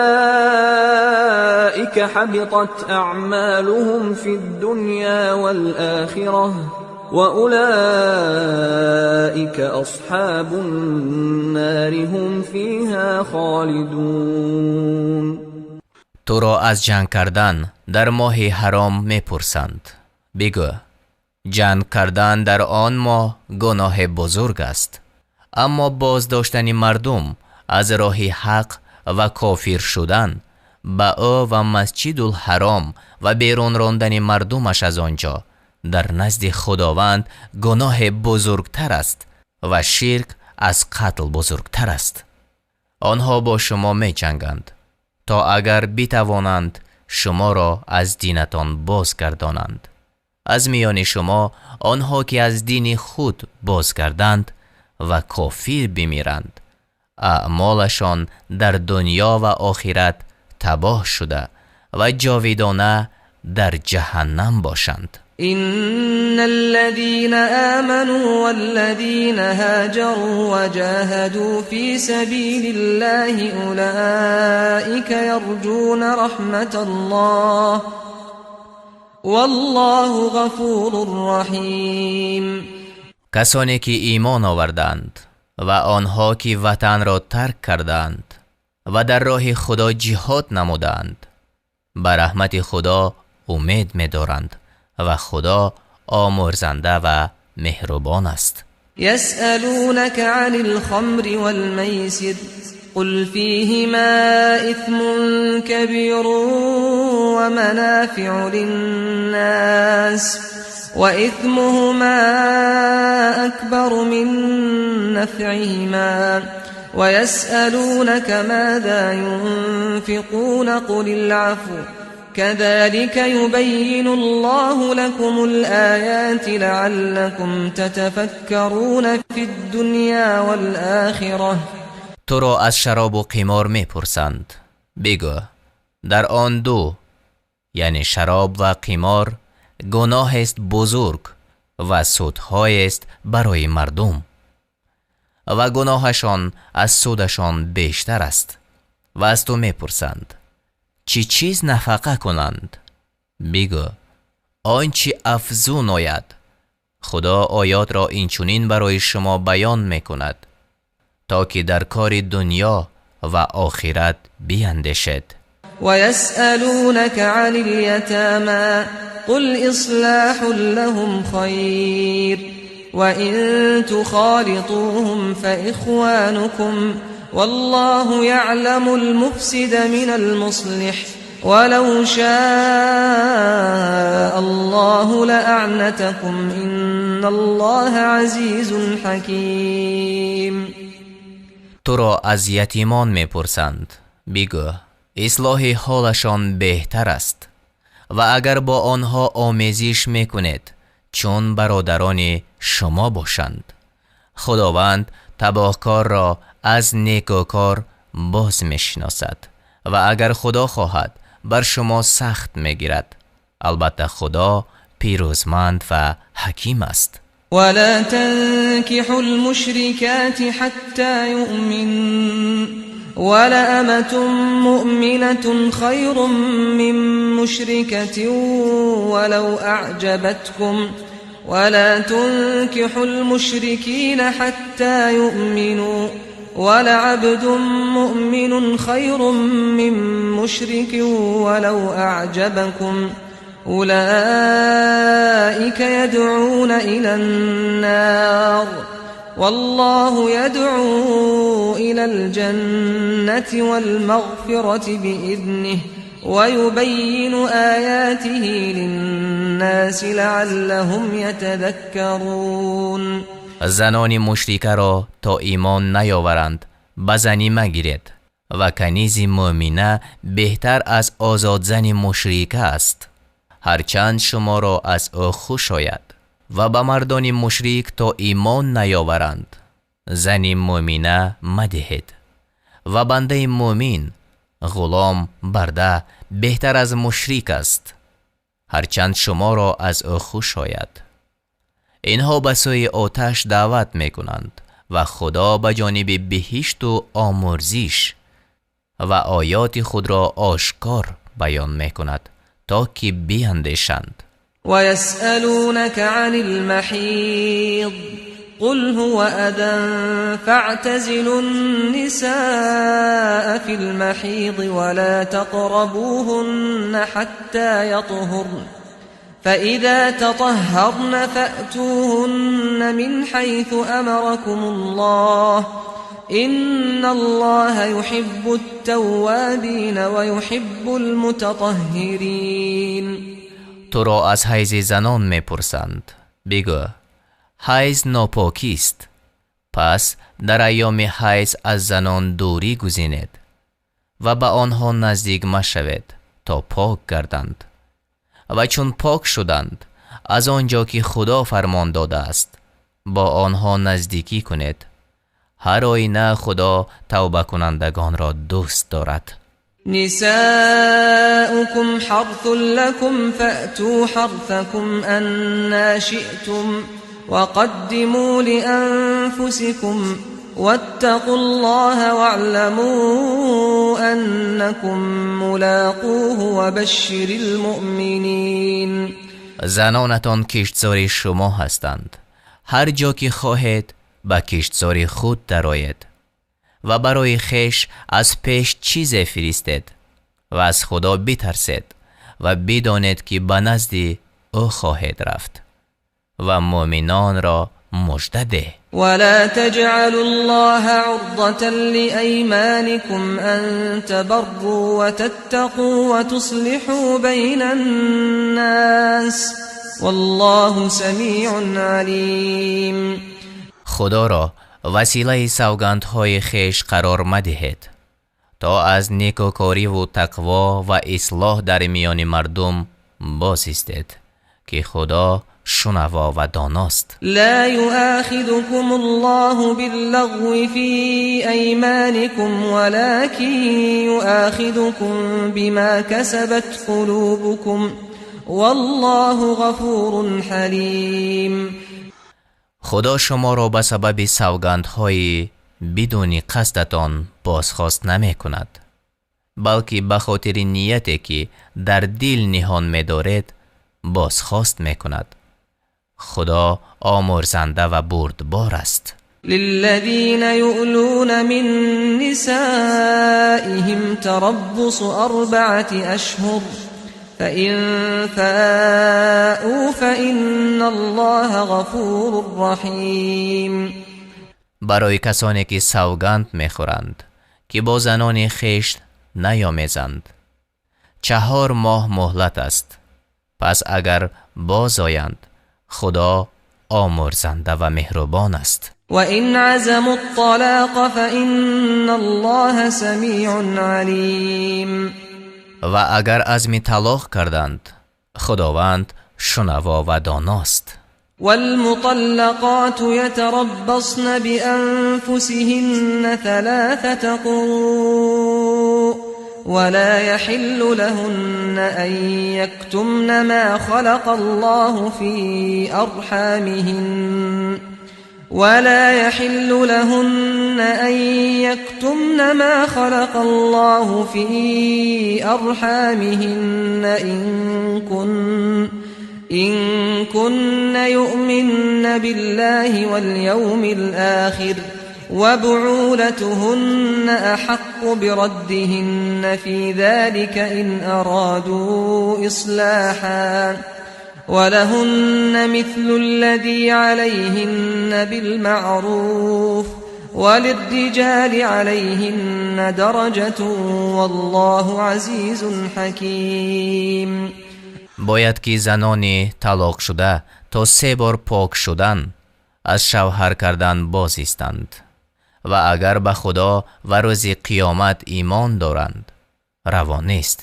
حبطت أعمالهم في الدنيا والآخرة وأولئك أصحاب النار هم فيها خالدون. туро аз ҷанг кардан дар моҳи ҳаром мепурсанд. Бигӯ: ҷанг кардан дар он моҳ гуноҳи бузург аст, аммо боздоштани мардум аз роҳи ҳақ ва кофир шудан ба ӯ ва Масҷидулҳаром ва берун рондани мардумаш аз он ҷо дар назди Худованд гуноҳи бузургтар аст ва ширк аз қатл бузургтар аст. Онҳо бо шумо меҷанганд то агар битавонанд шуморо аз динатон бозгардонанд. Аз миёни шумо онҳо ки аз дини худ бозгарданд ва кофир бимиранд, аъмолашон дар дунё ва охират табоҳ шуда ва ҷовидона дар ҷаҳаннам бошанд. إن الذين آمنوا والذين هاجروا وجاهدوا في سبيل الله أولئك يرجون رحمة الله والله غفور رحيم. касоне ки имон оварданд ва онҳо ки ватанро тарк карданд ва дар роҳи Худо ҷиҳод намуданд, ба раҳмати Худо умед медоранд ва Худо омӯрзанда ва меҳрубон аст. يسألونك عن الخمر والميسر قل فيهما إثم كبير ومنافع للناس وإثمهما أكبر من نفعهما ويسألونك ماذا ينفقون قل العفو كذلك يبين الله لكم الآيات لعلكم تتفكرون في الدنيا والآخرة. туро аз шаробу қимор мепурсанд. Бигӯ: дар он ду, яъне шароб ва қимор, гуноҳест бузург ва судҳоест барои мардум ва гуноҳашон аз судашон бештар аст. Ва аз ту мепурсанд чӣ чиз нафақа кунанд? Бигӯ: он чӣ афзун ояд. Худо оётро инчунин барои шумо баён мекунад, то ки дар кори дунё ва охират биандешед. ويسألونك عن اليتامى قل إصلاح لهم خير وإن تخالطوهم فإخوانكم والله يعلم المفسد من المصلح ولو شاء الله لأعنتكم إن الله عزيز حكيم. туро аз ятимон мепурсанд. Бигӯ: ислоҳи ҳолашон беҳтар аст ва агар бо онҳо омезиш мекунед, чун бародарони шумо бошанд. Худованд табоҳкорро аз некӯкор боз мешиносад ва агар Худо хоҳад, бар шумо сахт мегирад. Албатта, Худо пирӯзманд ва ҳаким аст. ولا تنكحوا المشركات حتى يؤمن ولأمة مؤمنة خير من مشركة ولو أعجبتكم ولا تنكحوا المشركين حتى يؤمنوا ولعبد مؤمن خير من مشرك ولو أعجبكم أولئك يدعون إلى النار والله يدعو إلى الجنة والمغفرة بإذنه ويبين آياته للناس لعلهم يتذكرون. Занони мушрикаро то имон наёваранд ба занӣ магиред ва канизи мӯмина беҳтар аз озодзани мушрика аст, ҳарчанд шуморо аз ӯ хуш ояд. Ва ба мардони мушрик то имон наёваранд зани мӯмина мадиҳед ва бандаи мӯмин ғулом барда беҳтар аз мушрик аст, ҳарчанд шуморо аз ӯ хуш ояд. Инҳо ба сӯи оташ даъват мекунанд ва Худо ба ҷониби биҳишту омурзиш ва оёти худро ошкор баён мекунад то ки биандешанд. ويسألونك عن المحيض قل هو أذى فاعتزلوا النساء في المحيض ولا تقربوهن حتى يطهرن فإذا تطهرن فأتوهن من حيث أمركم الله إن الله يحب التوابين ويحب المتطهرين. Туро аз ҳайзи занон мепурсанд. Бигӯ: ҳайз нопокист, пас дар айёми ҳайз аз занон дурӣ гузинед ва ба онҳо наздик машавед то пок гарданд. Ва чун пок шуданд, аз он ҷо ки Худо фармон додааст, бо онҳо наздикӣ кунед. Ҳар оина Худо тавбакунандагонро дӯст дорад. نساؤكم حرث لكم فأتوا حرثكم أنا شئتم وقدموا لأنفسكم واتقوا الله واعلموا أنكم ملاقوه وبشر المؤمنين. Занонатон киштзори шумо ҳастанд. Ҳар ҷо ки хоҳед ба киштзори худ дароед ва барои хеш аз пеш чизе фиристед ва аз Худо битарсед ва бидонед ки ба назди ӯ хоҳед рафт ва мӯминонро мужда деҳ. ولا تجعلوا الله عرضة لأيمانكم أن تبروا وتتقوا وتصلحوا بين الناس والله سميع عليم. Худоро василаи савгандҳои хеш қарор мадиҳед то аз некӯкориву тақво ва ислоҳ дар миёни мардум бозистед, ки Худо шунаво ва доност. لا يؤاخذكم الله باللغو في أيمانكم ولكن يؤاخذكم بما كسبت قلوبكم والله غفور حليم. Худо шуморо ба сабаби савгандҳои бидуни қасдатон бозхост намекунад, балки ба хотири нияте ки дар дил ниҳон медоред бозхост мекунад. Худо омурзанда ва бурдбор аст. للذين يؤلون من نسائهم تربص 4 أشهر فإن فاءوا فإن الله غفور رحيم. Барои касоне ки савганд мехӯранд ки бо занони хеш наёмезанд, 4 моҳ муҳлат аст. Пас агар бозоянд, Худо омурзанда ва меҳрубон аст. وإن عزموا الطلاق فإن الله سميع عليم. Ва агар азми талоқ карданд, Худованд шунаво ва доност. والمطلقات يتربصن بأنفسهن 3 قروء ولا يحل لهن أن يكتمن ما خلق الله في أرحامهن ولا يحل لهن أن يكتمن ما خلق الله في أرحامهن إن كن يؤمن بالله واليوم الآخر وبعولتهن أحق بردهن في ذلك إن أرادوا إصلاحا ولهن مثل الذي عليهن بالمعروف وللرجال عليهن درجة والله عزيز حكيم. Бояд ки занони талоқ шуда то 3 бор пок шудан аз шавҳар кардан боз истанд ва агар ба Худо ва рӯзи қиёмат имон доранд, раво нест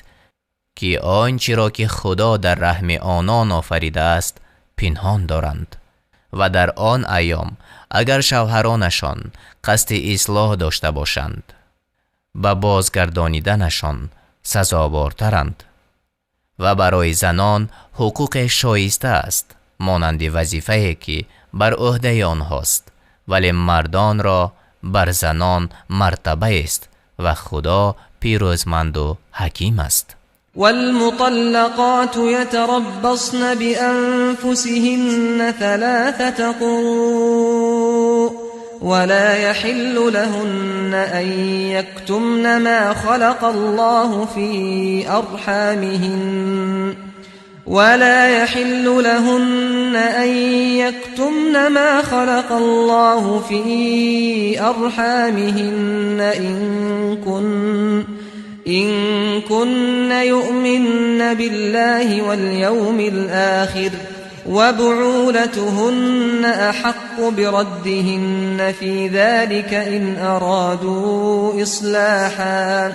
ки он чиро ки Худо дар раҳми онон офаридааст пинҳон доранд ва дар он айём агар шавҳаронашон қасди ислоҳ дошта бошанд, ба бозгардониданашон сазовортаранд ва барои занон ҳуқуқе шоиста аст монанди вазифае ки бар ӯҳдаи онҳост, вале мардонро бар занон мартабаест ва Худо пирӯзманду ҳаким аст. والمطلقات يتربصن بأنفسهن 3 قروء ولا يحل لهن أن يكتمن ما خلق الله في أرحامهن ولا يحل لهن أن يكتمن ما خلق الله في أرحامهن إن كن يؤمن بالله واليوم الآخر وبعولتهن أحق بردهن في ذلك إن أرادوا إصلاحا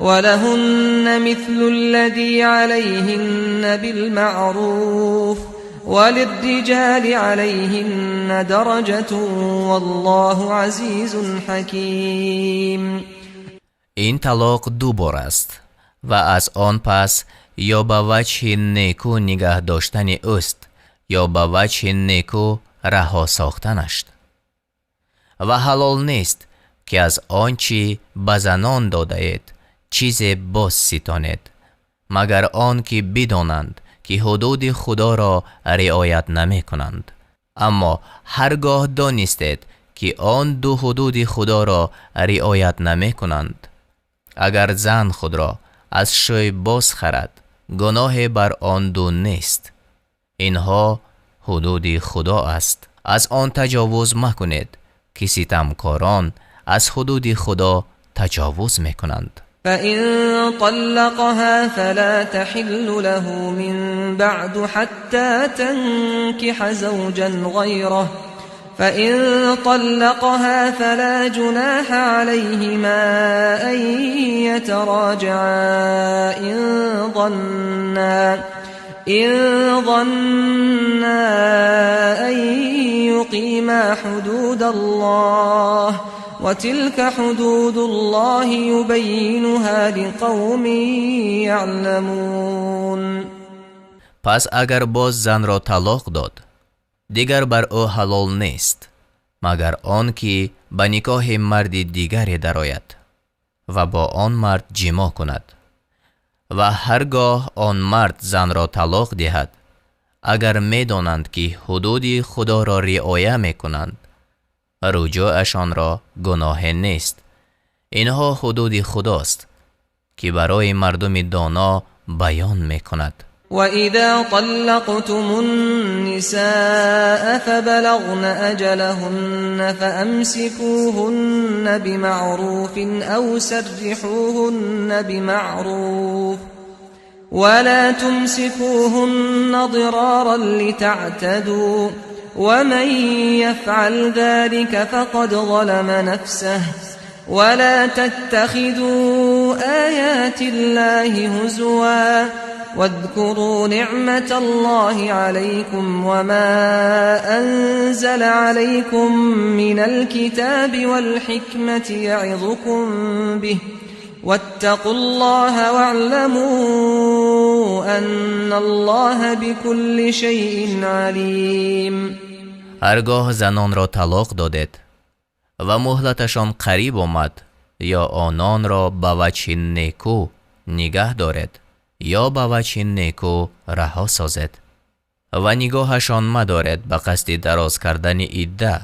ولهن مثل الذي عليهن بالمعروف وللرجال عليهن درجة والله عزيز حكيم. Ин талоқ 2 бор аст ва аз он пас ё ба ваҷҳи неку нигаҳ доштани ӯст ё ба ваҷҳи неку раҳо сохтанаш. Ва ҳалол нест ки аз он чӣ ба занон додаед чизе боз ситонед, магар он ки бидонанд ки ҳудуди Худоро риоят намекунанд. Аммо ҳар гоҳ донистед ки он ду ҳудуди Худоро риоят намекунанд, агар зан худро аз шӯй боз харад, гуноҳе бар он ду нест. Инҳо ҳудуди Худо аст. Аз он таҷовуз макунед ки ситамкорон аз ҳудуди Худо таҷовуз мекунанд. فإن طلقها فلا تحل له من بعد حتى تنكح زوجا غيره فإن طلقها فلا جناح عليهما أن يتراجعا إن ظنا أن يقيما حدود الله وتلك حدود الله يبينها لقوم يعلمون. Пас агар боз занро талоқ дод, дигар бар ӯ ҳалол нест, магар он ки ба никоҳи марди дигаре дарояд ва бо он мард ҷимоъ кунад. Ва ҳар гоҳ он мард занро талоқ диҳад, агар медонанд ки ҳудуди Худоро риоя мекунанд, руҷӯашонро гуноҳе нест. Инҳо ҳудуди Худост ки барои мардуми доно баён мекунад. وإذا طلقتم النساء فبلغن أجلهن فأمسكوهن بمعروف أو سرحوهن بمعروف ولا تمسكوهن ضرارا لتعتدوا ومن يفعل ذلك فقد ظلم نفسه ولا تتخذوا آيات الله هزوا واذكروا نعمة الله عليكم وما أنزل عليكم من الكتاب والحكمة يعظكم به واتقوا الله واعلموا أن الله بكل شيء عليم. ҳаргоҳ занонро талоқ додед ва муҳлаташон қариб омад, ё ононро ба ваҷҳи неку нигаҳ доред ё ба ваҷҳи неку раҳо созед ва нигоҳашон мадоред ба қасди дароз кардани идда,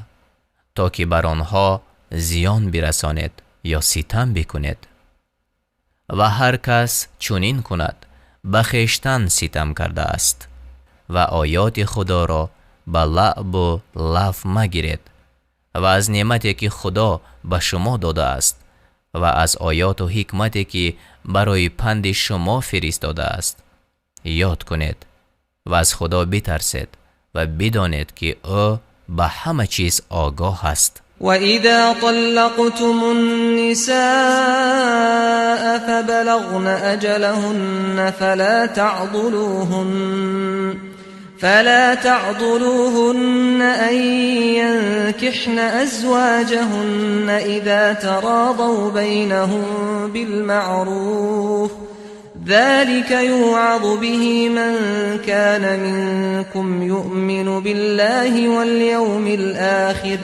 то ки бар онҳо зиён бирасонед ё ситам бикунед. Ва ҳар кас чунин кунад, ба хештан ситам кардааст ва оёти Худоро ба лаъбу лаҳв магиред ва аз неъмате ки Худо ба шумо додааст ва аз оёту ҳикмате ки барои панди шумо фиристодааст ёд кунед ва аз Худо битарсед ва бидонед ки ӯ ба ҳама чиз огоҳ аст. وإذا طلقتم النساء فبلغن أجلهن فلا تعضلوهن أن ينكحن أزواجهن إذا تراضوا بينهم بالمعروف ذلك يوعظ به من كان منكم يؤمن بالله واليوم الآخر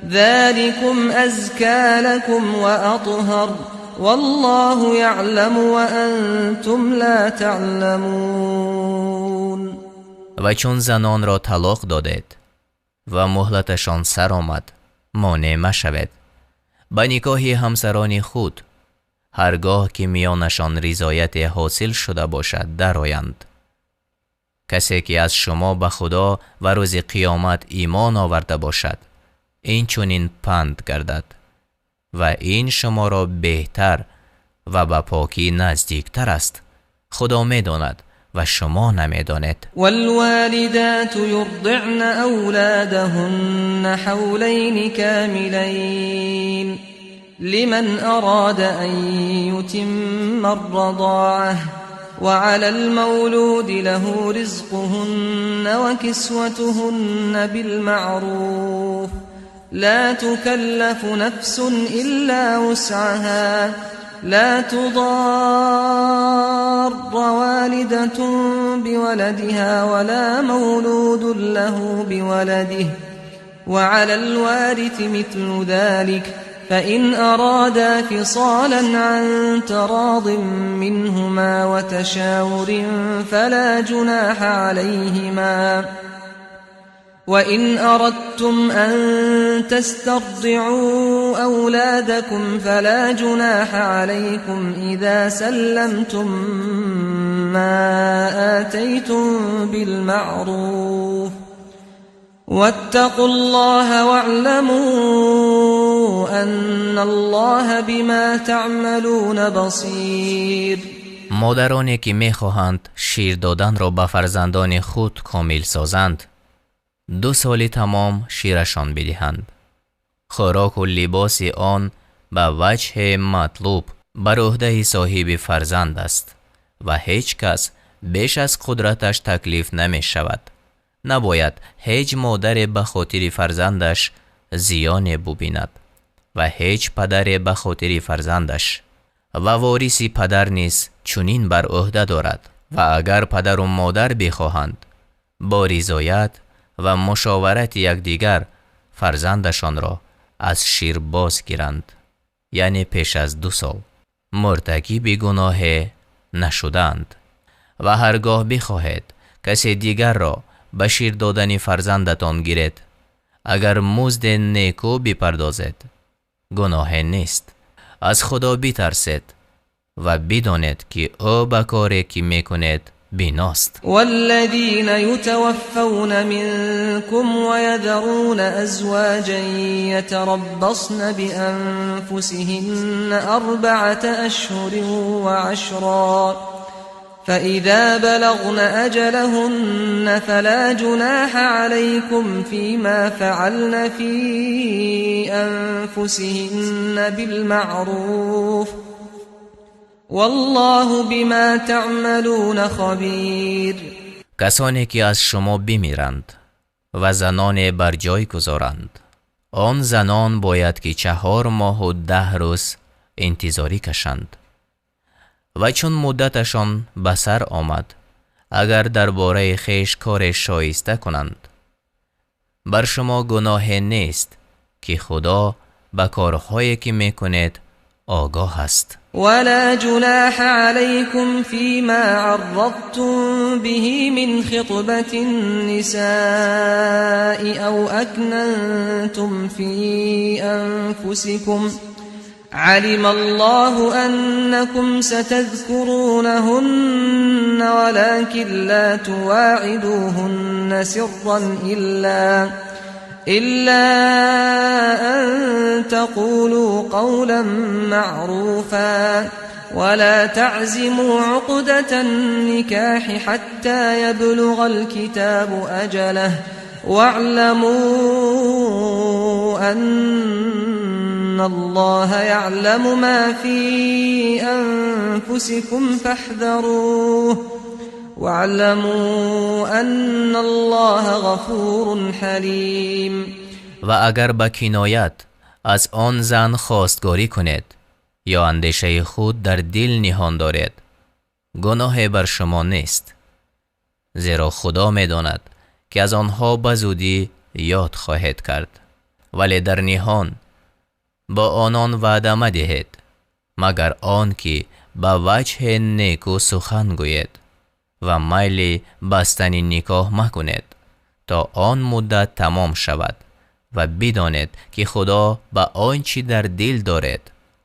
ذلكم أزكى لكم وأطهر والله يعلم وأنتم لا تعلمون. Ва чун занонро талоқ додед ва муҳлаташон сар омад, монеъ машавед ба никоҳи ҳамсарони худ, ҳаргоҳ ки миёнашон ризояте ҳосил шуда бошад дароянд. Касе ки аз шумо ба Худо ва рӯзи қиёмат имон оварда бошад, ин чунин панд гардад ва ин шуморо беҳтар ва ба покӣ наздиктар аст. Худо медонад ва шумо намедонед. والوالدات يرضعن أولادهن حولين كاملين لمن أراد أن يتم الرضاعة وعلى المولود له رزقهن وكسوتهن بالمعروف لا تكلف نفس إلا وسعها لا تضار والدة بولدها ولا مولود له بولده وعلى الوارث مثل ذلك فإن أرادا فصالا عن تراض منهما وتشاور فلا جناح عليهما وإن أردتم أن تسترضعوا أولادكم فلا جناح عليكم إذا سلمتم ما آتيتم بالمعروف واتقوا الله واعلموا أن الله بما تعملون بصير. Модароне ки мехоҳанд шир доданро ба фарзандони худ комил созанд, 2 соли тамом ширашон бидиҳанд. Хӯроку либоси он ба ваҷҳи матлуб бар уҳдаи соҳиби фарзанд аст ва ҳеҷ кас беш аз қудраташ таклиф намешавад. Набояд ҳеҷ модаре ба хотири фарзандаш зиёне бубинад ва ҳеҷ падаре ба хотири фарзандаш. Ва вориси падар низ чунин бар уҳда дорад ва агар падару модар бихоҳанд, бо ризоят ва мушоварати якдигар фарзандашонро аз шир боз гиранд, яъне пеш аз 2 сол муртакиби гуноҳе нашудаанд. Ва ҳаргоҳ бихоҳед касе дигарро ба шир додани фарзандатон гиред, агар музди неку бипардозед, гуноҳе нест. Аз Худо битарсед ва бидонед ки ӯ ба коре ки мекунед биност. والذين يتوفون منكم ويذرون أزواجا يتربصن بأنفسهن 4 أشهر و10 فإذا بلغن أجلهن فلا جناح عليكم فيما فعلن في أنفسهن بالمعروف والله بما تعملون خبير. Касоне ки аз шумо бимиранд ва заноне бар ҷой гузоранд, он занон бояд ки 4 моҳу 10 рӯз интизорӣ кашанд. Ва чун муддаташон ба сар омад, агар дар бораи хеш коре шоиста кунанд, бар шумо гуноҳе нест ки Худо ба корҳое ки мекунед огоҳ аст. ولا جناح عليكم فيما عرضتم به من خطبة النساء أو أكننتم في أنفسكم علم الله أنكم ستذكرونهن ولكن لا تواعدوهن سرا إلا أن تقولوا قولا معروفا ولا تعزموا عقدة النكاح حتى يبلغ الكتاب أجله واعلموا أن الله يعلم ما في أنفسكم فاحذروه واعلموا أن الله غفور حليم. و اگر با کنایت از آن زن خواستگاری کنید یا اندیشه خود در دل نهان دارید، گناه بر شما نیست، زیرا خدا می‌داند که از آنها به زودی یاد خواهید کرد. ولی در نهان با آنان وعده مدهید، مگر آن که به وجه نیکو سخن گویید و میل بستن نکاح مکنید تا آن مدت تمام شود و بدانید که خدا به آنچه در دل دارید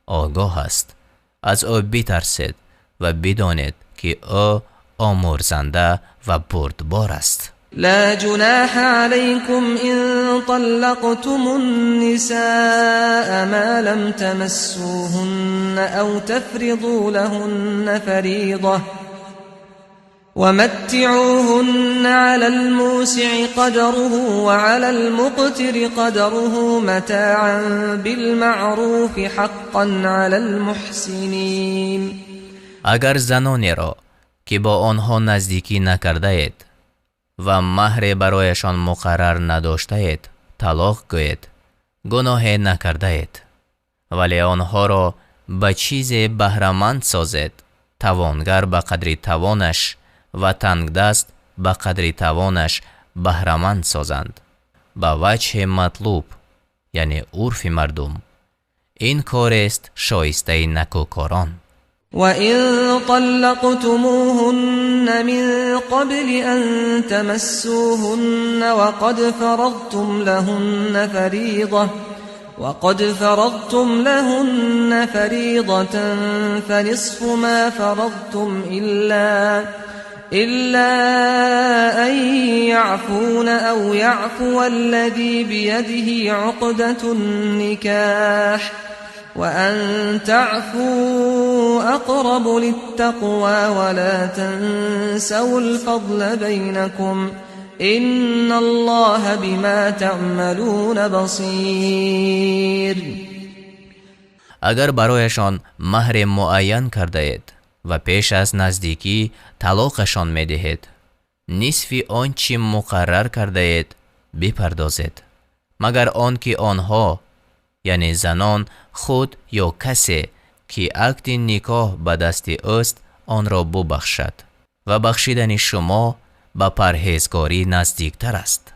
آگاه است. از او بترسید و بدانید که او آمرزنده و بردبار است. لا جناح عليكم إن طلقتم النساء ما لم تمسوهن أو تفرضوا لهن فريضة ومتعوهن على الموسع قدره وعلى المقتر قدره متاعا بالمعروف حقا على المحسنين. اگر زنانی را که با آنها نزدیکی نکرده اید و مهر برایشان مقرر نداشته اید طلاق گویید، گناه نکرده اید، ولی آنها را به چیز بهره‌مند سازید، توانگر به قدر توانش و تنگدست به قدر توانش بهره‌مند سازند به وجه مطلوب، یعنی عرف مردم. این کار است شایسته نکوکاران. وَإِن طَلَّقْتُمُوهُنَّ مِن قَبْلِ أَن تَمَسُّوهُنَّ وَقَدْ فَرَضْتُمْ لَهُنَّ فَرِيضَةً فَنِصْفُ مَا فَرَضْتُمْ إِلَّا أَن يَعْفُونَ أَوْ يَعْفُوَ الَّذِي بِيَدِهِ عُقْدَةُ النِّكَاحِ وَأَن تَعْفُوا أَقْرَبُ لِلتَّقْوَى وَلَا تَنسَوُا الْفَضْلَ بَيْنَكُمْ إِنَّ اللَّهَ بِمَا تَعْمَلُونَ بَصِيرٌ. اگر برایشان مهر معین کرده اید و پیش از نزدیکی طلاقشان می‌دهید، نصف آنچه مقرر کرده اید بپردازید، مگر آنکه آنها، یعنی زنان خود یا کسی که عقد نکاح به دست اوست آن را ببخشد، و بخشیدن شما به پرهیزکاری نزدیکتر است.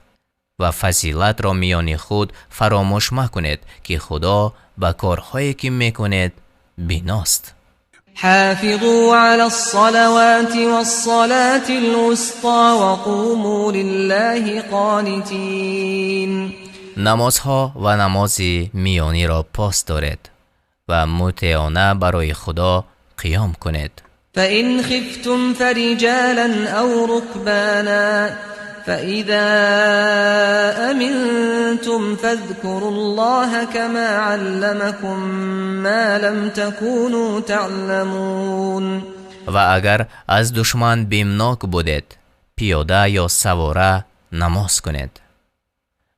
و فضیلت را میان خود فراموش مکنید که خدا به کارهایی که میکنید بیناست. حافظوا علی الصلوات والصلاة الوسطى وقوموا لله قانتین. نمازها و نماز میانی را پاس دارید و مطیعانه برای خدا قیام کنید. فإن خفتم فرجالا أو ركبانا فإذا أمنتم فاذكروا الله كما علمكم ما لم تكونوا تعلمون. و اگر از دشمن بیمناک بودید، پیاده یا سواره نماز کنید.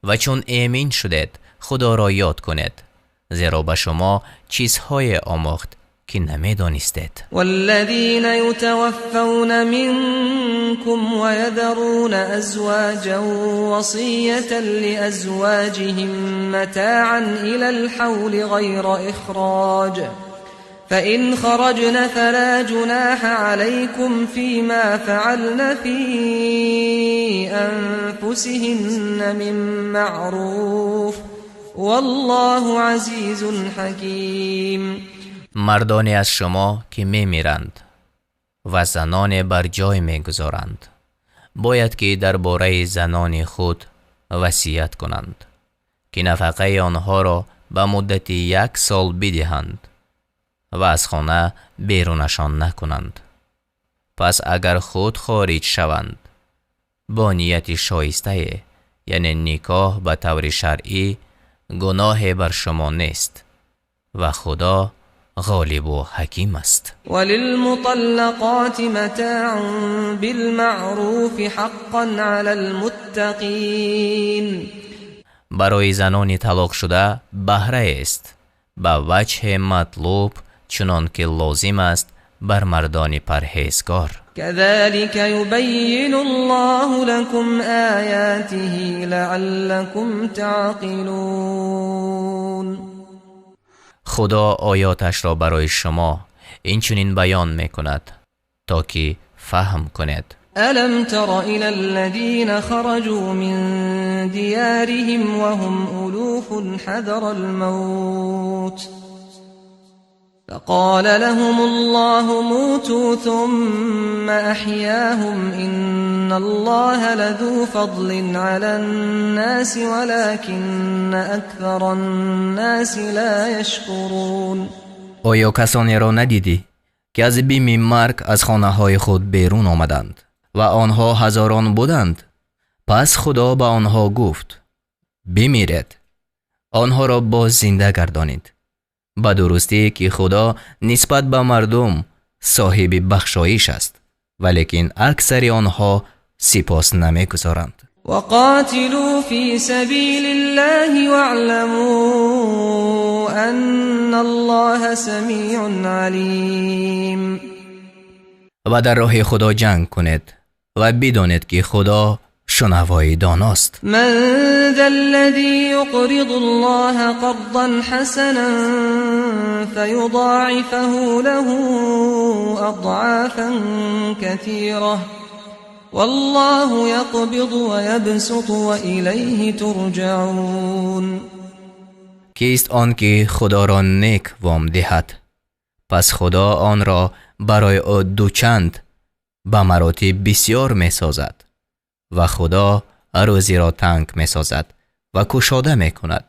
و چون امین شدید خدا را یاد کنید، زیرا به شما چیزهای آموخت که نمیدانستید. والذین یتوفون منکم ویذرون ازواجا وصیة لازواجهم متاعا الى الحول غیر اخراج فإن خرجن فلا جناح عليكم فيما فعلن في أنفسهن من معروف والله عزيز حكيم. Мардоне аз шумо ки мемиранд ва заноне бар ҷой мегузоранд, бояд ки дар бораи занони худ васият кунанд, ки нафақаи онҳоро ба муддати як сол бидиҳанд ва аз хона берунашон накунанд. Пас агар худ хориҷ шаванд бо нияти шоистае, яъне никоҳ ба таври шаръӣ, гуноҳе бар шумо нест ва Худо ғолибу ҳаким аст. وللمطلقات متاع بالمعروف حقا على المتقين. Барои занони талоқшуда баҳраест ба ваҷҳи матлуб, чунон ки лозим аст бар мардони парҳезгор. كذلك يبين الله لكم آياته لعلكم تعقلون. Худо оёташро барои шумо инчунин баён мекунад, то ки фаҳм кунед. ألم تر إلى الذين خرجوا من ديارهم وهم ألوف حذر الموت فقال لهم الله موتوا ثم أحياهم إن الله لذو فضل على الناس ولكن أكثر الناس لا يشكرون. Оё касонеро надидӣ, ки аз бими марг аз хонаҳои худ берун омаданд ва онҳо ҳазорон буданд? Пас Худо ба онҳо гуфт: бимиред. Онҳоро боз зинда гардонид. Ба дурустӣ ки Худо нисбат ба мардум соҳиби бахшоиш аст, валекин аксари онҳо сипос намегузоранд. وقاتلوا في سبيل الله واعلموا أن الله سميع عليم. Ва дар роҳи Худо ҷанг кунед ва бидонед, ки Худо шунавои доност. من ذا الذي يقرض الله قرضا حسنا فيضاعفه له أضعافا كثيرة والله يقبض ويبسط وإليه ترجعون. Кист он ки Худоро нек вом диҳад, пас Худо онро барои ӯ дучанд ба маротиб бисёр месозад, ва Худо рӯзиро танг месозад ва кушода мекунад,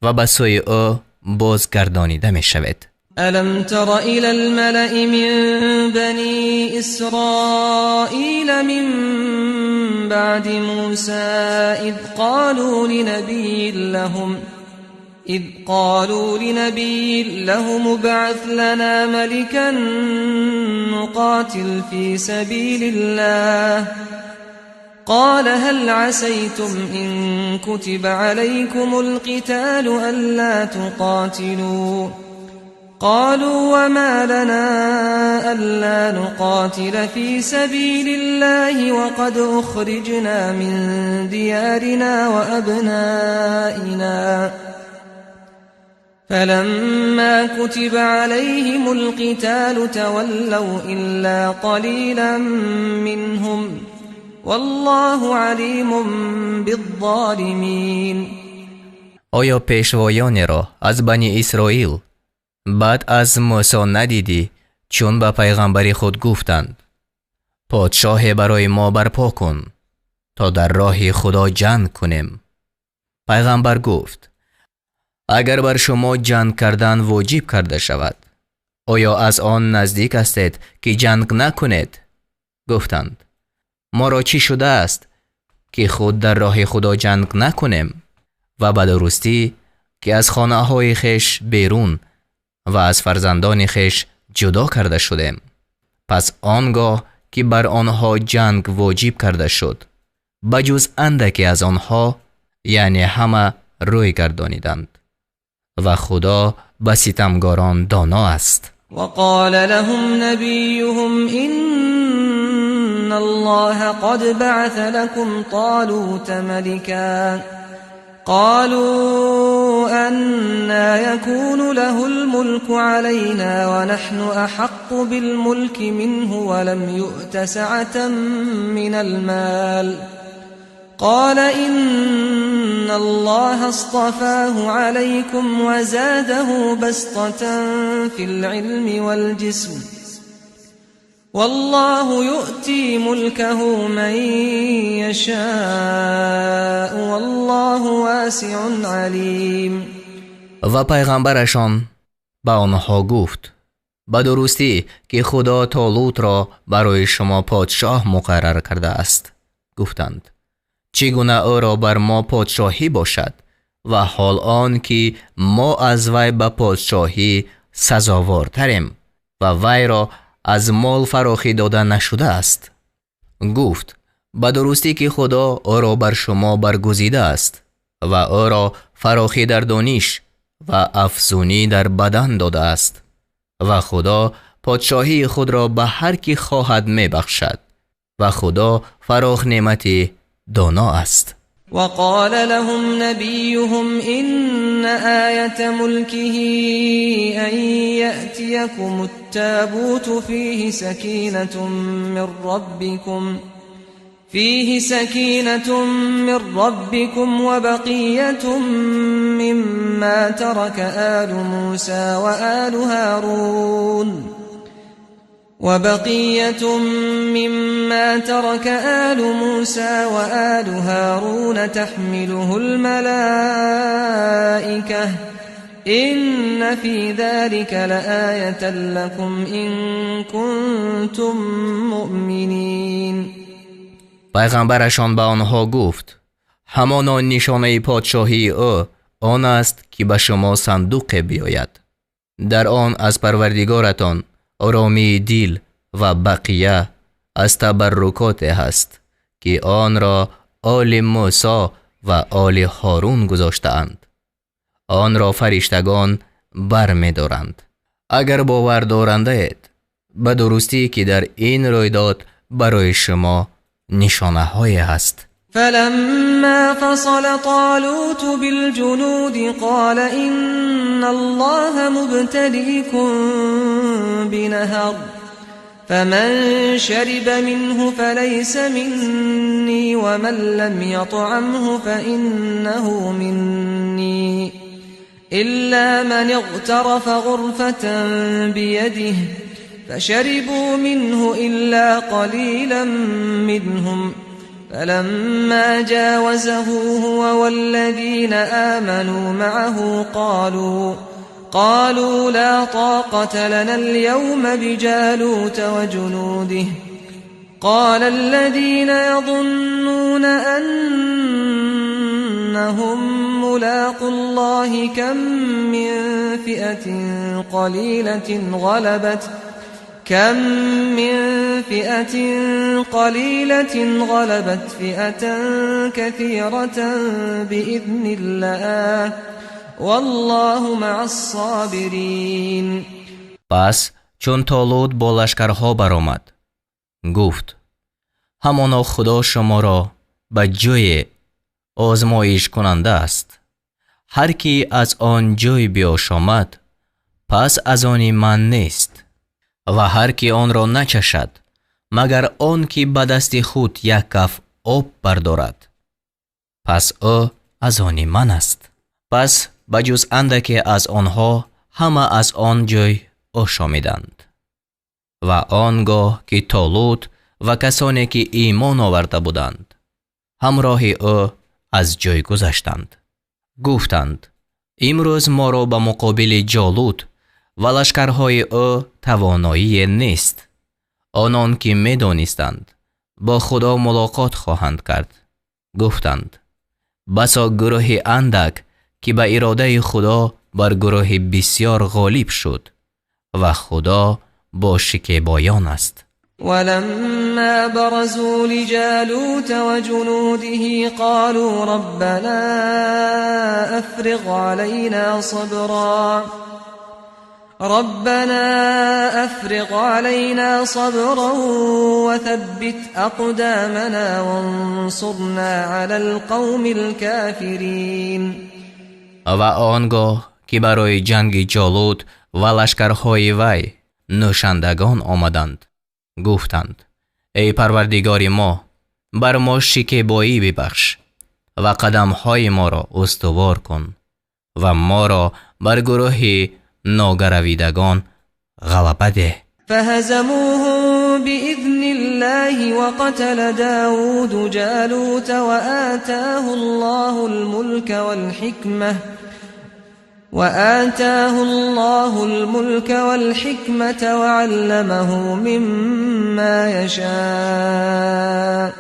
ва ба сӯи ӯ бозгардонида мешавед. ألم تر إلى الملأ من بني إسرائيل من بعد موسى إذ قالوا لنبي لهم ابعث لنا ملكا نقاتل في سبيل الله قال هل عسيتم إن كتب عليكم القتال ألا تقاتلوا قالوا وما لنا ألا نقاتل في سبيل الله وقد أخرجنا من ديارنا وأبنائنا فلما كتب عليهم القتال تولوا إلا قليلا منهم والله عليم بالظالمين. Оё пешвоёнеро аз Бани Исроил баъд аз Мусо надидӣ, чун ба пайғамбари худ гуфтанд: подшоҳе барои мо барпо кун, то дар роҳи Худо ҷанг кунем? Пайғамбар гуфт: агар бар шумо ҷанг кардан воҷиб карда шавад, оё аз он наздик ҳастед, ки ҷанг накунед? Гуфтанд: моро чӣ шудааст, ки худ дар роҳи Худо ҷанг накунем ва ба дурустӣ ки аз хонаҳои хеш берун ва аз фарзандони хеш ҷудо карда шудем? Пас он гоҳ ки бар онҳо ҷанг воҷиб карда шуд, ба ҷуз андаке аз онҳо, яъне ҳама рӯй гардониданд, ва Худо ба ситамгорон доно аст. وقال لهم نبيهم إن الله قد بعث لكم طالوت ملكا قالوا أنى يكون له الملك علينا ونحن أحق بالملك منه ولم يؤت سعة من المال قال إن الله اصطفاه عليكم وزاده بسطة في العلم والجسم والله يؤتي ملكه من يشاء والله واسع عليم. Ва пайғамбарашон ба онҳо гуфт: ба дурустӣ ки Худо Толутро барои шумо подшоҳ муқаррар кардааст. Гуфтанд: чӣ гуна ӯро бар мо подшоҳӣ бошад ва ҳол он ки мо аз вай ба подшоҳӣ сазовортарем ва вайро аз мол фарохӣ дода нашудааст? Гуфт: ба дурустӣ ки Худо ӯро бар шумо баргузидааст ва ӯро фарохӣ дар дониш ва афзунӣ дар бадан додааст ва Худо подшоҳии худро ба ҳар ки хоҳад мебахшад ва Худо фарох неъмати доно аст. وقال لهم نبيهم إن آية ملكه أن يأتيكم التابوت فيه سكينة من ربكم وبقية مما ترك آل موسى وآل هارون وبقية مما ترك آل موسى وآل هارون تحمله الملائكة إن في ذلك لآية لكم إن كنتم مؤمنين. Пайғамбарашон ба онҳо гуфт: ҳамоно нишонаи подшоҳии ӯ он аст ки ба шумо сандуқе биёяд, дар он аз Парвардигоратон оромии дил ва бақия аз табаррукоте ҳаст ки онро оли Мусо ва оли Ҳорун гузоштаанд. Онро фариштагон бармедоранд. Агар бовар дорандаед, ба дурустӣ ки дар ин рӯйдод барои шумо нишонаҳое ҳаст. فلما فصل طالوت بالجنود قال إن الله مبتليكم بنهر فمن شرب منه فليس مني ومن لم يطعمه فإنه مني إلا من اغترف غرفة بيده فشربوا منه إلا قليلا منهم فلما جاوزه هو والذين آمنوا معه قالوا لا طاقة لنا اليوم بجالوت وجنوده قال الذين يظنون أنهم ملاقو الله كم من فئة قليلة غلبت فئة كثيرة بإذن الله والله مع الصابرين. Пас чун Толут бо лашкарҳо баромад, гуфт: ҳамоно Худо шуморо ба ҷое озмоишкунанда аст. Ҳар ки аз он ҷой биошомад, пас аз они ман нест ва ҳар ки онро начашад, магар он ки ба дасти худ як каф об бардорад, пас ӯ аз они ман аст. Пас ба ҷуз андаке аз онҳо ҳама аз он ҷой ошомиданд. Ва он гоҳ ки Толут ва касоне ки имон оварда буданд ҳамроҳи ӯ аз ҷой гузаштанд, гуфтанд: имрӯз моро ба муқобили Ҷолут ва лашкарҳои ӯ тавоноие нест. Онон ки медонистанд бо Худо мулоқот хоҳанд кард, гуфтанд: басо гурӯҳи андак ки ба иродаи Худо бар гурӯҳи бисёр ғолиб шуд ва Худо бо шикебоён аст. ولما برزوا لجالوت وجنوده قالوا ربنا أفرغ علينا صبرا وثبت أقدامنا وانصرنا على القوم الكافرين. Ва он гоҳ ки барои ҷанги Ҷолут ва лашкарҳои вай нӯшандагон омаданд, гуфтанд: эй Парвардигори мо, Бар мо шикебоӣ бибахш ва қадамҳои моро устувор кун ва моро бар гурӯҳи ногаравидагон ғалаба деҳ. فهزموهم بإذن الله وقتل داود جالوت وآتاه الله الملك والحكمة وعلمه مما يشاء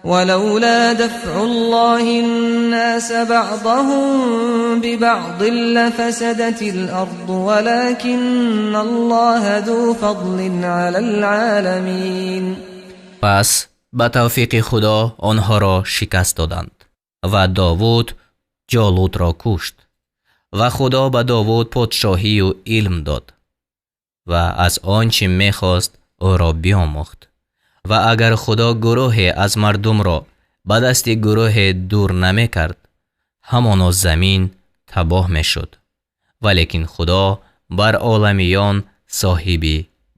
ولولا دفع الله الناس بعضهم ببعض لفسدت الأرض ولكن الله ذو فضل على العالمين. Пас ба тавфиқи Худо онҳоро шикаст доданд ва Довуд Ҷолутро кушт ва Худо ба Довуд подшоҳию илм дод ва аз он чӣ мехост ӯро биомӯхт. Ва агар Худо гурӯҳе аз мардумро ба дасти гурӯҳе дур намекард, ҳамоно замин табоҳ мешуд. Валекин Худо бар оламиён соҳиби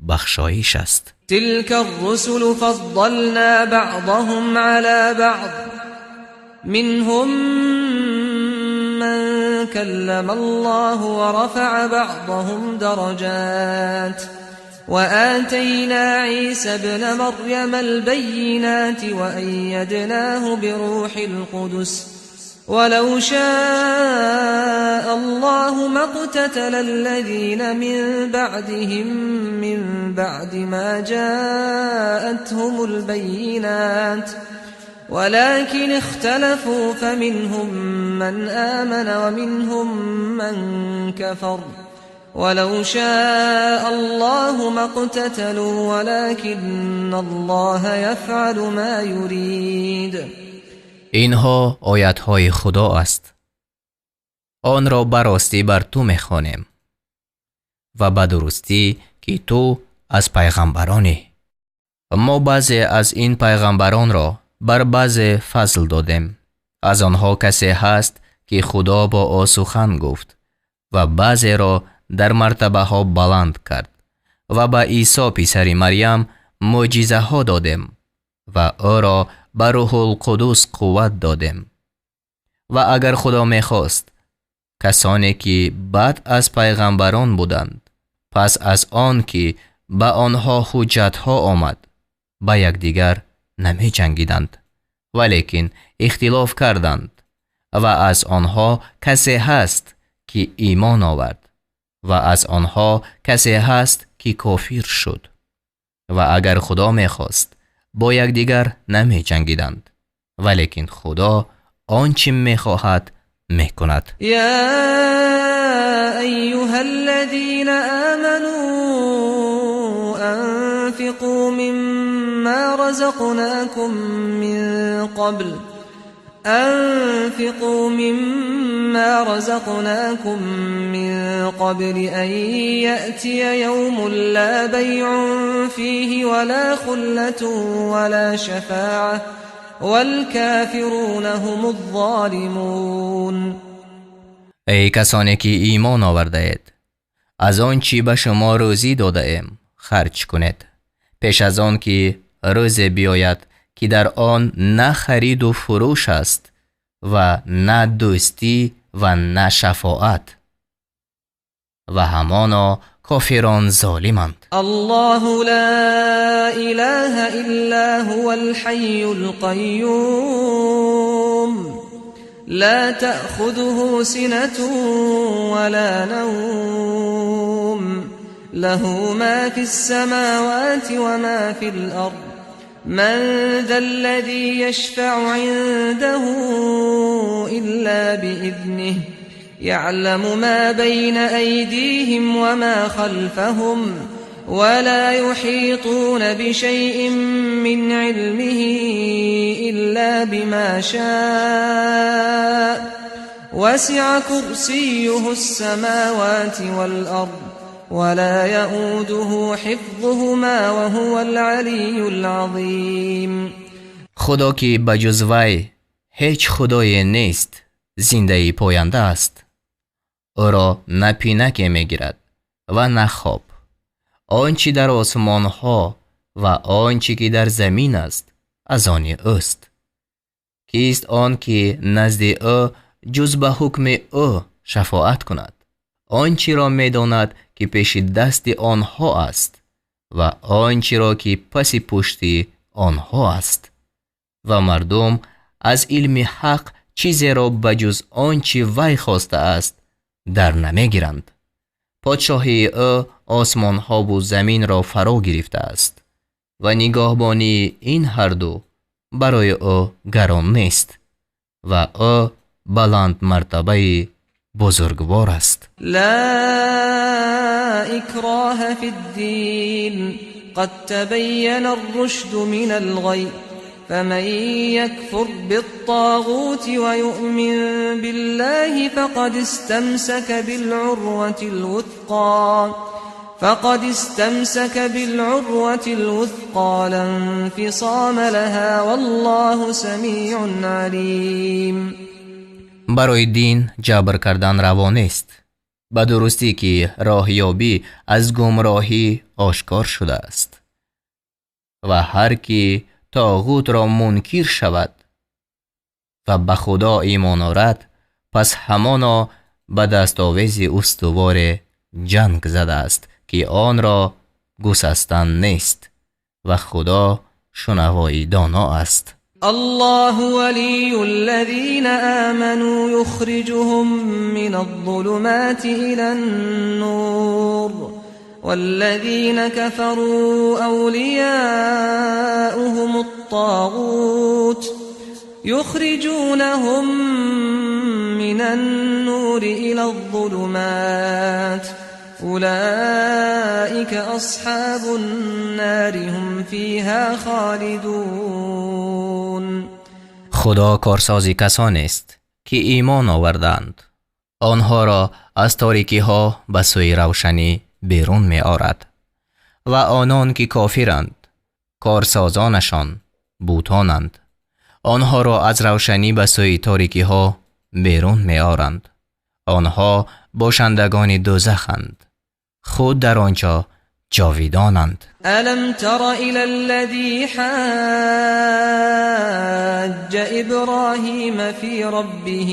бахшоиш аст. تلك الرسل فضلنا بعضهم على بعض منهم من كلم الله ورفع بعضهم درجات وآتينا عيسى ابن مريم البينات وأيدناه بروح القدس ولو شاء الله ما اقتتل الذين من بعدهم من بعد ما جاءتهم البينات ولكن اختلفوا فمنهم من آمن ومنهم من كفر ولو شاء الله ما اقتتلوا ولكن الله يفعل ما يريد. Инҳо оятҳои Худо аст. Онро ба ростӣ бар ту мехонем ва ба дурустӣ ки ту аз пайғамбаронӣ. Мо баъзе аз ин пайғамбаронро бар баъзе фазл додем. Аз онҳо касе ҳаст ки Худо бо ӯ сухан гуфт ва баъзеро дар мартабаҳо баланд кард ва ба Исо писари Марьям мӯъҷизаҳо додем ва ӯро ба Рӯҳулқудус қувват додем. Ва агар Худо мехост, касоне ки баъд аз пайғамбарон буданд, пас аз он ки ба онҳо ҳуҷҷатҳо омад, ба якдигар намеҷангиданд, валекин ихтилоф карданд ва аз онҳо касе ҳаст ки имон овард ва аз онҳо касе ҳаст ки кофир шуд. Ва агар Худо мехост, бо якдигар намеҷангиданд, валекин Худо он чӣ мехоҳад мекунад. يا أيها الذين آمنوا أنفقوا مما رزقناكم من قبل أنفقوا مما رزقناكم من قبل أن يأتي يوم لا بيع فيه ولا خلة ولا شفاعة والكافرون هم الظالمون. Эй касоне ки имон овардаед, аз он чӣ ба шумо рӯзӣ додаем харҷ кунед, пеш аз он ки рӯзе биёяд ки дар он на хариду фурӯш аст ва на дӯстӣ ва на шафоат. Ва ҳамоно кофирон золиманд. الله لا إله إلا هو الحي القيوم لا تأخذه سنة ولا نوم له ما في السماوات وما في الأرض من ذا الذي يشفع عنده إلا بإذنه يعلم ما بين أيديهم وما خلفهم ولا يحيطون بشيء من علمه إلا بما شاء وسع كرسيه السماوات والأرض ولا يؤوده حفظهما وهو العلي العظيم. Худо ки ба ҷуз вай ҳеҷ худое нест, зиндаи поянда аст. Ӯро на пинаке мегирад ва на хоб. Он чӣ дар осмонҳо ва он чӣ ки дар замин аст, аз они ӯст. Кист он ки назди ӯ ҷуз ба ҳукми ӯ шафоат кунад? Он чиро медонад ки пеши дасти онҳо аст ва он чиро ки паси пушти онҳо аст. Ва мардум аз илми ҳақ чизеро ба ҷуз он чи вай хостааст дар намегиранд. Подшоҳии ӯ осмонҳову заминро фаро гирифтааст ва нигоҳбонии ин ҳарду барои ӯ гарон нест ва ӯ баландмартабаи бузургвор аст. لا إكراه في الدين قد تبين الرشد من الغي فمن يكفر بالطاغوت ويؤمن بالله فقد استمسك بالعروة الوثقى لا انفصام لها والله سميع عليم. Барои дин ҷабр кардан раво нест. Ба дурустӣ ки роҳёбӣ аз гумроҳӣ ошкор шудааст ва ҳар ки тоғутро мункир шавад ва ба Худо имон орад, пас ҳамоно ба дастовези устуворе ҷанг задааст, ки онро гусастан нест, ва Худо шунавои доно аст. الله ولي الذين آمنوا يخرجهم من الظلمات إلى النور والذين كفروا أولياؤهم الطاغوت يخرجونهم من النور إلى الظلمات أولئك أصحاب النار هم فيها خالدون. Худо корсози касонест, ки имон оварданд, онҳоро аз торикиҳо ба сӯи равшанӣ берун меорад, ва онон ки кофиранд, корсозонашон бутонанд, онҳоро аз равшанӣ ба сӯи торикиҳо берун меоранд. Онҳо бошандагони дӯзаханд, худ дар он ҷо ҷовидонанд. ألم تر إلى الذي حاج إبراهيم في ربه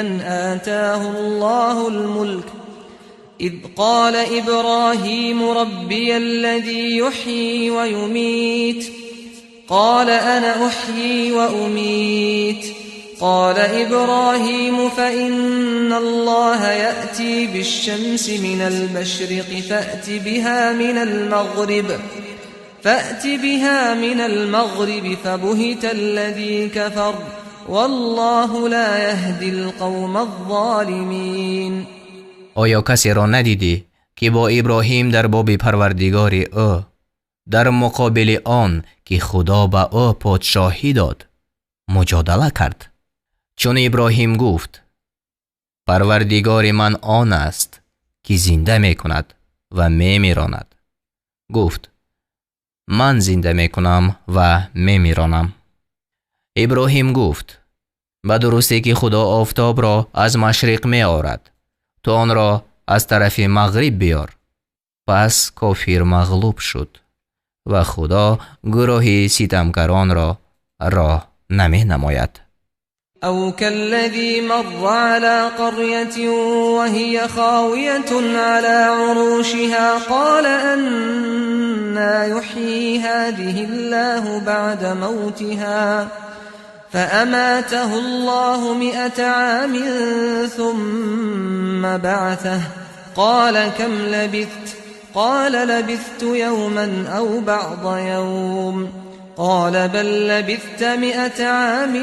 أن آتاه الله الملك إذ قال إبراهيم ربي الذي يحيي ويميت قال أنا أحيي وأميت قال إبراهيم فإن الله يأتي بالشمس من المشرق فأت بها من المغرب فبهت الذي كفر والله لا يهدي القوم الظالمين. Оё касеро надидӣ, ки бо Иброҳим дар боби Парвардигори ӯ дар муқобили он ки Худо ба ӯ подшоҳӣ дод муҷодала кард? Чун Иброҳим гуфт: «Парвардигори ман он аст, ки зинда мекунад ва мемиронад», гуфт: «Ман зинда мекунам ва мемиронам». Иброҳим гуфт: «Ба дурустӣ ки Худо офтобро аз машриқ меорад, ту онро аз тарафи мағриб биёр». Пас кофир мағлуб шуд ва Худо гурӯҳи ситамкаронро роҳ наменамояд. أو كالذي مر على قرية وهي خاوية على عروشها قال أنى يحيي هذه الله بعد موتها فأماته الله 100 عام ثم بعثه قال كم لبثت؟ قال لبثت يوما أو بعض يوم قال بل لبثت 100 عام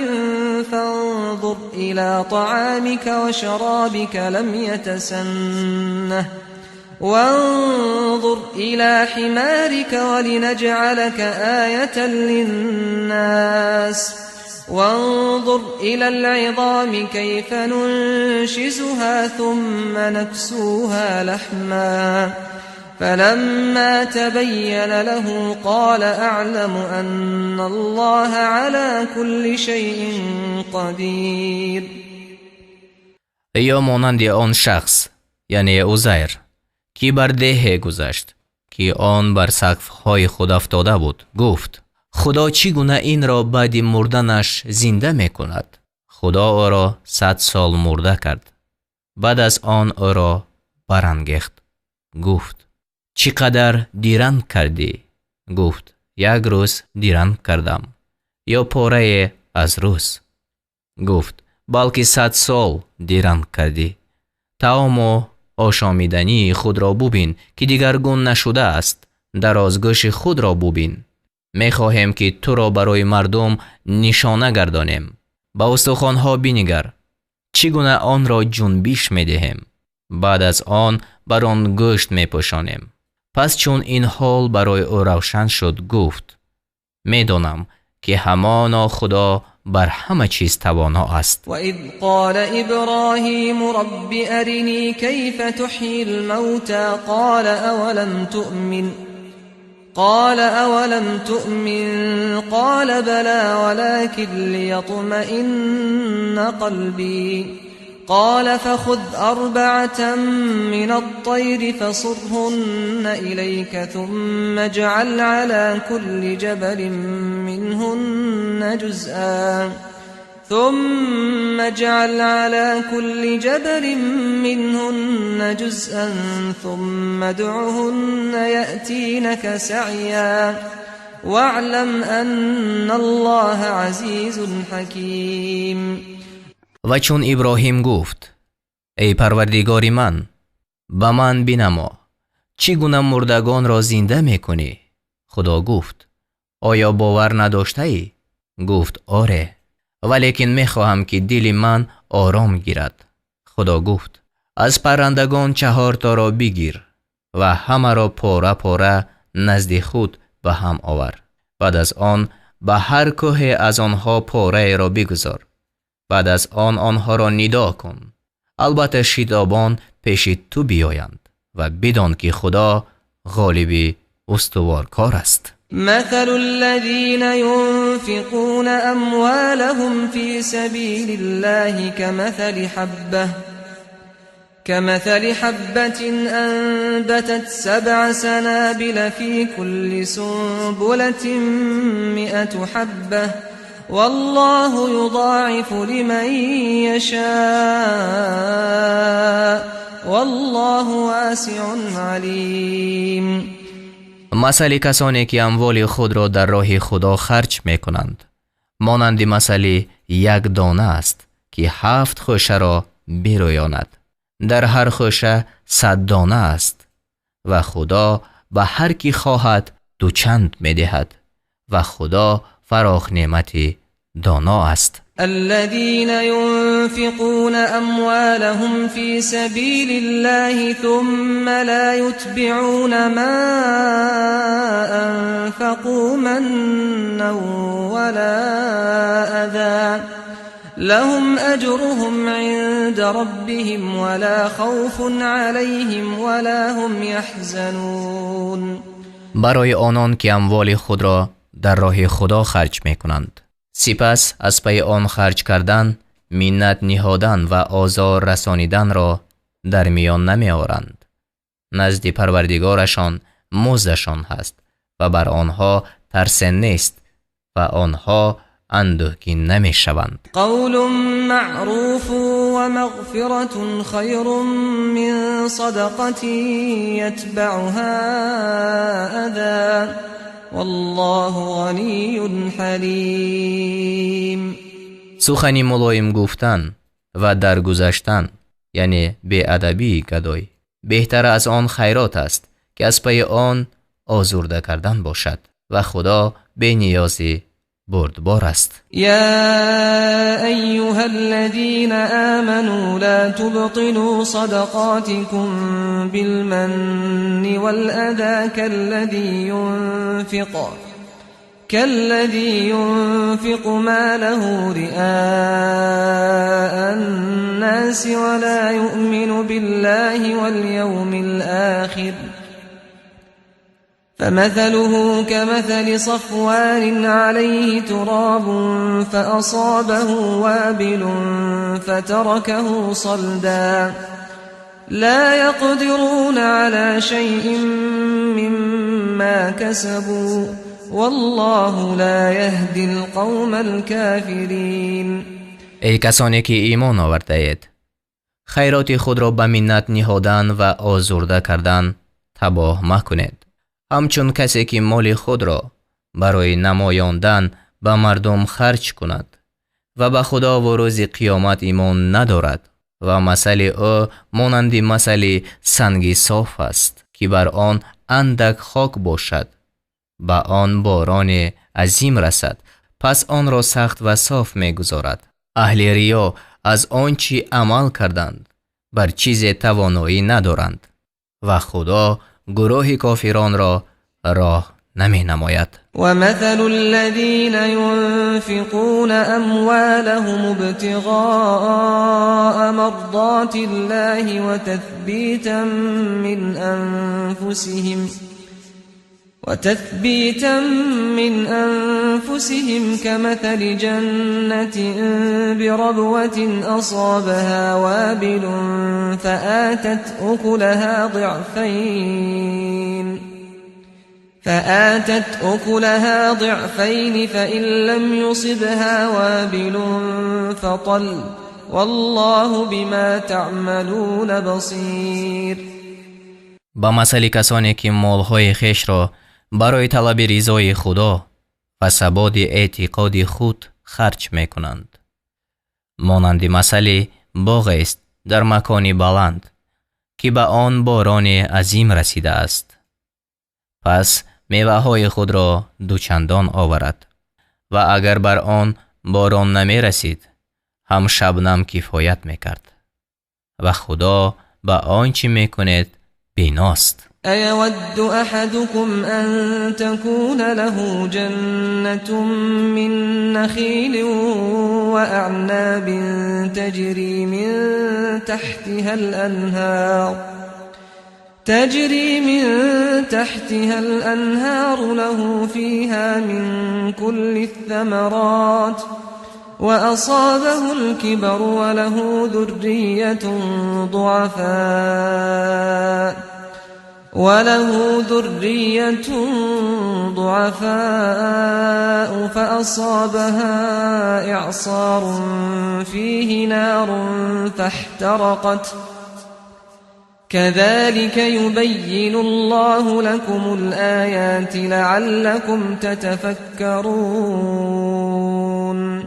فانظر إلى طعامك وشرابك لم يتسنه وانظر إلى حمارك ولنجعلك آية للناس وانظر إلى العظام كيف ننشزها ثم نكسوها لحما فلما تبين له قال أعلم أن الله على كل شيء قدير. Ё монанди он шахс, яъне Узайр, ки бар деҳе гузашт, ки он бар сақфҳои худ афтода буд, гуфт: Худо чӣ гуна инро баъди мурданаш зинда мекунад? Худо ӯро 100 сол мурда кард. Баъд аз он ӯро барангехт. Гуфт: чӣ қадар диранг кардӣ? Гуфт: як рӯз диранг кардам ё порае аз рӯз. Гуфт: балки 100 сол диранг кардӣ. Таому ошомидании худро бубин, ки дигаргун нашудааст. Дарозгӯши худро бубин. Мехоҳем, ки туро барои мардум нишона гардонем. Ба устухонҳо бинигар, чӣ гуна онро ҷунбиш медиҳем. Баъд аз он бар он гӯшт мепӯшонем. Пас чун ин ҳол барои ӯ равшан шуд, гуфт: медонам, ки ҳамоно Худо бар ҳама чиз тавоно аст. وإذ قال إبراهيم رب أرني كيف تحيي الموتى قال أولم تؤمن قال أولم تؤمن قال بلى ولكن ليطمئن قلبي قال فخذ 4 من الطير فصرهن إليك ثم اجعل على كل جبل منهن جزءا ثم اجعل على كل جبل منهن جزءا ثم ادعهن يأتينك سعيا واعلم أن الله عزيز حكيم. Ва чун Иброҳим гуфт: эй Парвардигори ман, ба ман бинамо, чӣ гуна мурдагонро зинда мекунӣ? Худо гуфт: оё бовар надоштаӣ? Гуфт: оре, валекин мехоҳам, ки дили ман ором гирад. Худо гуфт: аз паррандагон 4 торо бигир ва ҳамаро пора-пора назди худ ба ҳам овар. Баъд аз он ба ҳар кӯҳе аз онҳо пораеро бигузор. Баъд аз он онҳоро нидо кун. Албатта шитобон пеши ту биёянд ва бидон, ки Худо ғолиби устуворкор аст. مثل الذين ينفقون أموالهم في سبيل الله كمثل حبة أنبتت 7 سنابل في كل سنبلة 100 حبة والله يضاعف لمن يشاء والله واسع عليم. Масали касоне, ки амволи худро дар роҳи Худо харҷ мекунанд, монанди масали як дона аст, ки 7 хӯшаро бирӯёнад. Дар ҳар хӯша 100 дона аст ва Худо ба ҳар ки хоҳад дучанд медиҳад ва Худо фароғ неъмати доно аст. الذين ينفقون أموالهم في سبيل الله ثم لا يتبعون ما أنفقوا منا ولا أذى لهم أجرهم عند ربهم ولا خوف عليهم ولا هم يحزنون. Барои онон, ки амволи худро дар роҳи Худо харҷ мекунанд, сипас аз пайи он харҷ кардан, миннат ниҳодан ва озор расониданро дар миён намеоранд. Назди Парвардигорашон муздашон ҳаст ва бар онҳо тарсе нест ва онҳо андӯҳгин намешаванд. قول معروف ومغفرة خير من صدقة يتبعها أذى والله غني حليم. Сухани мулоим гуфтан ва даргузаштан, яъне беадабии гадой, беҳтар аз он хайрот аст, ки аз пайи он озурда кардан бошад ва Худо бениёзи бурдбор аст. يا أيها الذين آمنوا لا تبطلوا صدقاتكم بالمن والأذى كالذي ينفق ماله رئاء الناس ولا يؤمن بالله واليوم الآخر فمثله كمثل صفوان عليه تراب فأصابه وابل فتركه صلدا لا يقدرون على شيء مما كسبوا والله لا يهدي القوم الكافرين. Эй касоне ки имон овардаед, хайроти худро ба миннат ниҳодан ва озурда кардан табоҳ макунед, ҳамчун касе ки моли худро барои намоёндан ба мардум харҷ кунад ва ба Худо ва рӯзи қиёмат имон надорад, ва масали ӯ монанди масали санги соф аст, ки бар он андак хок бошад, ба он борони азим расад, пас онро сахт ва соф мегузорад. Аҳли риё аз он чӣ амал карданд бар чизе тавоноӣ надоранд ва Худо гурӯҳи кофиронро роҳ наменамояд. ومثل الذين ينفقون أموالهم ابتغاء مرضات الله وتثبيتا من أنفسهم كمثل جنة بربوة أصابها وابل فآتت أكلها ضعفين فإن لم يصبها وابل فطل والله بما تعملون بصير. Ба масали касоне ки молҳои хешро барои талаби ризои Худо ва сабоди эътиқоди худ харҷ мекунанд, монанди масали боғест дар макони баланд, ки ба он борони азим расидааст, пас меваҳои худро дучандон оварад, ва агар бар он борон намерасид, ҳам шабнам кифоят мекард, ва Худо ба он чӣ мекунед биност. أيود أحدكم أن تكون له جنة من نخيل وأعناب تجري من تحتها الأنهار له فيها من كل الثمرات وأصابه الكبر وله ذرية ضعفاء فأصابها إعصار فيه نار فاحترقت كذلك يبين الله لكم الآيات لعلكم تتفكرون.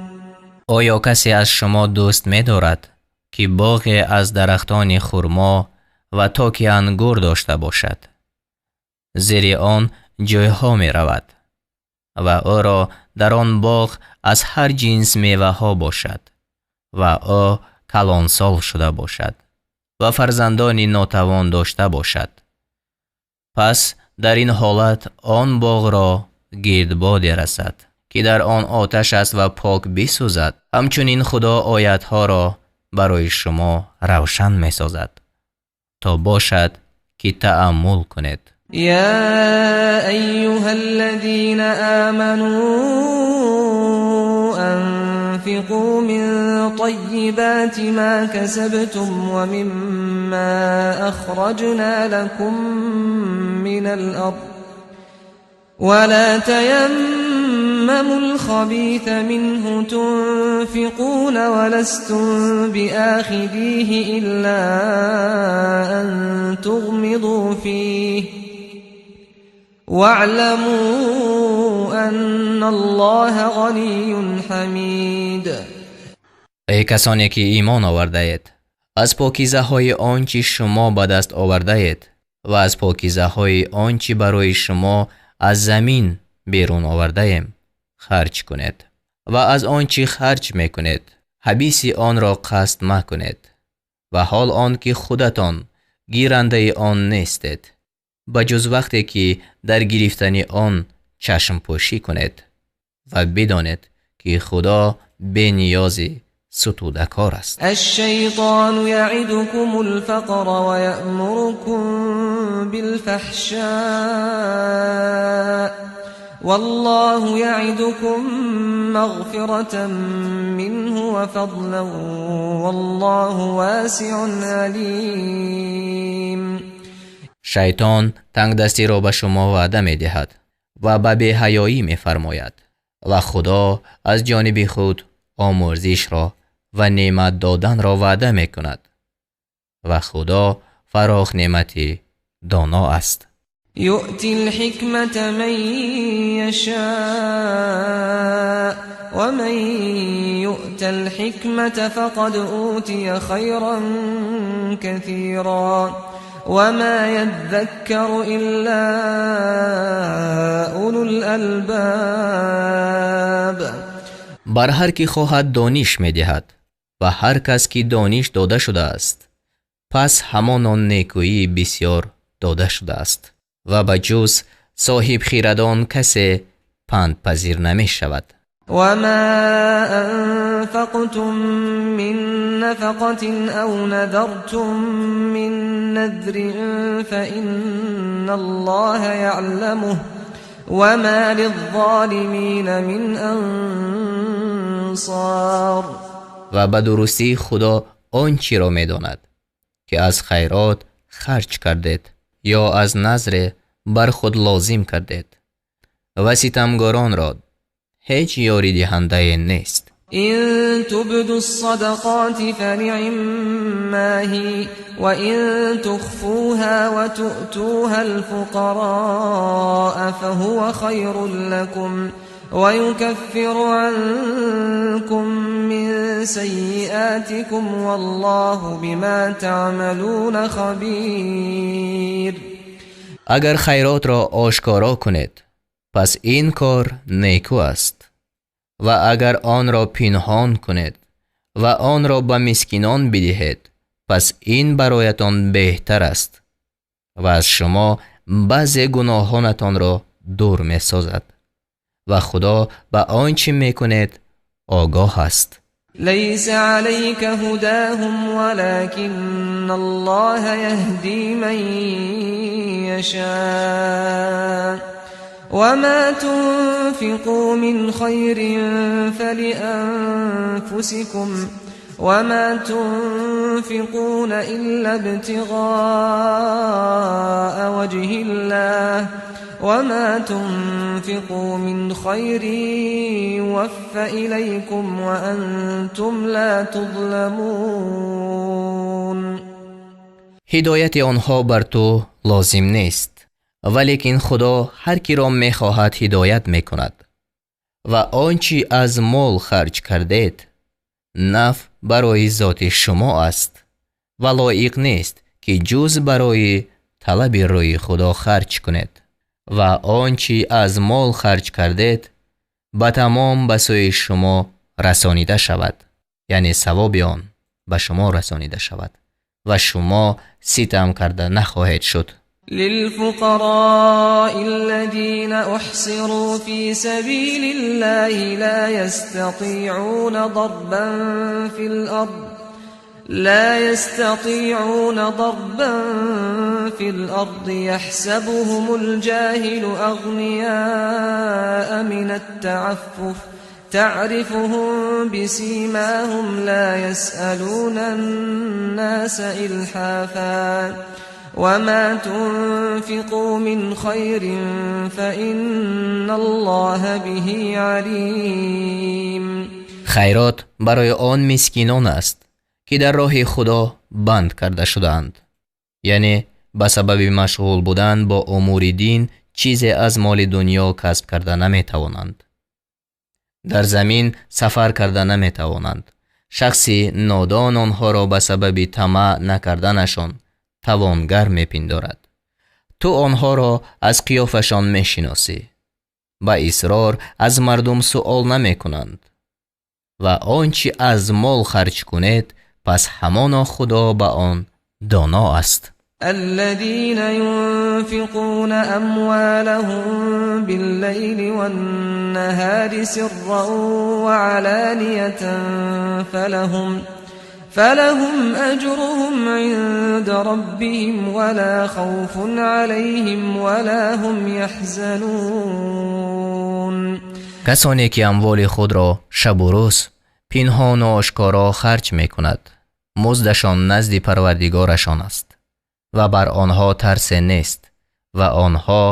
Оё касе аз шумо дӯст медорад, ки боғе аз дарахтони хурмо ва токи ангур дошта бошад? Зери он ҷойҳо меравад ва ӯро дар он боғ аз ҳар ҷинс меваҳо бошад ва ӯ калонсол шуда бошад ва фарзандони нотавон дошта бошад. Пас дар ин ҳолат он боғро гирдбоде расад, ки дар он оташ аст ва пок бисӯзад. Ҳамчунин Худо оятҳоро барои шумо равшан месозад, то бошад ки таъаммул кунед. يا أيها الذين آمنوا أنفقوا من طيبات ما كسبتم ومما أخرجنا لكم من الأرض ولا تيمموا الخبيث منه تنفقون ولستم بآخذيه إلا أن تغمضوا فيه واعلموا أن الله غني حميد. Эй касоне ки имон овардаед, аз покизаҳои он чӣ шумо ба даст овардаед ва аз покизаҳои он чӣ барои шумо аз замин берун овардаем харҷ кунед, ва аз он чӣ харҷ мекунед ҳабиси онро қасд макунед, ва ҳол он ки худатон гирандаи он нестед, ба ҷуз вақте ки дар гирифтани он чашмпӯшӣ кунед, ва бидонед ки Худо бениёзи сутудакор аст. الشیطان یعدکم الفقر ویأمرکم بالفحشاء والله یعدکم مغفرة منه وفضلا والله واسع علیم. Шайтон тангдастиро ба шумо ваъда медиҳад ва ба беҳаёӣ мефармояд ва Худо аз ҷониби худ омӯрзишро ва неъмат доданро ваъда мекунад ва Худо фароғ неъмати доно аст. يؤتي الحكمة من يشاء ومن يؤت الحكمة فقد أوتي خيرا كثيرا وما يذكر إلا أولو الألباب. бар ҳар ки хоҳад дониш медиҳад ва ҳар кас ки дониш дода шудааст пас ҳамон он некӯии бисёр дода шудааст ва ба ҷуз соҳибхирадон касе пандпазир намешавад. وما أنفقتم من نفقة أو نذرتم من نذر فإن الله يعلمه وما للظالمين من أنصار. ва ба дурустӣ Худо он чиро медонад ки аз хайрот харҷ кардед ё аз назре бар худ лозим кардед ва ситамгоронро ҳеҷ ёридиҳандае нест. إن تبدوا الصدقات فنعما هي وإن تخفوها وتؤتوها الفقراء فهو خير لكم ويكفر عنكم من سيئاتكم والله بما تعملون خبير. агар хайротро ошкоро кунед пас ин кор некӯ аст ва агар онро пинҳон кунед ва онро ба мискинон бидиҳед пас ин бароятон беҳтар аст ва аз шумо баъзе гуноҳонатонро дур месозад ва Худо ба он чӣ мекунед огоҳ аст. ليس عليك هداهم ولكن الله يهدي من يشاء وما تنفقوا من خير فلأنفسكم وما تنفقون إلا ابتغاء وجه الله وما تنفقوا من خير يوف إليكم وأنتم لا تظلمون. ҳидояти онҳо бар ту лозим нест, валекин Худо ҳар киро мехоҳад ҳидоят мекунад ва он чӣ аз мол харҷ кардед наф барои зоти шумо аст ва лоиқ нест ки ҷуз барои талаби рӯи Худо харҷ кунед ва он чӣ аз мол харҷ кардед ба тамом ба сӯи шумо расонида шавад, яъне савоби он ба шумо расонида шавад ва шумо ситам карда нахоҳед шуд. للفقراء الذين أحصروا في سبيل الله لا يستطيعون ضربا في الأرض يحسبهم الجاهل أغنياء من التعفف تعرفهم بسيماهم لا يسألون الناس إلحافا وما تنفقوا من خير فإن الله به عليم. хайрот барои он мискинон аст ки дар роҳи Худо банд карда шудаанд, яъне ба сабаби машғул будан бо умури дин чизе аз моли дунё касб карда наметавонанд, дар замин сафар карда наметавонанд. шахси нодон онҳоро ба сабаби тамаъ накарданашон тавонгар мепиндорад. ту онҳоро аз қиёфашон мешиносӣ, ба исрор аз мардум суол намекунанд ва он чӣ аз мол харҷ кунед пас ҳамоно Худо ба он доно аст. الذين ينفقون أموالهم بالليل والنهار سرا وعلانية فلهم أجرهم عند ربهم ولا خوف عليهم ولا هم يحزنون. касоне ки амволи худро шабу рӯз пинҳону ошкоро харҷ мекунад муздашон назди Парвардигорашон аст ва бар онҳо тарсе нест ва онҳо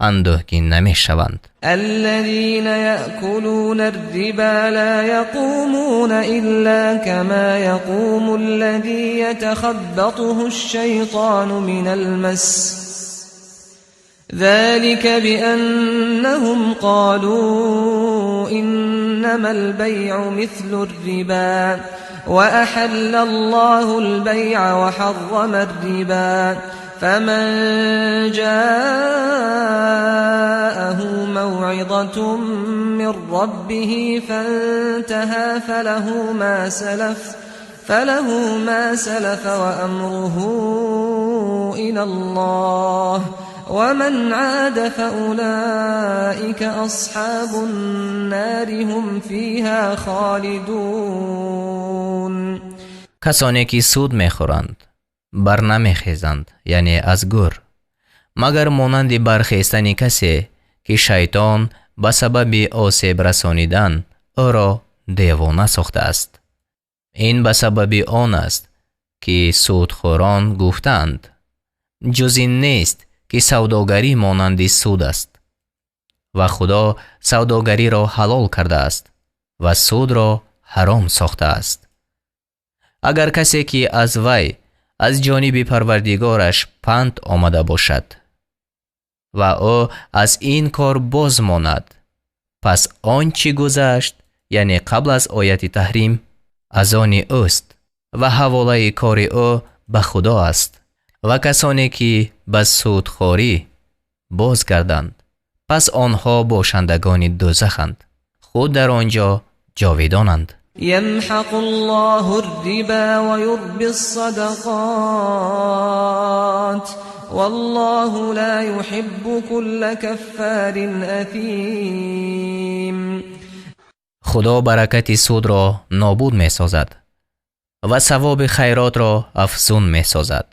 андӯҳгин намешаванд. الذين يأكلون الربا لا يقومون إلا كما يقوم الذي يتخبطه الشيطان من المس ذلك بأنهم قالوا إنما البيع مثل الربا وأحل الله البيع وحرم الربا فمن جاءه موعظة من ربه فانتهى فله ما سلف وأمره إلى الله ومن عاد فأولئك أصحاب النار هم فيها خالدون. Касоне ки суд мехӯранд, бар намехезанд, яъне аз гӯр, магар монанди бархестани касе, ки шайтон ба сабаби осеб расонидан ӯро девона сохтааст. Ин ба сабаби он аст, ки судхӯрон гуфтаанд: ҷуз ин нест, ки савдогарӣ монанди суд аст. Ва Худо савдогариро ҳалол кардааст ва судро ҳаром сохтааст. Агар касе, ки аз вай аз ҷониби Парвардигораш панд омада бошад ва ӯ аз ин кор боз монад, пас он чӣ гузашт, яъне қабл аз ояти таҳрим, аз они ӯст ва ҳаволаи кори ӯ ба Худо аст. Ва касоне ки ба судхорӣ бозгарданд, пас онҳо бошандагони дӯзаханд, худ дар он ҷо ҷовидонанд. يمحق الله الربا ويربي الصدقات والله لا يحب كل كفار أثيم. Худо баракати судро нобуд месозад ва савоби хайротро афзун месозад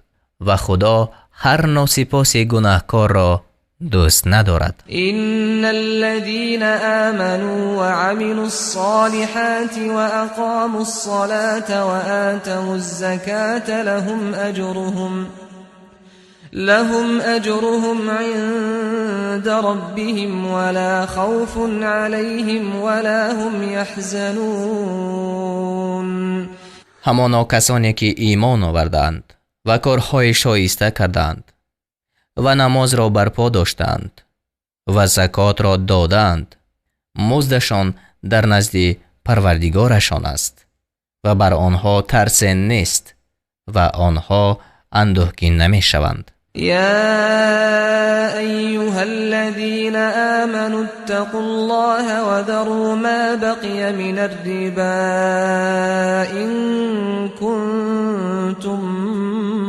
ва Худо ҳар носипоси гунаҳкорро дӯст надорад. إن الذين آمنوا وعملوا الصالحات وأقاموا الصلاة وآتوا الزكاة لهم أجرهم عند ربهم ولا خوف عليهم ولا هم يحزنون. Ҳамоно касоне ки имон овардаанд ва корҳои шоиста кардаанд ва намозро барпо доштаанд ва закотро додаанд, муздашон дар назди Парвардигорашон аст ва бар онҳо тарсе нест ва онҳо андӯҳгин намешаванд. يا أيها الذين آمنوا اتقوا الله وذروا ما بقي من الربا إن كنتم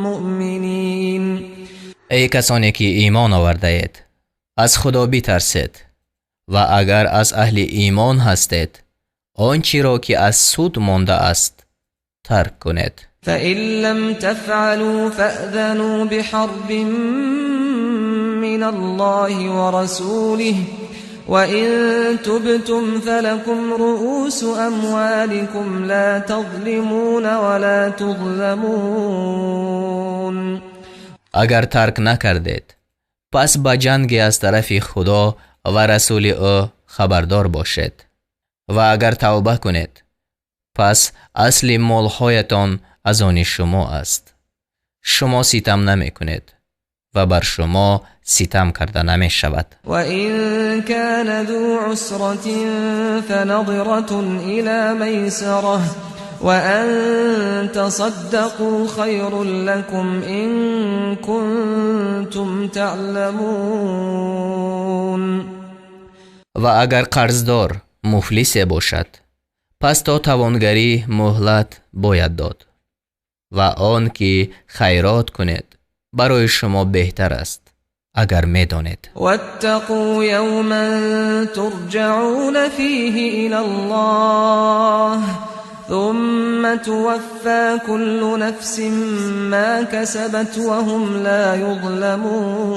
مؤمنين. Эй касоне ки имон овардаед, аз Худо битарсед ва агар аз аҳли имон ҳастед, он чиро ки аз суд мондааст, тарк кунед. فإن لم تفعلوا فأذنوا بحرب من الله ورسوله وإن تبتم فلكم رؤوس أموالكم لا تظلمون ولا تظلمون. Агар тарк накардед, пас ба ҷанге аз тарафи Худо ва расули ӯ хабардор бошед. Ва агар тавба кунед, пас асли молҳоятон аз они шумо аст. Шумо ситам намекунед ва бар шумо ситам карда намешавад. وإن كان ذو عسرة فنظرة إلى ميسرة وأن تصدقوا خير لكم إن كنتم تعلمون. Ва агар қарздор муфлисе бошад, пас то тавонгарӣ муҳлат бояд дод. Ва он ки хайрот кунед, барои шумо беҳтар аст, агар медонед. واتقوا يوما ترجعون فيه إلى الله ثم توفى كل نفس ما كسبت وهم لا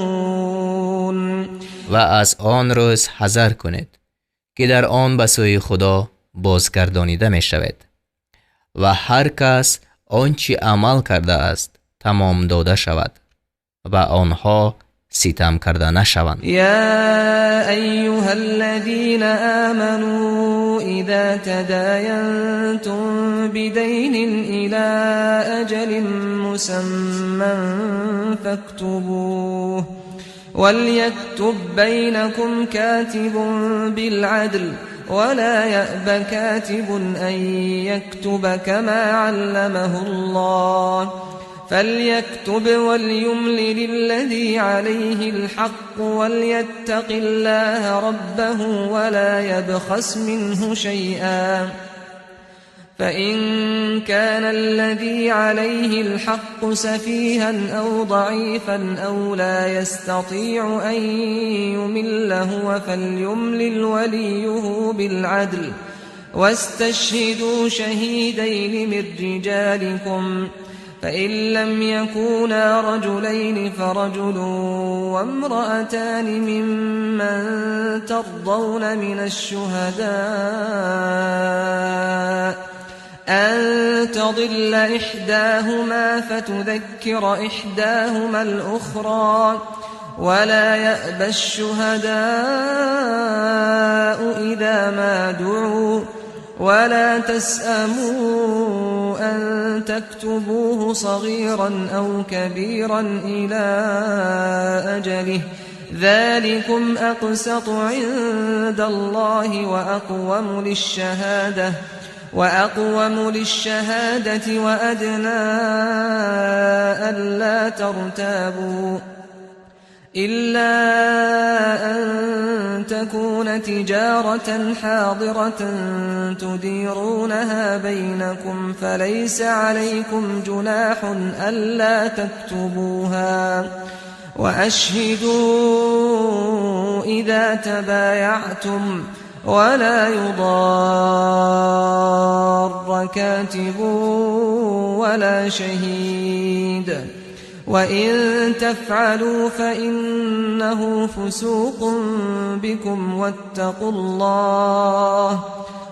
يظلمون. Ва аз он рӯз ҳазар кунед, ки дар он ба сӯи Худо бозгардонида мешавед ва ҳар кас он чӣ амал кардааст, тамом дода шавад ва онҳо ситам карда нашаванд. يا أيها الذين آمنوا إذا تداينتم بدين إلى أجل مسمى فاكتبوه وليكتب بينكم كاتب بالعدل ولا يأب كاتب أن يكتب كما علمه الله فليكتب وليملل الذي عليه الحق وليتق الله ربه ولا يبخس منه شيئا فإن كان الذي عليه الحق سفيها أو ضعيفا أو لا يستطيع أن يمل هو فليملل وليه بالعدل واستشهدوا شهيدين من رجالكم فإن لم يكونا رجلين فرجل وامرأتان ممن ترضون من الشهداء أن تضل إحداهما فتذكر إحداهما الأخرى ولا يأبى الشهداء إذا ما دعوا ولا تسأموا أن تكتبوه صغيرا أو كبيرا إلى أجله ذلكم أقسط عند الله وأقوم للشهادة وأدنى ألا ترتابوا إلا أن تكون تجارة حاضرة تديرونها بينكم فليس عليكم جناح ألا تكتبوها وأشهدوا إذا تبايعتم ولا يضار كاتب ولا شهيد وإن تفعلوا فإنه فسوق بكم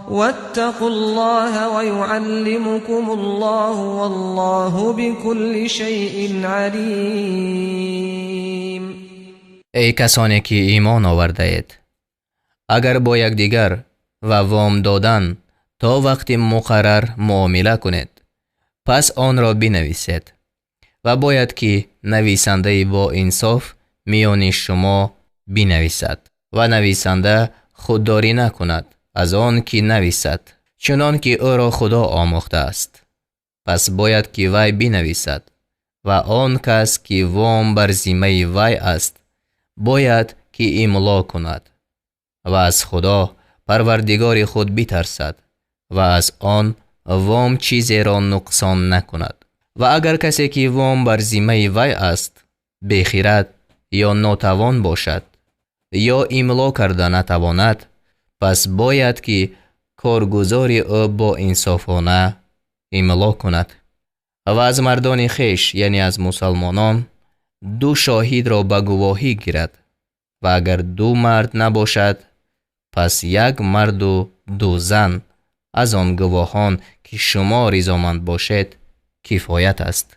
واتقوا الله ويعلمكم الله والله بكل شيء عليم. Эй касоне ки имон овардаед, агар бо якдигар ва вом додан то вақти муқаррар муомила кунед, пас онро бинависед ва бояд ки нависандаи бо инсоф миёни шумо бинависад ва нависанда худдорӣ накунад аз он ки нависад, чунон ки ӯро Худо омӯхтааст. Пас бояд ки вай бинависад ва он кас ки вом бар зиммаи вай аст бояд ки имло кунад ва аз Худо Парвардигори худ битарсад ва аз он вом чизеро нуқсон накунад. Ва агар касе ки вом бар зиммаи вай аст бехирад ё нотавон бошад ё имло карда натавонад, пас бояд ки коргузори ӯ бо инсофона имло кунад. Ва аз мардони хеш, яъне аз мусалмонон, ду шоҳидро ба гувоҳӣ гирад ва агар ду мард набошад, пас як марду ду зан аз он гувоҳон ки шумо ризоманд бошед кифоят аст,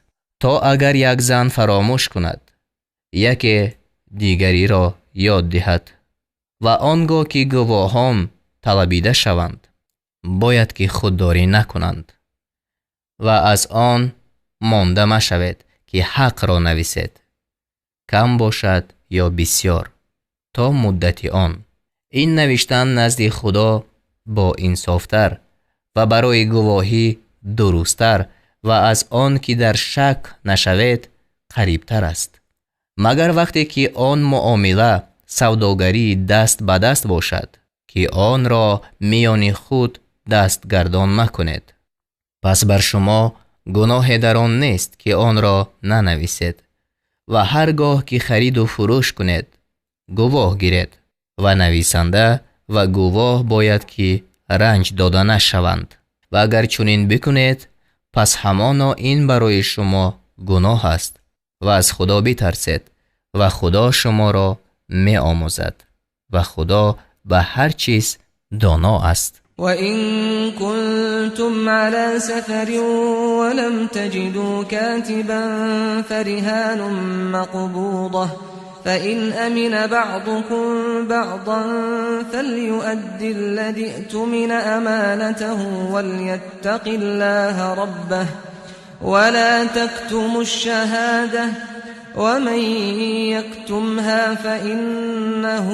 то агар як зан фаромӯш кунад, яке дигариро ёд диҳад. Ва он гоҳ ки гувоҳон талабида шаванд, бояд ки худдорӣ накунанд ва аз он монда машавед ки ҳақро нависед, кам бошад ё бисёр, то муддати он. Ин навиштан назди Худо бо инсофтар ва барои гувоҳӣ дурусттар ва аз он ки дар шак нашавед қарибтар аст. Магар вақте ки он муомила савдогарии даст ба даст бошад, ки онро миёни худ дастгардон макунед. Пас бар шумо гуноҳе дар он нест ки онро нанависед ва ҳар гоҳ ки хариду фурӯш кунед гувоҳ гиред ва нависанда ва гувоҳ бояд ки ранҷ дода нашаванд. Ва агар чунин бикунед, пас ҳамоно ин барои шумо гуноҳ аст ва аз Худо битарсед ва Худо шуморо меомӯзад ва Худо ба ҳар чиз доно аст. وإن كنتم على سفر ولم تجدوا كاتبا فرهان فإن أمن بعضكم بعضا فليؤد الذي اؤتمن أمانته وليتق الله ربه ولا تكتموا الشهادة ومن يكتمها فإنه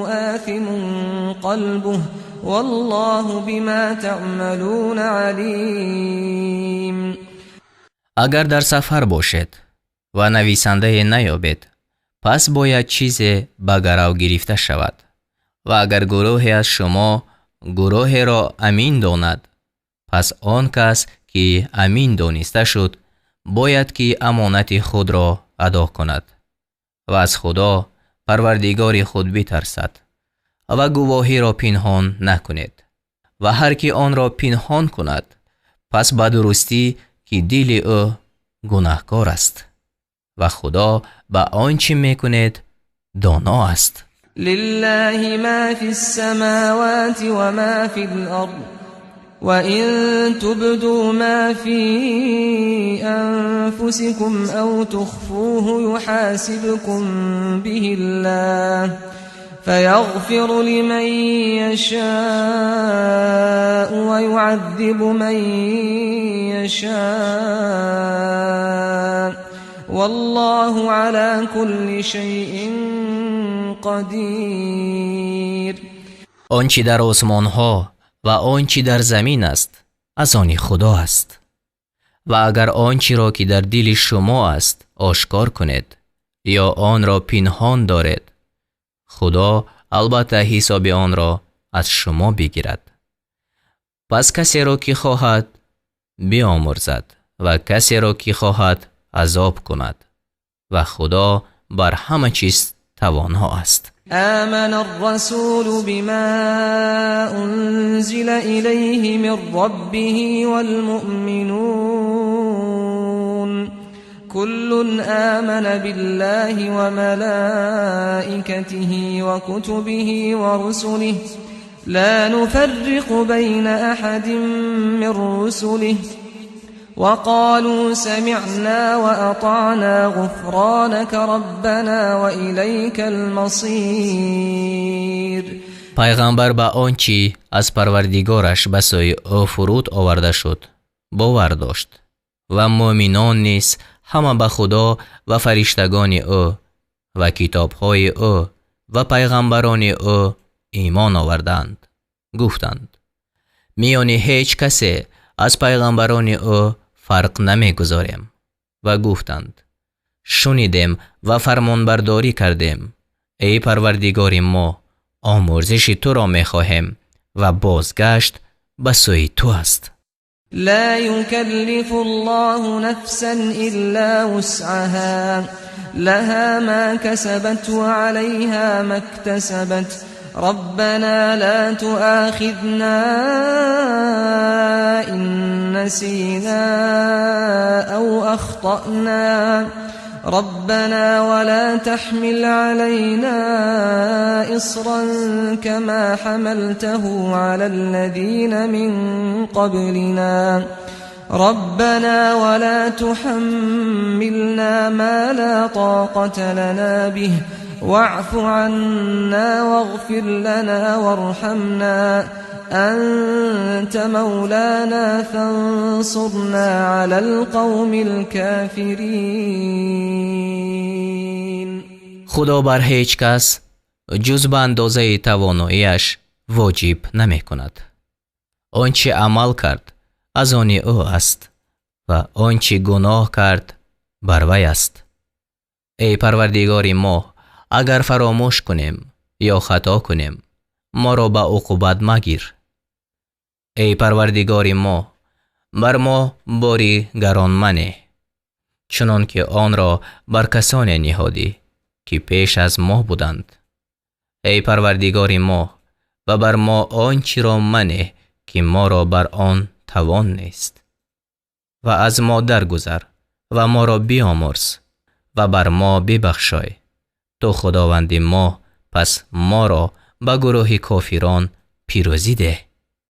آثم قلبه والله بما تعملون عليم. Агар дар сафар бошед ва нависандае наёбед, пас бояд чизе ба гарав гирифта шавад. Ва агар гурӯҳе аз шумо гурӯҳеро амин донад, пас он кас ки амин дониста шуд, бояд ки амонати худро адо кунад ва аз Худо Парвардигори худ битарсад ва гувоҳиро пинҳон накунед. Ва ҳар ки онро пинҳон кунад, пас ба дурустӣ ки дили ӯ гунаҳкор аст ва Худо ба он чӣ мекунед доно аст. لله ما في السماوات وما في الأرض وإن تبدوا ما في أنفسكم أو تخفوه يحاسبكم به الله فيغفر لمن يشاء ويعذب من يشاء والله على كل شيء قدير. Он чӣ дар осмонҳо ва он чӣ дар замин аст, аз они Худо аст. Ва агар он чиро ки дар дили шумо аст ошкор кунед ё онро пинҳон доред, Худо албатта ҳисоби онро аз шумо бигирад. Пас касеро ки хоҳад биомӯрзад ва касеро ки хоҳад азоб кунад ва Худо бар ҳама чиз тавоно аст. آمن الرسول بما أنزل إليه من ربه والمؤمنون كل آمن بالله وملائكته وكتبه ورسله لا نفرق بين أحد من رسله وقالوا سمعنا وأطعنا غفرانك ربنا وإليك المصير. Пайғамбар ба он чӣ аз Парвардигораш ба сӯи ӯ фуруд оварда шуд, бовар дошт ва мӯъминон низ ҳама ба Худо ва фариштагони ӯ ва китобҳои ӯ ва пайғамбарони ӯ имон оварданд. Гуфтанд: миёни ҳеҷ касе аз пайғамбарони ӯ фарқ намегузорем. Ва гуфтанд: шунидем ва фармонбардорӣ кардем. Эй Парвардигори мо, омӯрзиши туро мехоҳем ва бозгашт ба сӯи ту аст. لا يكلف الله نفسا إلا وسعها لها ما كسبت وعليها ما اكتسبت ربنا لا تؤاخذنا إن نسينا أو أخطأنا ربنا ولا تحمل علينا إصرا كما حملته على الذين من قبلنا ربنا ولا تحملنا ما لا طاقة لنا به واعف عنا واغفر لنا وارحمنا أنت مولانا فانصرنا على القوم الكافرين. Худо бар ҳеҷ кас ҷуз ба андозаи тавоноияш воҷиб намекунад. Он чӣ амал кард, аз они ӯ аст ва он чӣ гуноҳ кард, бар вай аст. Эй Парвардигори мо, агар фаромӯш кунем ё хато кунем, моро ба уқубат магир. Эй Парвардигори мо, бар мо бори гарон манеҳ, чунон ки онро бар касоне ниҳодӣ ки пеш аз мо буданд. Эй Парвардигори мо, ва бар мо он чиро манеҳ ки моро бар он тавон нест. Ва аз мо даргузар ва моро биомӯрз ва бар мо бибахшой. Ту Худованди мо, пас моро ба гурӯҳи кофирон пирӯзӣ деҳ.